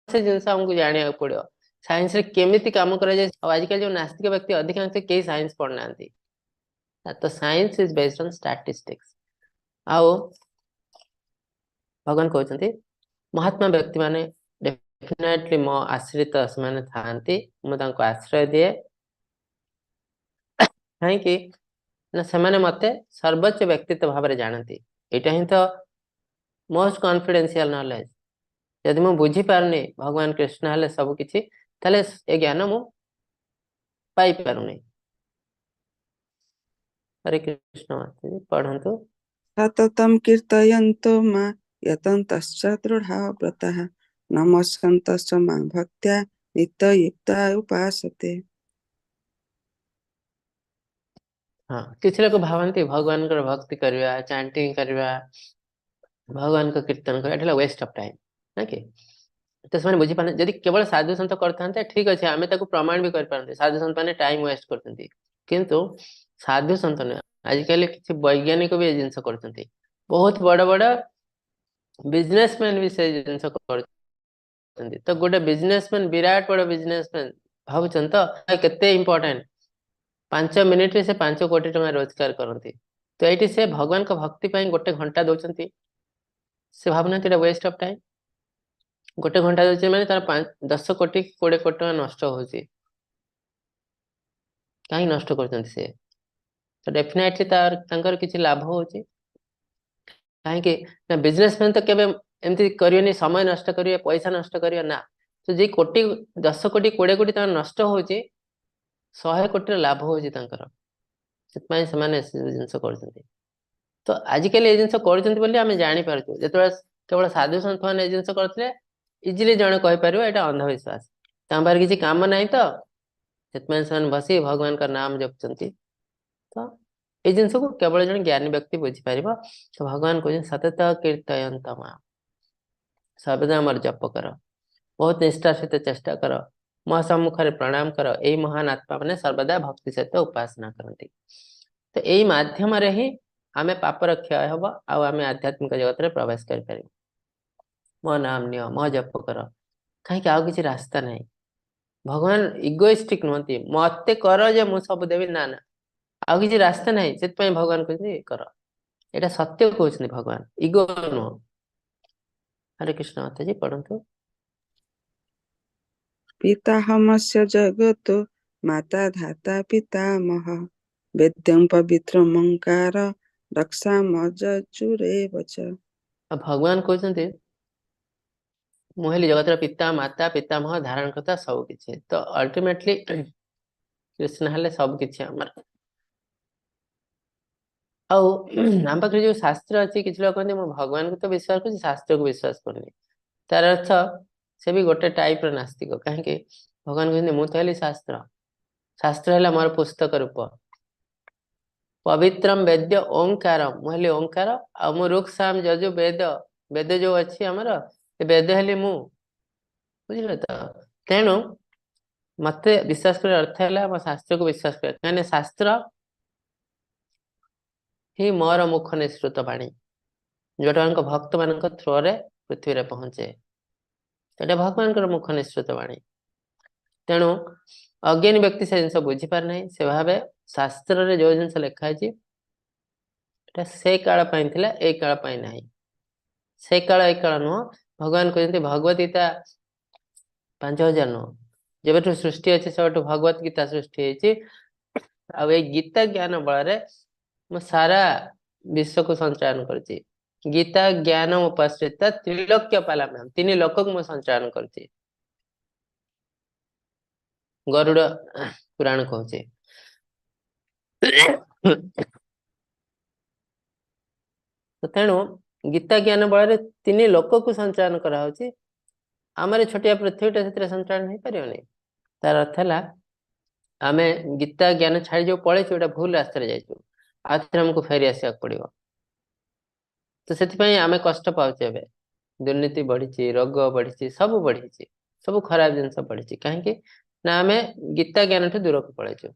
ସେ ଜିନିଷ ଆମକୁ ଜାଣିବାକୁ ପଡିବ, ସାଇନ୍ସରେ କେମିତି କାମ କରାଯାଏ। ଆଉ ଆଜିକାଲି ଯୋଉ ନାସ୍ତିକ ବ୍ୟକ୍ତି ଅଧିକାଂଶ କେହି ସାଇନ୍ସ ପଢୁନାହାନ୍ତି। ତ science is based on statistics. ଆଉ ଭଗବାନ କହୁଛନ୍ତି ମହାତ୍ମା ବ୍ୟକ୍ତି ମାନେ ଡେଫିନେଟଲି ମୋ ଆଶ୍ରିତ ସେମାନେ ଥାଆନ୍ତି, ମୁଁ ତାଙ୍କୁ ଆଶ୍ରୟ ଦିଏ। କାହିଁକି ନା ସେମାନେ ମତେ ସର୍ବୋଚ୍ଚ ବ୍ୟକ୍ତିତ୍ୱ ଭାବରେ ଜାଣନ୍ତି। ଏଇଟା ହିଁ ତ ମୋଷ୍ଟ କନଫିଡେନ୍ସିଆଲ ନଲେଜ। ଯଦି ମୁଁ ବୁଝିପାରୁନି ଭଗବାନ କୃଷ୍ଣ ହେଲେ ସବୁ କିଛି, ତାହେଲେ ଏ ଜ୍ଞାନ ମୁଁ ପାଇପାରୁନି। ହରେ କୃଷ୍ଣ ମାତାଜୀ ପଢନ୍ତୁ। ସତତಂ କୀର୍ତ୍ତୟନ୍तो ମା यतन्तश्च दृढव्रताः नमस्यन्तश्च मां भक्त्या नित्ययुक्ता उपासते। ହଁ, କିଛି ଲୋକ ଭାବନ୍ତି ଭଗବାନଙ୍କର ଭକ୍ତି କରିବା, ଚାଣ୍ଟିଂ କରିବା, ଭଗବାନଙ୍କ କୀର୍ତ୍ତନ କରିବା, ଏଟା ହେଲା ୱେଷ୍ଟ ଅଫ ଟାଇମ, ନାଇଁ କି? ତ ସେମାନେ ବୁଝିପାରନ୍ତି, ଯଦି କେବଳ ସାଧୁ ସନ୍ଥ କରିଥାନ୍ତେ ଠିକ ଅଛି, ଆମେ ତାକୁ ପ୍ରମାଣ ବି କରିପାରନ୍ତେ, ସାଧୁ ସନ୍ଥ ମାନେ ଟାଇମ ୱେଷ୍ଟ କରୁଛନ୍ତି। କିନ୍ତୁ ସାଧୁ ସନ୍ଥ ନୁହେଁ, ଆଜିକାଲି କିଛି ବୈଜ୍ଞାନିକ ବି ଏ ଜିନିଷ କରୁଛନ୍ତି, ବହୁତ ବଡ ବଡ ବିଜନେସମ୍ୟାନ ବି ସେ ଜିନିଷ କରୁଛନ୍ତି। ତ ଗୋଟେ ବିଜନେସମ୍ୟାନ, ବିରାଟ ବଡ ବିଜନେସମ୍ୟାନ ଭାବୁଛନ୍ତି ତ କେତେ ଇମ୍ପୋର୍ଟାଣ୍ଟ, 5 ମିନିଟରେ ସେ 5 କୋଟି ଟଙ୍କା ରୋଜଗାର କରନ୍ତି। ତ ଏଇଠି ସେ ଭଗବାନଙ୍କ ଭକ୍ତି ପାଇଁ 1 ଘଣ୍ଟା ଦଉଛନ୍ତି, ସେ ଭାବୁନାହାନ୍ତି ଏଇଟା ୱେଷ୍ଟ ଅଫ ଟାଇମ। 1 ଘଣ୍ଟା ଦଉଛି ମାନେ ତାର 10 କୋଟି 20 କୋଟି ଟଙ୍କା ନଷ୍ଟ ହଉଛି। କାହିଁ ନଷ୍ଟ କରୁଛନ୍ତି ସେ? ତ ଡେଫିନେଟଲି ତାଙ୍କର କିଛି ଲାଭ ହଉଛି। କାହିଁକି ନା ବିଜନେସମ୍ୟାନ ତ କେବେ ଏମିତି କରିବେନି, ସମୟ ନଷ୍ଟ କରିବେ, ପଇସା ନଷ୍ଟ କରିବେ ନା। ତ ଯେ କୋଟି 10 କୋଟି 20 କୋଟି ତାଙ୍କର ନଷ୍ଟ ହଉଛି, 100 କୋଟିର ଲାଭ ହଉଛି ତାଙ୍କର। ସେଥିପାଇଁ ସେମାନେ ସେ ଜିନିଷ କରୁଛନ୍ତି। ତ ଆଜିକାଲି ଏ ଜିନିଷ କରୁଛନ୍ତି ବୋଲି ଆମେ ଜାଣିପାରୁଛୁ। ଯେତେବେଳେ କେବଳ ସାଧୁ ସନ୍ଥ ମାନେ ଏ ଜିନିଷ କରୁଥିଲେ, ଇଜିଲି ଜଣେ କହିପାରିବ ଏଇଟା ଅନ୍ଧବିଶ୍ୱାସ, ତାଙ୍କ ପାଖରେ କିଛି କାମ ନାହିଁ, ତ ସେଥିପାଇଁ ସେମାନେ ବସି ଭଗବାନଙ୍କ ନାମ ଜପୁଛନ୍ତି। ତ ଏଇ ଜିନିଷକୁ କେବଳ ଜଣେ ଜ୍ଞାନୀ ବ୍ୟକ୍ତି ବୁଝିପାରିବ। ତ ଭଗବାନ କହୁଛନ୍ତି ସତତ କୀର୍ତ୍ତୟନ୍ତ ମା, ସର୍ବଦା ଆମର ଜପ କର, ବହୁତ ନିଷ୍ଠା ସହିତ ଚେଷ୍ଟା କର, ମୋ ସମ୍ମୁଖରେ ପ୍ରଣାମ କର। ଏଇ ମହାନ ଆତ୍ମା ମାନେ ସର୍ବଦା ଭକ୍ତି ସହିତ ଉପାସନା କରନ୍ତି। ତ ଏଇ ମାଧ୍ୟମରେ ହିଁ ଆମେ ପାପର କ୍ଷୟ ହବ, ଆଉ ଆମେ ଆଧ୍ୟାତ୍ମିକ ଜଗତରେ ପ୍ରବେଶ କରିପାରିବୁ। ମୋ ନାମ ନିଅ, ମୋ ଜପ କର, କାହିଁକି ଆଉ କିଛି ରାସ୍ତା ନାହିଁ। ଭଗବାନ ଇଗୋଇଷ୍ଟିକ ନୁହନ୍ତି, ମତେ କର ଯେ ମୁଁ ସବୁ ଦେବି, ନା ନା, ଆଉ କିଛି ରାସ୍ତା ନାହିଁ। ସେଥିପାଇଁ ଭଗବାନ କହୁଛନ୍ତି କର। ଏଇଟା ସତ୍ୟ କହୁଛନ୍ତି ଭଗବାନ, ଇଗୋ ନୁହଁ। ହରେ କୃଷ୍ଣ ମାତାଜୀ ପଢନ୍ତୁ। ପିତାହମସ୍ୟ ଜଗତୋ ମାତା ଧାତା ପିତାମହ ବେଦ୍ୟଂ ପବିତ୍ରମଙ୍କାର ରକ୍ଷାମଜୁରେବ ଚ। ଆଉ ଭଗବାନ କହୁଛନ୍ତି ମୁଁ ହେଲି ଜଗତର ପିତା, ମାତା, ପିତାମହ, ଧାରଣକର୍ତ୍ତା, ସବୁ କିଛି। ତ ଅଲ୍ଟିମେଟଲି କୃଷ୍ଣ ହେଲେ ସବୁ କିଛି ଆମର। ଆଉ ଆମ ପାଖରେ ଯୋଉ ଶାସ୍ତ୍ର ଅଛି, କିଛି ଲୋକ କହନ୍ତି ମୁଁ ଭଗବାନଙ୍କୁ ତ ବିଶ୍ୱାସ କରୁଛି, ଶାସ୍ତ୍ରକୁ ବିଶ୍ୱାସ କରୁନି। ତାର ଅର୍ଥ ସେ ବି ଗୋଟେ ଟାଇପର ନାସ୍ତିକ। କାହିଁକି ଭଗବାନ କହୁଛନ୍ତି ମୁଁ ତ ହେଲି ଶାସ୍ତ୍ର, ଶାସ୍ତ୍ର ହେଲା ମୋର ପୁସ୍ତକ ରୂପ। ପବିତ୍ରମ ବେଦ୍ୟ ଓଙ୍କାର, ମୁଁ ହେଲି ଓଙ୍କାର। ଆଉ ମୁଁ ଋକ୍ ସାମ ଯଜୁ ବେଦ, ବେଦ ଯୋଉ ଅଛି ଆମର, ସେ ବେଦ ହେଲି ମୁଁ, ବୁଝିଲେ ତ? ତେଣୁ ମତେ ବିଶ୍ୱାସ କରିବା ଅର୍ଥ ହେଲା ମୋ ଶାସ୍ତ୍ରକୁ ବିଶ୍ୱାସ କରିବା। କାହିଁକିନା ଶାସ୍ତ୍ର ହିଁ ମୋର ମୁଖ ନିଃସୃତ ବାଣୀ, ଯୋଉଟା ଭକ୍ତ ମାନଙ୍କ ଥ୍ରୋରେ ପୃଥିବୀରେ ପହଞ୍ଚେ। ଏଇଟା ଭଗବାନଙ୍କର ମୁଖ ନିଃସୃତ ବାଣୀ। ତେଣୁ ଅଜ୍ଞାନୀ ବ୍ୟକ୍ତି ସେ ଜିନିଷ ବୁଝିପାରେ ନାହିଁ। ସେ ଭାବେ ଶାସ୍ତ୍ରରେ ଯୋଉ ଜିନିଷ ଲେଖା ହେଇଛି ଏଟା ସେ କାଳ ପାଇଁ ଥିଲା, ଏ କାଳ ପାଇଁ ନାହିଁ। ସେ କାଳ ଏ କାଳ ନୁହଁ। ଭଗବାନ କହୁଛନ୍ତି ଭଗବତ ଗୀତା 5000 ନୁହଁ, ଯେବେଠୁ ସୃଷ୍ଟି ଅଛି ସେବେଠୁ ଭଗବତ ଗୀତା ସୃଷ୍ଟି ହେଇଛି। ଆଉ ଏଇ ଗୀତା ଜ୍ଞାନ ବଳରେ ମୁଁ ସାରା ବିଶ୍ୱକୁ ସଞ୍ଚାଳନ କରୁଛି। ଗୀତା ଜ୍ଞାନ ଉପାଶ୍ରିତ ତ୍ରିଲୋକ୍ୟ ପାଲାମ୍ୟହମ୍, 3 ଲୋକକୁ ମୁଁ ସଞ୍ଚାଳନ କରୁଛି। ଗରୁଡ଼ ପୁରାଣ କହୁଛି। ତେଣୁ ଗୀତା ଜ୍ଞାନ ବଳରେ 3 ଲୋକକୁ ସଞ୍ଚାଳନ କରାହଉଛି। ଆମର ଛୋଟିଆ ପୃଥିବୀଟା ସେଥିରେ ସଞ୍ଚାଳନ ହେଇପାରିବନି। ତାର ଅର୍ଥ ହେଲା ଆମେ ଗୀତା ଜ୍ଞାନ ଛାଡି ଯୋଉ ପଳେଇଛୁ, ଏଇଟା ଭୁଲ ରାସ୍ତାରେ ଯାଇଛୁ, ଆଉ ଥରେ ଆମକୁ ଫେରି ଆସିବାକୁ ପଡିବ। ତ ସେଥିପାଇଁ ଆମେ କଷ୍ଟ ପାଉଛୁ ଏବେ। ଦୁର୍ନୀତି ବଢିଛି, ରୋଗ ବଢିଛି, ସବୁ ବଢିଛି, ସବୁ ଖରାପ ଜିନିଷ ବଢିଛି। କାହିଁକି ନା ଆମେ ଗୀତା ଜ୍ଞାନଠୁ ଦୂରକୁ ପଳେଇଛୁ।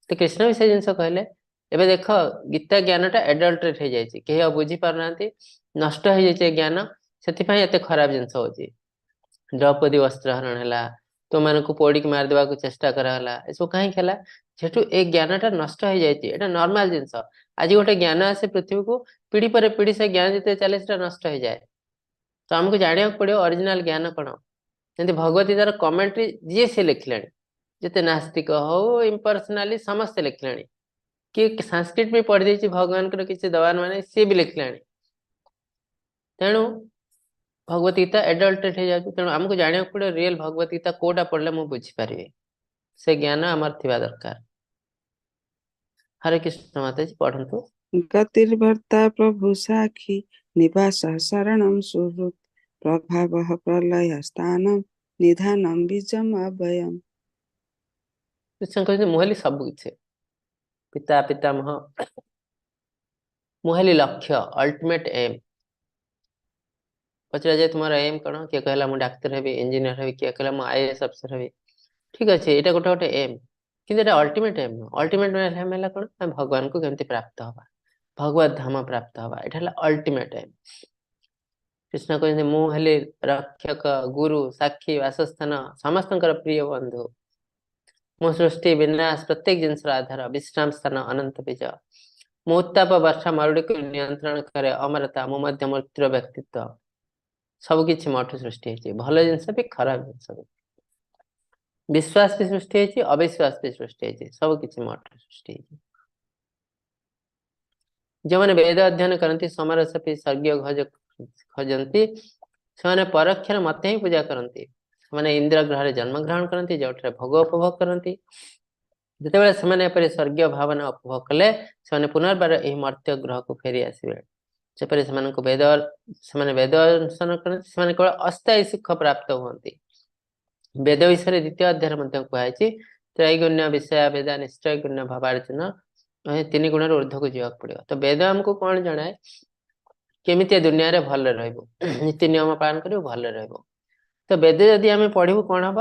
ତ କୃଷ୍ଣ ବି ସେ ଜିନିଷ କହିଲେ, ଏବେ ଦେଖ ଗୀତା ଜ୍ଞାନଟା ଏଡଲ୍ଟରେଟ୍ ହେଇଯାଇଛି, କେହି ଆଉ ବୁଝି ପାରୁନାହାନ୍ତି, ନଷ୍ଟ ହେଇଯାଇଛି ଏ ଜ୍ଞାନ, ସେଥିପାଇଁ ଏତେ ଖରାପ ଜିନିଷ ହଉଛି। ଦ୍ରୌପଦୀ ବସ୍ତ୍ରହରଣ ହେଲା, ତୁମମାନଙ୍କୁ ପୋଡିକି ମାରିଦେବାକୁ ଚେଷ୍ଟା କରାଗଲା, ଏସବୁ କାହିଁକି ହେଲା? ଯେହେତୁ ଏ ଜ୍ଞାନଟା ନଷ୍ଟ ହେଇଯାଇଛି। ଏଇଟା ନର୍ମାଲ ଜିନିଷ। ଆଜି ଗୋଟେ ଜ୍ଞାନ ଆସେ ପୃଥିବୀକୁ, ପିଢି ପରେ ପିଢି ସେ ଜ୍ଞାନ ଯେତେବେଳେ ଚାଲେ ସେଟା ନଷ୍ଟ ହେଇଯାଏ। ତ ଆମକୁ ଜାଣିବାକୁ ପଡିବ ଅରିଜିନାଲ ଜ୍ଞାନ କଣ। ଯେମିତି ଭଗବତ ଗୀତାର କମେଣ୍ଟ୍ରି ଯିଏ ସେ ଲେଖିଲାଣି, ଯେତେ ନାସ୍ତିକ ହଉ ଇମ୍ପର୍ସନାଲି ସମସ୍ତେ ଲେଖିଲାଣି, କିଏ ସାଂସ୍କ୍ରିଟ ବି ପଢି ଦେଇଛି ଭଗବାନଙ୍କର କିଛି ଦବାନ ମାନେ ସିଏ ବି ଲେଖିଲାଣି। ତେଣୁ ଭଗବତ ଗୀତା ଏଡଲ୍ଟରେଟ୍ ହେଇଯାଉଛି। ତେଣୁ ଆମକୁ ଜାଣିବାକୁ ପଡିବ ରିଏଲ ଭଗବତ ଗୀତା କୋଉଟା ପଢିଲେ ମୁଁ ବୁଝିପାରିବି, ସେ ଜ୍ଞାନ ଆମର ଥିବା ଦରକାର। ହରେ କୃଷ୍ଣ ମାତାଜୀ ପଢନ୍ତୁ। गतिर्भर्ता प्रभु साखी निवासः शरणं सुहृत् प्रभावः प्रलयस्थानं निधानं बीजम् अव्ययम्। କୃଷ୍ଣ କହିଛନ୍ତି ମୁଁ ହେଲି ସବୁ କିଛି, ପିତା ପିତାମହ, ମୁଁ ହେଲି ଲକ୍ଷ୍ୟ, ଅଲ୍ଟିମେଟ ଏମ୍। ପଚରାଯାଏ ତୁମର ଏମ୍ କଣ? କିଏ କହିଲା ମୁଁ ଡାକ୍ତର ହେବି, ଇଞ୍ଜିନିୟର ହେବି, କିଏ କହିଲା ମୁଁ ଆଇଏଏସ୍ ଅଫିସର ହେବି। ଠିକ ଅଛି, ଏଇଟା ଗୋଟେ ଗୋଟେ ଏମ୍, କିନ୍ତୁ ଏଇଟା ଅଲ୍ଟିମେଟ ଏମ୍ ନୁହଁ। ଅଲ୍ଟିମେଟ ଏମ୍ ହେଲା କଣ? ଆମେ ଭଗବାନଙ୍କୁ କେମିତି ପ୍ରାପ୍ତ ହବା, ଭଗବତ ଧାମ ପ୍ରାପ୍ତ ହବା, ଏଇଟା ହେଲା ଅଲ୍ଟିମେଟ ଏମ୍। କୃଷ୍ଣ କହିଛନ୍ତି ମୁଁ ହେଲି ରକ୍ଷକ, ଗୁରୁ, ସାକ୍ଷୀ, ବାସସ୍ଥାନ, ସମସ୍ତଙ୍କର ପ୍ରିୟ ବନ୍ଧୁ। ମୁଁ ସୃଷ୍ଟି ବିନାଶ ପ୍ରତ୍ୟେକ ଜିନିଷର ଆଧାର, ବିଶ୍ରାମ ସ୍ଥାନ, ଅନନ୍ତ ବୀଜ। ମୁଁ ଉତ୍ତାପ ବର୍ଷା ମରୁଡ଼ିକୁ ନିୟନ୍ତ୍ରଣ କରେ, ଅମରତା। ମୁଁ ମଧ୍ୟ ମୃତ୍ୟୁର ବ୍ୟକ୍ତିତ୍ୱ। ସବୁ କିଛି ମୋଠୁ ସୃଷ୍ଟି ହେଇଛି, ଭଲ ଜିନିଷ ବି ଖରାପ ଜିନିଷ ବି, ବିଶ୍ୱାସ ବି ସୃଷ୍ଟି ହେଇଛି, ଅବିଶ୍ୱାସ ବି ସୃଷ୍ଟି ହେଇଛି, ସବୁ କିଛି ମୋଠୁ ସୃଷ୍ଟି ହେଇଛି। ଯେଉଁମାନେ ବେଦ ଅଧ୍ୟୟନ କରନ୍ତି, ସୋମରସ ପି ସ୍ୱର୍ଗୀୟ ଖୋଜନ୍ତି, ସେମାନେ ପରୋକ୍ଷରେ ମତେ ହିଁ ପୂଜା କରନ୍ତି। ସେମାନେ ଇନ୍ଦ୍ର ଗ୍ରହରେ ଜନ୍ମଗ୍ରହଣ କରନ୍ତି, ଯେଉଁଠାରେ ଭୋଗ ଉପଭୋଗ କରନ୍ତି। ଯେତେବେଳେ ସେମାନେ ଏପରି ସ୍ୱର୍ଗୀୟ ଭାବନା ଉପଭୋଗ କଲେ, ସେମାନେ ପୁନର୍ବାର ଏହି ମର୍ତ୍ତ୍ୟ ଗ୍ରହକୁ ଫେରି ଆସିବେ। ସେପରି ସେମାନଙ୍କୁ ବେଦ, ସେମାନେ ବେଦ ଅନୁସରଣ କରନ୍ତି, ସେମାନେ କେବଳ ଅସ୍ଥାୟୀ ସୁଖ ପ୍ରାପ୍ତ ହୁଅନ୍ତି। ବେଦ ବିଷୟରେ ଦ୍ୱିତୀୟ ଅଧ୍ୟାୟରେ ମଧ୍ୟ କୁହାଯାଇଛି, ତ୍ରୈଗୁଣ୍ୟ ବିଷୟ ବେଦ ନିଶ୍ଚୟ ଭାବାର୍ଜୁନ, ତିନି ଗୁଣରୁ ଉର୍ଦ୍ଧ୍ୱକୁ ଯିବାକୁ ପଡିବ। ତ ବେଦ ଆମକୁ କଣ ଜଣାଏ? କେମିତି ଏ ଦୁନିଆରେ ଭଲରେ ରହିବୁ, ନୀତି ନିୟମ ପାଳନ କରିବୁ, ଭଲରେ ରହିବୁ। ତ ବେଦ ଯଦି ଆମେ ପଢିବୁ କଣ ହବ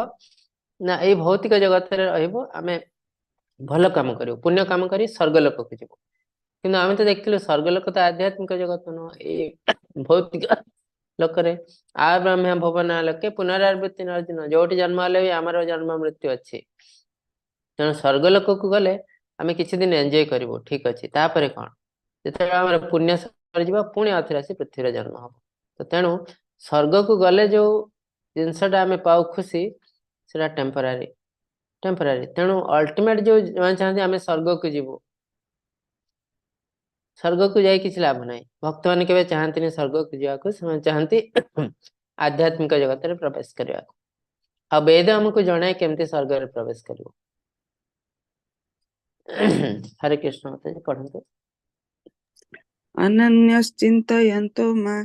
ନା, ଏଇ ଭୌତିକ ଜଗତରେ ରହିବୁ, ଆମେ ଭଲ କାମ କରିବୁ, ପୁଣ୍ୟ କାମ କରି ସ୍ୱର୍ଗ ଲୋକକୁ ଯିବୁ। କିନ୍ତୁ ଆମେ ତ ଦେଖିଥିଲୁ ସ୍ୱର୍ଗ ଲୋକ ତ ଆଧ୍ୟାତ୍ମିକ ଜଗତ ନୁହଁ, ଏଇ ଭୌତିକ ଲୋକରେ। ଆ ବ୍ରହ୍ମ ଭୁବନ ଲୋକେ ପୁନରାବୃତ୍ତି ଅର୍ଜୁନ, ଯୋଉଠି ଜନ୍ମ ହେଲେ ବି ଆମର ଜନ୍ମ ମୃତ୍ୟୁ ଅଛି। ତେଣୁ ସ୍ୱର୍ଗ ଲୋକକୁ ଗଲେ ଆମେ କିଛି ଦିନ ଏନ୍ଜୟ କରିବୁ, ଠିକ ଅଛି, ତାପରେ କଣ? ଯେତେବେଳେ ଆମର ପୁଣ୍ୟ ସରିଯିବ ପୁଣି ଆଉଥରେ ଆସି ପୃଥିବୀରେ ଜନ୍ମ ହବ। ତ ତେଣୁ ସ୍ୱର୍ଗକୁ ଗଲେ ଯୋଉ ଜିନିଷଟା ଆମେ ପାଉ ଖୁସି, ସେଟା ଟେମ୍ପୋରାରୀ, ଟେମ୍ପୋରାରୀ। ତେଣୁ ଅଲ୍ଟିମେଟ ଯୋଉ ଚାହାନ୍ତି ଆମେ ସ୍ୱର୍ଗକୁ ଯିବୁ, ସ୍ୱର୍ଗକୁ ଯାଇ କିଛି ଲାଭ ନାହିଁ। ଭକ୍ତମାନେ କେବେ ଚାହାନ୍ତିନି ସ୍ୱର୍ଗକୁ ଯିବାକୁ, ସେମାନେ ଚାହାନ୍ତି ଆଧ୍ୟାତ୍ମିକ ଜଗତରେ ପ୍ରବେଶ କରିବାକୁ। ଆଉ ବେଦ ଆମକୁ ଜଣାଏ କେମିତି ସ୍ୱର୍ଗରେ ପ୍ରବେଶ କରିବୁ। ହରେ କୃଷ୍ଣ ମାତାଜୀ ପଢନ୍ତୁ। अनन्यश्चिन्तयन्तो मा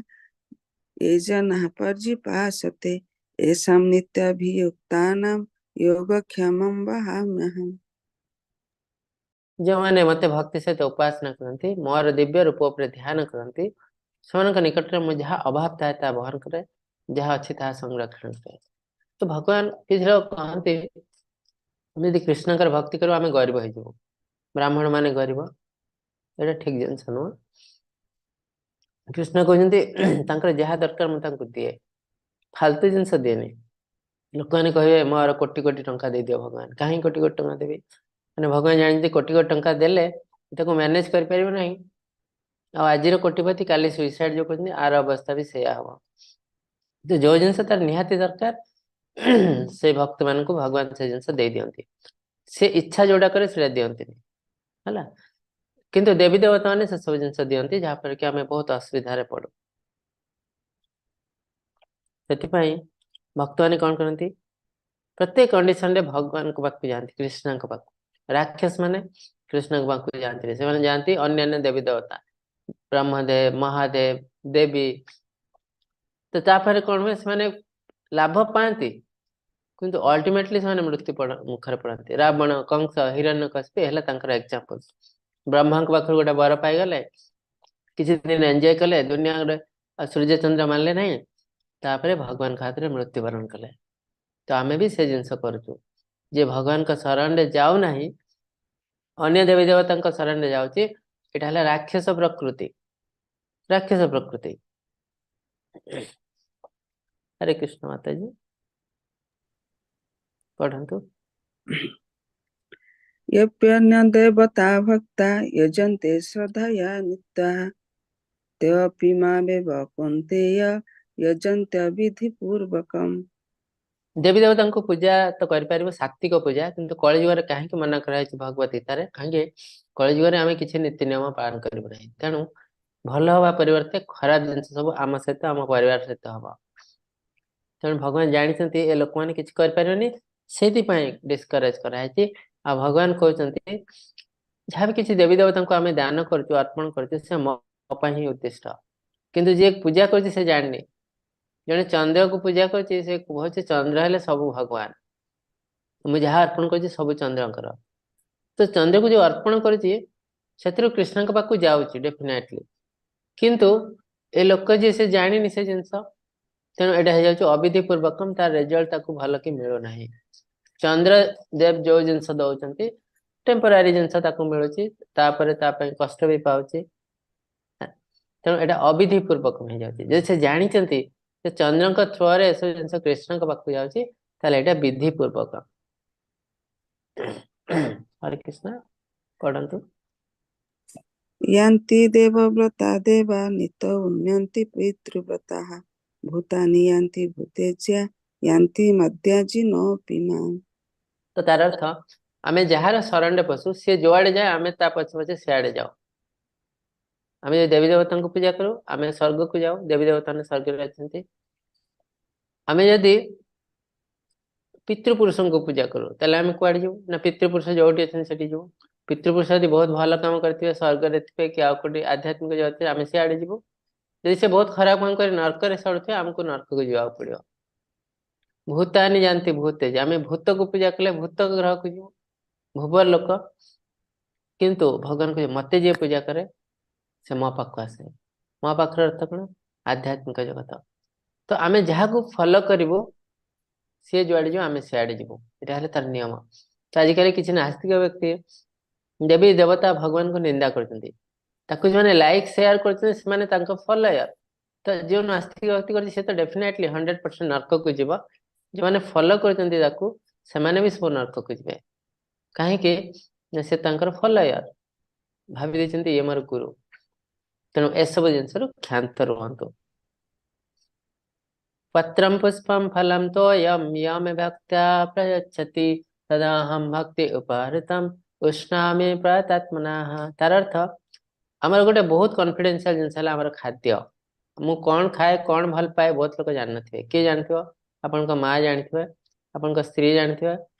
ये जनाः पर्युपासते येषां नित्याभियुक्तानां योगक्षेमं वहाम्यहम्। ଯେଉଁମାନେ ମତେ ଭକ୍ତି ସହିତ ଉପାସନା କରନ୍ତି, ମୋର ଦିବ୍ୟ ରୂପ ଉପରେ ଧ୍ୟାନ କରନ୍ତି, ସେମାନଙ୍କ ନିକଟରେ ମୁଁ ଯାହା ଅଭାବ ଥାଏ ତାହା ବହନ କରେ, ଯାହା ଅଛି ତାହା ସଂରକ୍ଷଣ କରେ। ତ ଭଗବାନ କିଛି ଲୋକ କହନ୍ତି ଆମେ ଯଦି କୃଷ୍ଣଙ୍କର ଭକ୍ତି କରିବୁ ଆମେ ଗରିବ ହେଇଯିବୁ, ବ୍ରାହ୍ମଣ ମାନେ ଗରିବ, ଏଇଟା ଠିକ ଜିନିଷ ନୁହଁ। କୃଷ୍ଣ କହୁଛନ୍ତି ତାଙ୍କର ଯାହା ଦରକାର ମୁଁ ତାଙ୍କୁ ଦିଏ, ଫାଲତୁ ଜିନିଷ ଦିଏନି। ଲୋକମାନେ କହିବେ ମୋର କୋଟି କୋଟି ଟଙ୍କା ଦେଇଦିଅ ଭଗବାନ। କାହିଁ କୋଟି କୋଟି ଟଙ୍କା ଦେବି? ମାନେ ଭଗବାନ ଜାଣିଛନ୍ତି କୋଟି କୋଟି ଟଙ୍କା ଦେଲେ ତାକୁ ମ୍ୟାନେଜ କରିପାରିବ ନାହିଁ, ଆଉ ଆଜିର କୋଟିପତି କାଲି ସୁଇସାଇଡ ଯୋଉ କରୁଛନ୍ତି ଆର ଅବସ୍ଥା ବି ସେଇଆ ହବ। ତ ଯୋଉ ଜିନିଷ ତାର ନିହାତି ଦରକାର ସେ ଭକ୍ତ ମାନଙ୍କୁ ଭଗବାନ ସେ ଜିନିଷ ଦେଇ ଦିଅନ୍ତି। ସେ ଇଚ୍ଛା ଯୋଉଟା କରେ ସେଇଟା ଦିଅନ୍ତିନି, ହେଲା। କିନ୍ତୁ ଦେବୀ ଦେବତା ମାନେ ସେ ସବୁ ଜିନିଷ ଦିଅନ୍ତି, ଯାହାଫଳରେ କି ଆମେ ବହୁତ ଅସୁବିଧାରେ ପଡୁ। ସେଥିପାଇଁ ଭକ୍ତମାନେ କଣ କରନ୍ତି, ପ୍ରତ୍ୟେକ କଣ୍ଡିସନରେ ଭଗବାନଙ୍କ ପାଖକୁ ଯାଆନ୍ତି, କୃଷ୍ଣଙ୍କ ପାଖକୁ। ରାକ୍ଷସ ମାନେ କୃଷ୍ଣଙ୍କ ପାଖକୁ ଯାଆନ୍ତିନି, ସେମାନେ ଯାଆନ୍ତି ଅନ୍ୟାନ୍ୟ ଦେବୀ ଦେବତା, ବ୍ରହ୍ମଦେବ, ମହାଦେବ, ଦେବୀ। ତ ତାପରେ କଣ ହୁଏ, ସେମାନେ ଲାଭ ପାଆନ୍ତି, କିନ୍ତୁ ଅଲ୍ଟିମେଟଲି ସେମାନେ ମୃତ୍ୟୁ ମୁଖରେ ପଡନ୍ତି। ରାବଣ, କଂସ, ହିରଣ୍ୟକଶିପୁ ହେଲା ତାଙ୍କର ଏକ୍ଜାମ୍ପଲ। ବ୍ରହ୍ମାଙ୍କ ପାଖରୁ ଗୋଟେ ବର ପାଇଗଲେ, କିଛି ଦିନ ଏନ୍ଜୟ କଲେ, ଦୁନିଆରେ ସୂର୍ଯ୍ୟ ଚନ୍ଦ୍ର ମାନିଲେ ନାହିଁ, ତାପରେ ଭଗବାନଙ୍କ ହାତରେ ମୃତ୍ୟୁବରଣ କଲେ। ତ ଆମେ ବି ସେ ଜିନିଷ କରୁଛୁ। ଯିଏ ଭଗବାନଙ୍କ ଶରଣରେ ଯାଉନାହିଁ, ଅନ୍ୟ ଦେବୀ ଦେବତାଙ୍କ ଶରଣରେ ଯାଉଛି, ଏଇଟା ହେଲା ରାକ୍ଷସ ପ୍ରକୃତି, ରାକ୍ଷସ ପ୍ରକୃତି। ହରେ କୃଷ୍ଣ ମାତାଜୀ, ପଢନ୍ତୁ। ୟପ୍ୟନ୍ୟ ଦେବତା ଭକ୍ତା ଯଜନ୍ତେ ଶ୍ରଦ୍ଧୟା ନିତ୍ୟା ତେऽपि ମାमेव କୌନ୍ତେୟ ଯଜନ୍ତ୍ୟ ବିଧି ପୂର୍ବକମ୍। ଦେବୀ ଦେବତାଙ୍କୁ ପୂଜା ତ କରିପାରିବ, ସାତ୍ବିକ ପୂଜା। କିନ୍ତୁ କଳିଯୁଗରେ କାହିଁକି ମନା କରାଯାଇଛି ଭଗବତ ଗୀତାରେ? କାହିଁକି କଳିଯୁଗରେ ଆମେ କିଛି ନୀତି ନିୟମ ପାଳନ କରିବୁ ନାହିଁ। ତେଣୁ ଭଲ ହବା ପରିବର୍ତ୍ତେ ଖରାପ ଜିନିଷ ସବୁ ଆମ ସହିତ, ଆମ ପରିବାର ସହିତ ହବ। ତେଣୁ ଭଗବାନ ଜାଣିଛନ୍ତି ଏ ଲୋକମାନେ କିଛି କରିପାରିବେନି, ସେଇଥିପାଇଁ ଡିସକରେଜ କରାହେଇଛି। ଆଉ ଭଗବାନ କହୁଛନ୍ତି ଯାହା ବି କିଛି ଦେବୀ ଦେବତାଙ୍କୁ ଆମେ ଦାନ କରୁଛୁ, ଅର୍ପଣ କରୁଛୁ, ସେ ମୋ ପାଇଁ ହିଁ ଉଦ୍ଦିଷ୍ଟ। କିନ୍ତୁ ଯିଏ ପୂଜା କରୁଛି ସେ ଜାଣିନି। ଜଣେ ଚନ୍ଦ୍ରକୁ ପୂଜା କରୁଛି, ସେ କହୁଛି ଚନ୍ଦ୍ର ହେଲେ ସବୁ ଭଗବାନ, ମୁଁ ଯାହା ଅର୍ପଣ କରୁଛି ସବୁ ଚନ୍ଦ୍ରଙ୍କର। ତ ଚନ୍ଦ୍ରକୁ ଯୋଉ ଅର୍ପଣ କରୁଛି ସେଥିରୁ କୃଷ୍ଣଙ୍କ ପାଖକୁ ଯାଉଛି ଡେଫିନେଟଲି, କିନ୍ତୁ ଏ ଲୋକ ଯିଏ ସେ ଜାଣିନି ସେ ଜିନିଷ। ତେଣୁ ଏଇଟା ହେଇଯାଉଛି ଅବିଧି ପୂର୍ବକମ, ତାର ରେଜଲ୍ଟ ତାକୁ ଭଲ କି ମିଳୁନାହିଁ। ଚନ୍ଦ୍ର ଦେବ ଯୋଉ ଜିନିଷ ଦଉଛନ୍ତି ଟେମ୍ପୋରାରୀ ଜିନିଷ ତାକୁ ମିଳୁଛି, ତାପରେ ତା ପାଇଁ କଷ୍ଟ ବି ପାଉଛି। ତେଣୁ ଏଇଟା ଅବିଧି ପୂର୍ବକ ହେଇଯାଉଛି। ଯଦି ସେ ଜାଣିଛନ୍ତି ଯେ ଚନ୍ଦ୍ରଙ୍କ ଥ୍ରୋରେ ଏସବୁ ଜିନିଷ କୃଷ୍ଣଙ୍କ ପାଖକୁ ଯାଉଛି, ତାହେଲେ ଏଇଟା ବିଧି ପୂର୍ବକ। ହରେ କୃଷ୍ଣ, ପଢନ୍ତୁ। यान्ति देवव्रता देवा नित उन्नन्ति पितृव्रताः भूतानि यान्ति भूतेज्या यान्ति मद्याजिनोऽपि माम्। ତ ତାର ଅର୍ଥ ଆମେ ଯାହାର ଶରଣରେ ପଶୁ, ସିଏ ଯୁଆଡେ ଯାଏ ଆମେ ତା ପଛେ ପଛେ ସିଆଡେ ଯାଉ। ଆମେ ଯଦି ଦେବୀ ଦେବତାଙ୍କୁ ପୂଜା କରୁ ଆମେ ସ୍ୱର୍ଗକୁ ଯାଉ, ଦେବୀ ଦେବତା ମାନେ ସ୍ୱର୍ଗରେ ଅଛନ୍ତି। ଆମେ ଯଦି ପିତୃପୁରୁଷଙ୍କୁ ପୂଜା କରୁ ତାହେଲେ ଆମେ କୁଆଡେ ଯିବୁ ନା ପିତୃପୁରୁଷ ଯୋଉଠି ଅଛନ୍ତି ସେଠି ଯିବୁ। ପିତୃପୁରୁଷ ଯଦି ବହୁତ ଭଲ କାମ କରିଥିବେ, ସ୍ୱର୍ଗରେ ଥିବେ କି ଆଉ କୋଉଠି ଆଧ୍ୟାତ୍ମିକ ଜଗତରେ, ଆମେ ସିଆଡେ ଯିବୁ। ଯଦି ସେ ବହୁତ ଖରାପ କାମ କରି ନର୍କରେ ସଢୁଥିବେ, ଆମକୁ ନର୍କକୁ ଯିବାକୁ ପଡିବ। ଭୂତାନି ଯାଆନ୍ତି ଭୂତେ, ଆମେ ଭୂତକୁ ପୂଜା କଲେ ଭୂତ ଗ୍ରହକୁ ଯିବୁ, ଭୂବର ଲୋକ। କିନ୍ତୁ ଭଗବାନ କହିବେ ମତେ ଯିଏ ପୂଜା କରେ ସେ ମୋ ପାଖକୁ ଆସେ। ମୋ ପାଖର ଅର୍ଥ କଣ? ଆଧ୍ୟାତ୍ମିକ ଜଗତ। ତ ଆମେ ଯାହାକୁ ଫଲୋ କରିବୁ ସିଏ ଯୁଆଡେ ଯିବ ଆମେ ସିଆଡେ ଯିବୁ, ଏଇଟା ହେଲା ତାର ନିୟମ। ତ ଆଜିକାଲି କିଛି ନାସ୍ତିକ ବ୍ୟକ୍ତି ଦେବୀ ଦେବତା ଭଗବାନଙ୍କୁ ନିନ୍ଦା କରୁଛନ୍ତି, ତାକୁ ଯେଉଁମାନେ ଲାଇକ୍ ସେୟାର କରୁଛନ୍ତି ସେମାନେ ତାଙ୍କ ଫଲୋୟର। ତ ଯେଉଁ ନାସ୍ତିକ ବ୍ୟକ୍ତି କରୁଛି ସେ ତ ଡେଫିନେଟଲି 100% ନର୍କକୁ ଯିବ। ଯେଉଁମାନେ ଫଲୋ କରୁଛନ୍ତି ତାକୁ ସେମାନେ ବି ସବୁ ନର୍କକୁ ଯିବେ। କାହିଁକି ନା ସେ ତାଙ୍କର ଫଲୋୟର, ଭାବି ଦେଇଛନ୍ତି ଇଏ ମୋର ଗୁରୁ। ତେଣୁ ଏସବୁ ଜିନିଷରୁ କ୍ଷାନ୍ତ ରୁହନ୍ତୁ। ପତ୍ରಂ ପୁଷ୍ପಂ ଫଲಂ ତୋୟಂ ୟମ ଭକ୍ତ୍ୟା ପ୍ରୟଚ୍ଛତି ତଦାହಂ ଭକ୍ତି ଉପହୃତಂ ଉଷ୍ଣାମି ପ୍ରତାତ୍ମନାଃ। ତାର ଅର୍ଥ ଆମର ଗୋଟେ ବହୁତ କନଫିଡେନ୍ସିଆଲ ଜିନିଷ ହେଲା ଆମର ଖାଦ୍ୟ। ମୁଁ କଣ ଖାଏ କଣ ଭଲ ପାଏ ବହୁତ ଲୋକ ଜାଣିନଥିବେ। କିଏ ଜାଣିଥିବ? ଆପଣଙ୍କ ମା ଜାଣିଥିବେ, ଆପଣଙ୍କ ସ୍ତ୍ରୀ ଜାଣିଥିବେ,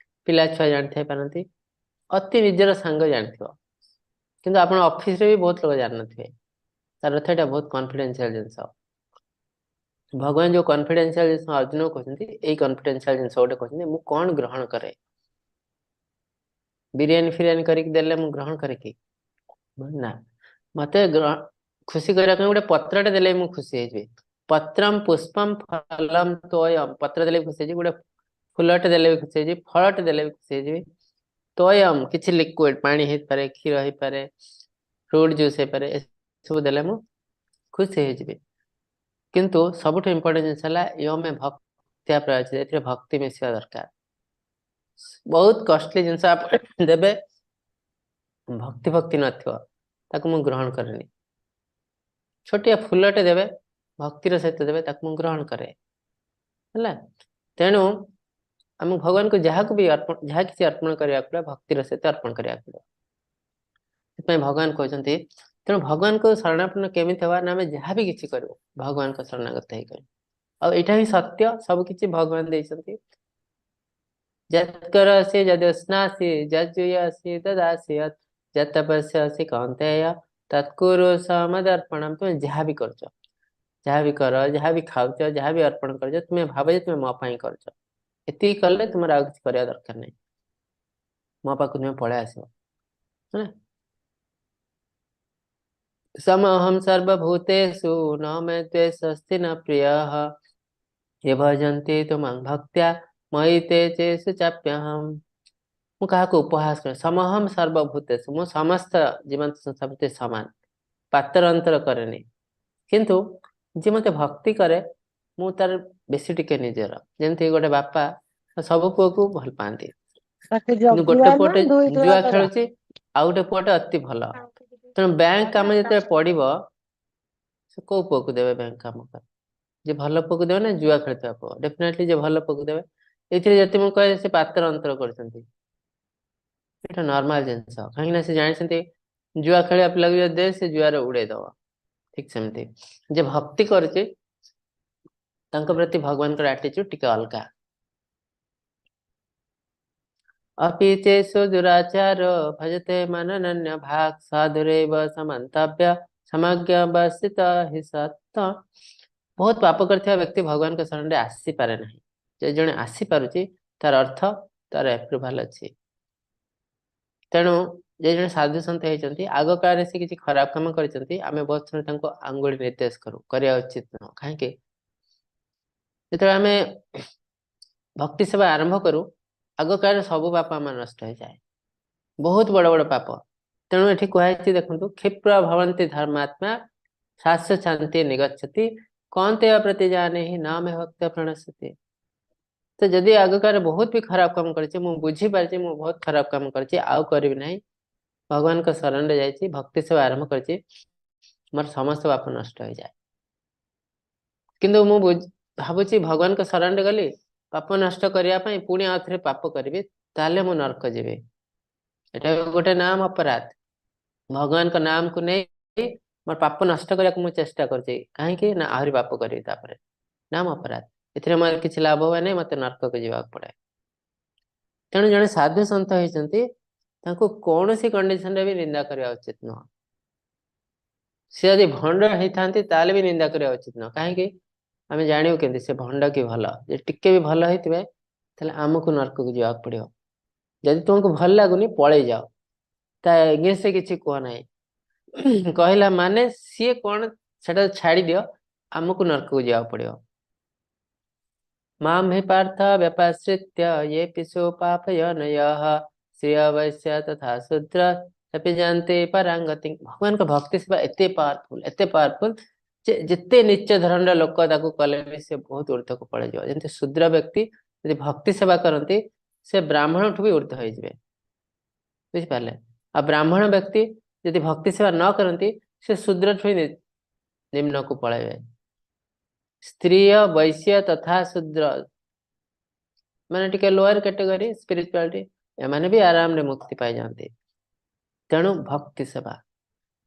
ପିଲା ଛୁଆ ଜାଣିଥାଇ ପାରନ୍ତି, ଅତି ନିଜର ସାଙ୍ଗ ଜାଣିଥିବ, କିନ୍ତୁ ଆପଣ ଅଫିସରେ ବି ବହୁତ ଲୋକ ଜାଣିନଥିବେ। ତାର ଅର୍ଥ ଏଇଟା ବହୁତ କନଫିଡେନ୍ସିଆଲ ଜିନିଷ। ଭଗବାନ ଯୋଉ କନଫିଡେନ୍ସିଆଲ ଜିନିଷ ଅର୍ଜୁନକୁ କହୁଛନ୍ତି, ଏଇ କନଫିଡେନ୍ସିଆଲ ଜିନିଷ ଗୋଟେ କହୁଛନ୍ତି, ମୁଁ କଣ ଗ୍ରହଣ କରେ? ବିରିୟାନୀ ଫିରିୟାନୀ କରିକି ଦେଲେ ମୁଁ ଗ୍ରହଣ କରେ କି? ନା, ମତେ ଖୁସି କରିବା ପାଇଁ ଗୋଟେ ପତ୍ରଟେ ଦେଲେ ମୁଁ ଖୁସି ହେଇଯିବି। ପତ୍ରମ ପୁଷ୍ପମ ଫଲମ ତୋୟମ, ପତ୍ର ଦେଲେ ବି ଖୁସି ହେଇଯିବି, ଗୋଟେ ଫୁଲଟେ ଦେଲେ ବି ଖୁସି ହେଇଯିବି, ଫଳଟେ ଦେଲେ ବି ଖୁସି ହେଇଯିବି। ତୋୟମ କିଛି ଲିକ୍ୱିଡ ପାଣି ହେଇପାରେ, କ୍ଷୀର ହେଇପାରେ, ଫ୍ରୁଟ ଜୁସ୍ ହେଇପାରେ, ଏସବୁ ଦେଲେ ମୁଁ ଖୁସି ହେଇଯିବି। କିନ୍ତୁ ସବୁଠୁ ଇମ୍ପୋର୍ଟାଣ୍ଟ ଜିନିଷ ହେଲା ୟମେ ଭକ୍ତିଆ ପ୍ରୟୋଜ, ଏଥିରେ ଭକ୍ତି ମିଶିବା ଦରକାର। ବହୁତ କଷ୍ଟଲି ଜିନିଷ ଆପଣ ଦେବେ, ଭକ୍ତି ଭକ୍ତି ନଥିବ, ତାକୁ ମୁଁ ଗ୍ରହଣ କରେନି। ଛୋଟିଆ ଫୁଲଟେ ଦେବେ, ଭକ୍ତିର ସହିତ ଦେବେ, ତାକୁ ମୁଁ ଗ୍ରହଣ କରେ। ହେଲା, ତେଣୁ ଆମ ଭଗବାନଙ୍କୁ ଯାହାକୁ ବି ଅର୍ପଣ, ଯାହା କିଛି ଅର୍ପଣ କରିବାକୁ ପଡିବ ଭକ୍ତିର ସହିତ ଅର୍ପଣ କରିବାକୁ ପଡିବ। ସେଥିପାଇଁ ଭଗବାନ କହୁଛନ୍ତି, ତେଣୁ ଭଗବାନଙ୍କୁ ଶରଣାପନ୍ନ କେମିତି ହବା ନା ଆମେ ଯାହା ବି କିଛି କରିବୁ ଭଗବାନଙ୍କ ଶରଣାଗତ ହେଇ କରିବୁ। ଆଉ ଏଇଟା ହିଁ ସତ୍ୟ, ସବୁ କିଛି ଭଗବାନ ଦେଇଛନ୍ତି। ଯତ୍କରୋଷି ଯଦୁଷ୍ଣାସି ଯଜ୍ଜୁୟସି ଦଦାସି ଯତ୍ ଯତ୍ତପସ୍ୟସି କୌନ୍ତେୟ ତତ୍କୁରୁ ସମଦର୍ପଣମ୍। ତୁମେ ଯାହା ବି କରୁଛ, ଯାହା ବି କର, ଯାହା ବି ଖାଉଛ, ଯାହା ବି ଅର୍ପଣ କରୁଛ, ତୁମେ ଭାବ ଯେ ତୁମେ ମୋ ପାଇଁ କରୁଛ। ଏତିକି କଲେ ତୁମର ଆଉ କିଛି କରିବା ଦରକାର ନାହିଁ, ମୋ ପାଖକୁ ତୁମେ ପଳେଇ ଆସିବ, ହେଲା। ସମହಂ ସର୍ବଭୂତେଷୁ ନ ମେ ଦ୍ୱେଷସ୍ତି ନ ପ୍ରିୟଃ ये ଭଜନ୍ତି ତୁମାଂ ଭକ୍ତ୍ୟା ମୟି ତେ ଚେଷୁ ଚାପ୍ୟହମ୍। ମୁଁ କାହାକୁ ଉପହାସ କରେ, ସମହମ ସର୍ବଭୂତେଷୁ, ମୁଁ ସମସ୍ତ ଜୀବନ୍ତ ସଂସ୍ଥା ପ୍ରତି ସମାନ, ପାତର ଅନ୍ତର କରେନି। କିନ୍ତୁ ଯିଏ ମତେ ଭକ୍ତି କରେ ମୁଁ ତାର ବେଶୀ ଟିକେ ନିଜର। ଯେମିତି ଗୋଟେ ବାପା ସବୁ ପୁଅକୁ ଭଲ ପାଆନ୍ତି, ତାକୁ କିନ୍ତୁ ଗୋଟେ ଜଗିବା ନା ପୁଅଟେ ଦୁଇ ତୁଳା ଜୁଆ କର। ଖେଳୁଛି, ଆଉ ଗୋଟେ ପୁଅଟେ ଅତି ଭଲ। ତେଣୁ ବ୍ୟାଙ୍କ କାମ ଯେତେବେଳେ ପଡିବ ସେ କୋଉ ପୁଅକୁ ଦେବେ ବ୍ୟାଙ୍କ କାମ କରି? ଯେ ଭଲ ପୁଅକୁ ଦେବେ ନା ଜୁଆ ଖେଳୁଥିବା ପୁଅ? ଡେଫିନେଟଲି ଯେ ଭଲ ପୁଅକୁ ଦେବେ। ଏଥିରେ ଯଦି ମୁଁ କହେ ସେ ପାତ୍ର ଅନ୍ତର କରୁଛନ୍ତି, ଏଇଟା ନର୍ମାଲ ଜିନିଷ। କାହିଁକି ନା ସେ ଜାଣିଛନ୍ତି ଜୁଆ ଖେଳିବା ପିଲାକୁ ଯଦି ଦେ ସେ ଜୁଆରେ ଉଡେଇ ଦବ। ଠିକ ସେମିତି ଯେ ଭକ୍ତି କରୁଛି ତାଙ୍କ ପ୍ରତି ଭଗବାନଙ୍କର ଆଟିଚ୍ୟୁଡ ଟିକେ ଅଲଗା। अपि चेषु दुराचार भजते मननन्य भाग साधुरेव समन्तव्य समज्ञ बसित हि सत। ବହୁତ ପାପ କରିଥିବା ବ୍ୟକ୍ତି ଭଗବାନଙ୍କ ଶରଣରେ ଆସିପାରେ ନାହିଁ। ଯେ ଜଣେ ଆସିପାରୁଛି ତାର ଅର୍ଥ ତାର ଆପ୍ରୁଭାଲ ଅଛି। ତେଣୁ ଯେ ଜଣେ ସାଧୁ ସନ୍ଥ ହେଇଛନ୍ତି, ଆଗ କାଳରେ ସେ କିଛି ଖରାପ କାମ କରିଛନ୍ତି, ଆମେ ବହୁତ ଥର ତାଙ୍କୁ ଆଙ୍ଗୁଳି ନିର୍ଦ୍ଦେଶ କରୁ, କରିବା ଉଚିତ ନୁହଁ। କାହିଁକି? ଯେତେବେଳେ ଆମେ ଭକ୍ତି ସେବା ଆରମ୍ଭ କରୁ ଆଗ କାଳରେ ସବୁ ପାପ ଆମର ନଷ୍ଟ ହେଇଯାଏ, ବହୁତ ବଡ ବଡ ପାପ। ତେଣୁ ଏଠି କୁହାଯାଇଛି ଦେଖନ୍ତୁ, କ୍ଷିପ୍ର ଭବନ୍ତି ଧର୍ମାତ୍ମା ଶାସ୍ତ୍ର ଶାନ୍ତି ନିଗଚ୍ଛତି କନ୍ତେ ପ୍ରତି ଜାନେହି ନା ମେ ଭକ୍ତ ପ୍ରଣଶ୍ୟତି। ତ ଯଦି ଆଗ କାଳରେ ବହୁତ ବି ଖରାପ କାମ କରିଛି, ମୁଁ ବୁଝିପାରିଛି ମୁଁ ବହୁତ ଖରାପ କାମ କରିଛି, ଆଉ କରିବି ନାହିଁ, ଭଗବାନଙ୍କ ଶରଣରେ ଯାଇଛି, ଭକ୍ତି ସେବା ଆରମ୍ଭ କରିଛି, ମୋର ସମସ୍ତ ପାପ ନଷ୍ଟ ହେଇଯାଏ। କିନ୍ତୁ ମୁଁ ଭାବୁଛି ଭଗବାନଙ୍କ ଶରଣରେ ଗଲି ପାପ ନଷ୍ଟ କରିବା ପାଇଁ, ପୁଣି ଆଉ ଥରେ ପାପ କରିବି, ତାହେଲେ ମୁଁ ନର୍କ ଯିବି। ଏଟା ଗୋଟେ ନାମ ଅପରାଧ। ଭଗବାନଙ୍କ ନାମକୁ ନେଇ ମୋର ପାପ ନଷ୍ଟ କରିବାକୁ ମୁଁ ଚେଷ୍ଟା କରୁଛି, କାହିଁକି ନା ଆହୁରି ପାପ କରିବି ତାପରେ, ନାମ ଅପରାଧ। ଏଥିରେ ମୋର କିଛି ଲାଭ ହୁଏ ନାହିଁ, ମତେ ନର୍କକୁ ଯିବାକୁ ପଡେ। ତେଣୁ ଜଣେ ସାଧୁ ସନ୍ଥ ହେଇଛନ୍ତି, ତାଙ୍କୁ କୌଣସି କଣ୍ଡିସନରେ ବି ନିନ୍ଦା କରିବା ଉଚିତ ନୁହଁ। ସେ ଯଦି ଭଣ୍ଡ ହେଇଥାନ୍ତି ତାହେଲେ ବି ନିନ୍ଦା କରିବା ଉଚିତ ନୁହଁ। କାହିଁକି? ଆମେ ଜାଣିବୁ କେମିତି ସେ ଭଣ୍ଡ କି ଭଲ? ଯଦି ଟିକେ ବି ଭଲ ହେଇଥିବେ ତାହେଲେ ଆମକୁ ନର୍କକୁ ଯିବାକୁ ପଡିବ। ଯଦି ତୁମକୁ ଭଲ ଲାଗୁନି ପଳେଇ ଯାଅ, ତା ଏଗେନ୍ଷ୍ଟରେ କିଛି କୁହ ନାହିଁ। କହିଲା ମାନେ ସିଏ କଣ ସେଟା ଛାଡିଦିଅ, ଆମକୁ ନର୍କକୁ ଯିବାକୁ ପଡିବ। ମାମ ହି ପାର୍ଥ ବ୍ୟପାଶ୍ରିତ୍ୟ ये ପିଶୁ ପାପୟନୟଃ ଶ୍ରିୟ ବୈଶ୍ୟ ତଥା ଶୂଦ୍ର ତପି ଯାନ୍ତି ପରାଙ୍ଗତି। ଭଗବାନଙ୍କ ଭକ୍ତି ସେବା ଏତେ ପାୱାରଫୁଲ, ଏତେ ପାୱାରଫୁଲ ଯେ ଯେତେ ନିଚ ଧରଣର ଲୋକ ତାକୁ କଲେ ବି ସେ ବହୁତ ଉର୍ଦ୍ଧ୍ୱକୁ ପଳେଇଯିବ। ଯେମିତି ଶୂଦ୍ର ବ୍ୟକ୍ତି ଯଦି ଭକ୍ତି ସେବା କରନ୍ତି ସେ ବ୍ରାହ୍ମଣଠୁ ବି ଉର୍ଦ୍ଧ୍ୱ ହେଇଯିବେ, ବୁଝିପାରିଲେ? ଆଉ ବ୍ରାହ୍ମଣ ବ୍ୟକ୍ତି ଯଦି ଭକ୍ତି ସେବା ନ କରନ୍ତି ସେ ଶୂଦ୍ରଠୁ ହିଁ ନିମ୍ନକୁ ପଳେଇବେ। ସ୍ତ୍ରୀୟ ବୈଶ୍ୟ ତଥା ଶୂଦ୍ର ମାନେ ଟିକେ ଲୋଅର କ୍ୟାଟେଗୋରୀ ସ୍ପିରିଚୁଆଲିଟି, ଏମାନେ ବି ଆରାମରେ ମୁକ୍ତି ପାଇଯାଆନ୍ତି। ତେଣୁ ଭକ୍ତି ସେବା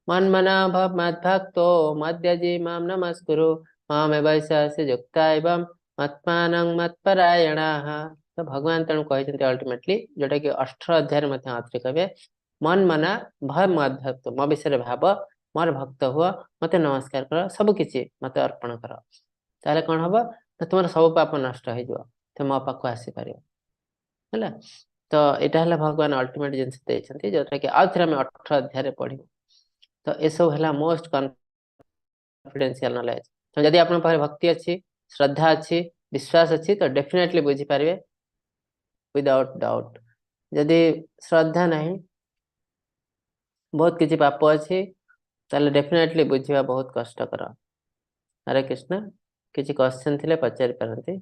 ମନ୍ମନା ଭବ ମଦ୍ଭକ୍ତୋ ମଦ୍ୟଜି ମାମ ନମସ୍କୁରୁ ମାମେ ବୈଶ୍ୟସि ଯୁକ୍ତା ଏବଂ ମତ୍ମାନଂ ମତ୍ପରାୟଣାଃ। ତ ଭଗବାନ ତେଣୁ କହିଛନ୍ତି ଅଲ୍ଟିମେଟଲି, ଯୋଉଟା କି 18 ଅଧ୍ୟାୟରେ ମଧ୍ୟ ଆଉଥରେ କହିବେ, ମନ୍ମନା ଭବ ମଦ୍ଭକ୍ତ, ମୋ ବିଷୟରେ ଭାବ, ମୋର ଭକ୍ତ ହୁଅ, ମତେ ନମସ୍କାର କର, ସବୁ କିଛି ମତେ ଅର୍ପଣ କର, ତାହେଲେ କଣ ହବ ନା ତୁମର ସବୁ ପାପ ନଷ୍ଟ ହେଇଯିବ, ତୁମେ ମୋ ପାଖକୁ ଆସିପାରିବ, ହେଲା। ତ ଏଇଟା ହେଲା ଭଗବାନ ଅଲ୍ଟିମେଟ ଜିନିଷ ଦେଇଛନ୍ତି, ଯୋଉଟା କି ଆଉଥରେ ଆମେ 18 ଅଧ୍ୟାୟରେ ପଢିବୁ। ତ ଏସବୁ ହେଲା ମୋଷ୍ଟ କନଫିଡେନ୍ସିଆଲ ନଲେଜ। ତ ଯଦି ଆପଣଙ୍କ ପାଖରେ ଭକ୍ତି ଅଛି, ଶ୍ରଦ୍ଧା ଅଛି, ବିଶ୍ୱାସ ଅଛି, ତ ଡେଫିନେଟଲି ବୁଝିପାରିବେ ୱିଦାଉଟ୍ ଡାଉଟ୍। ଯଦି ଶ୍ରଦ୍ଧା ନାହିଁ, ବହୁତ କିଛି ପାପ ଅଛି, ତାହେଲେ ଡେଫିନେଟଲି ବୁଝିବା ବହୁତ କଷ୍ଟକର। ହରେ କୃଷ୍ଣ। କିଛି କ୍ୱେଶ୍ଚନ ଥିଲେ ପଚାରି ପାରନ୍ତି।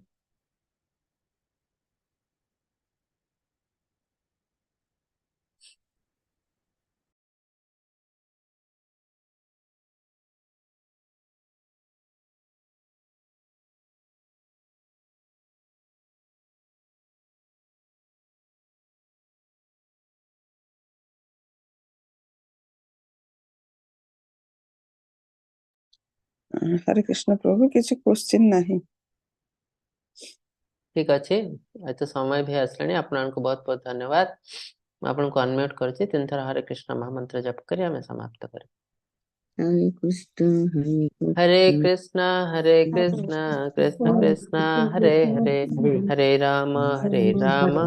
ହରେ କୃଷ୍ଣ ପ୍ରଭୁ, କିଛି କ୍ୱେଶ୍ଚିନ୍ ନାହିଁ। ଠିକ ଅଛି, ଏତେ ସମୟ ବି ଆସିଲାଣି, ଆପଣଙ୍କୁ ବହୁତ ବହୁତ ଧନ୍ୟବାଦ। ମୁଁ ଆପଣଙ୍କୁ ଅନମ୍ୟୁଟ କରୁଛି, 3 ଥର ହରେ କୃଷ୍ଣ ମହାମନ୍ତ୍ର ଜପ କରି ଆମେ ସମାପ୍ତ କରିବୁ। Hare Krishna Hare Hare Krishna, Hare Krishna, Krishna Krishna, Hare Hare, Hare Rama, Hare Rama,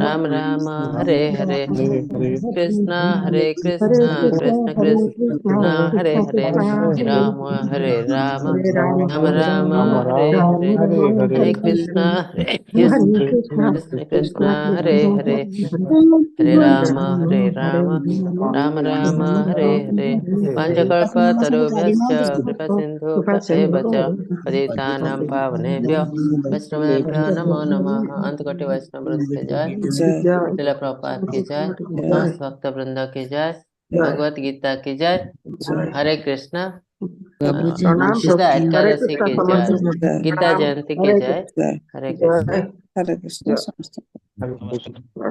Rama Rama, Hare Hare, Krishna, Hare Krishna, Krishna Krishna, Hare Hare, Rama, Hare Rama, Rama Rama, Hare Hare, Hare Krishna, Hare Krishna, Krishna, Hare Hare, Hare Rama, Hare Rama, Rama Rama, Hare Hare. Panchakalpa Kripa Sindhu Eva Patitanam Pavanebhyo Vaishnavebhyo Namo Namaha। अंतकोटि वैष्णव वृंद के जय, श्रील प्रभुपाद की जय, समस्त भक्त वृंद की जय, भगवत गीता की जय। हरे कृष्णा। मोक्षदा एकादशी की जय, गीता जयंती की जय। हरे कृष्णा। हरे कृष्ण। ସମସ୍ତ ନମସ୍କାର।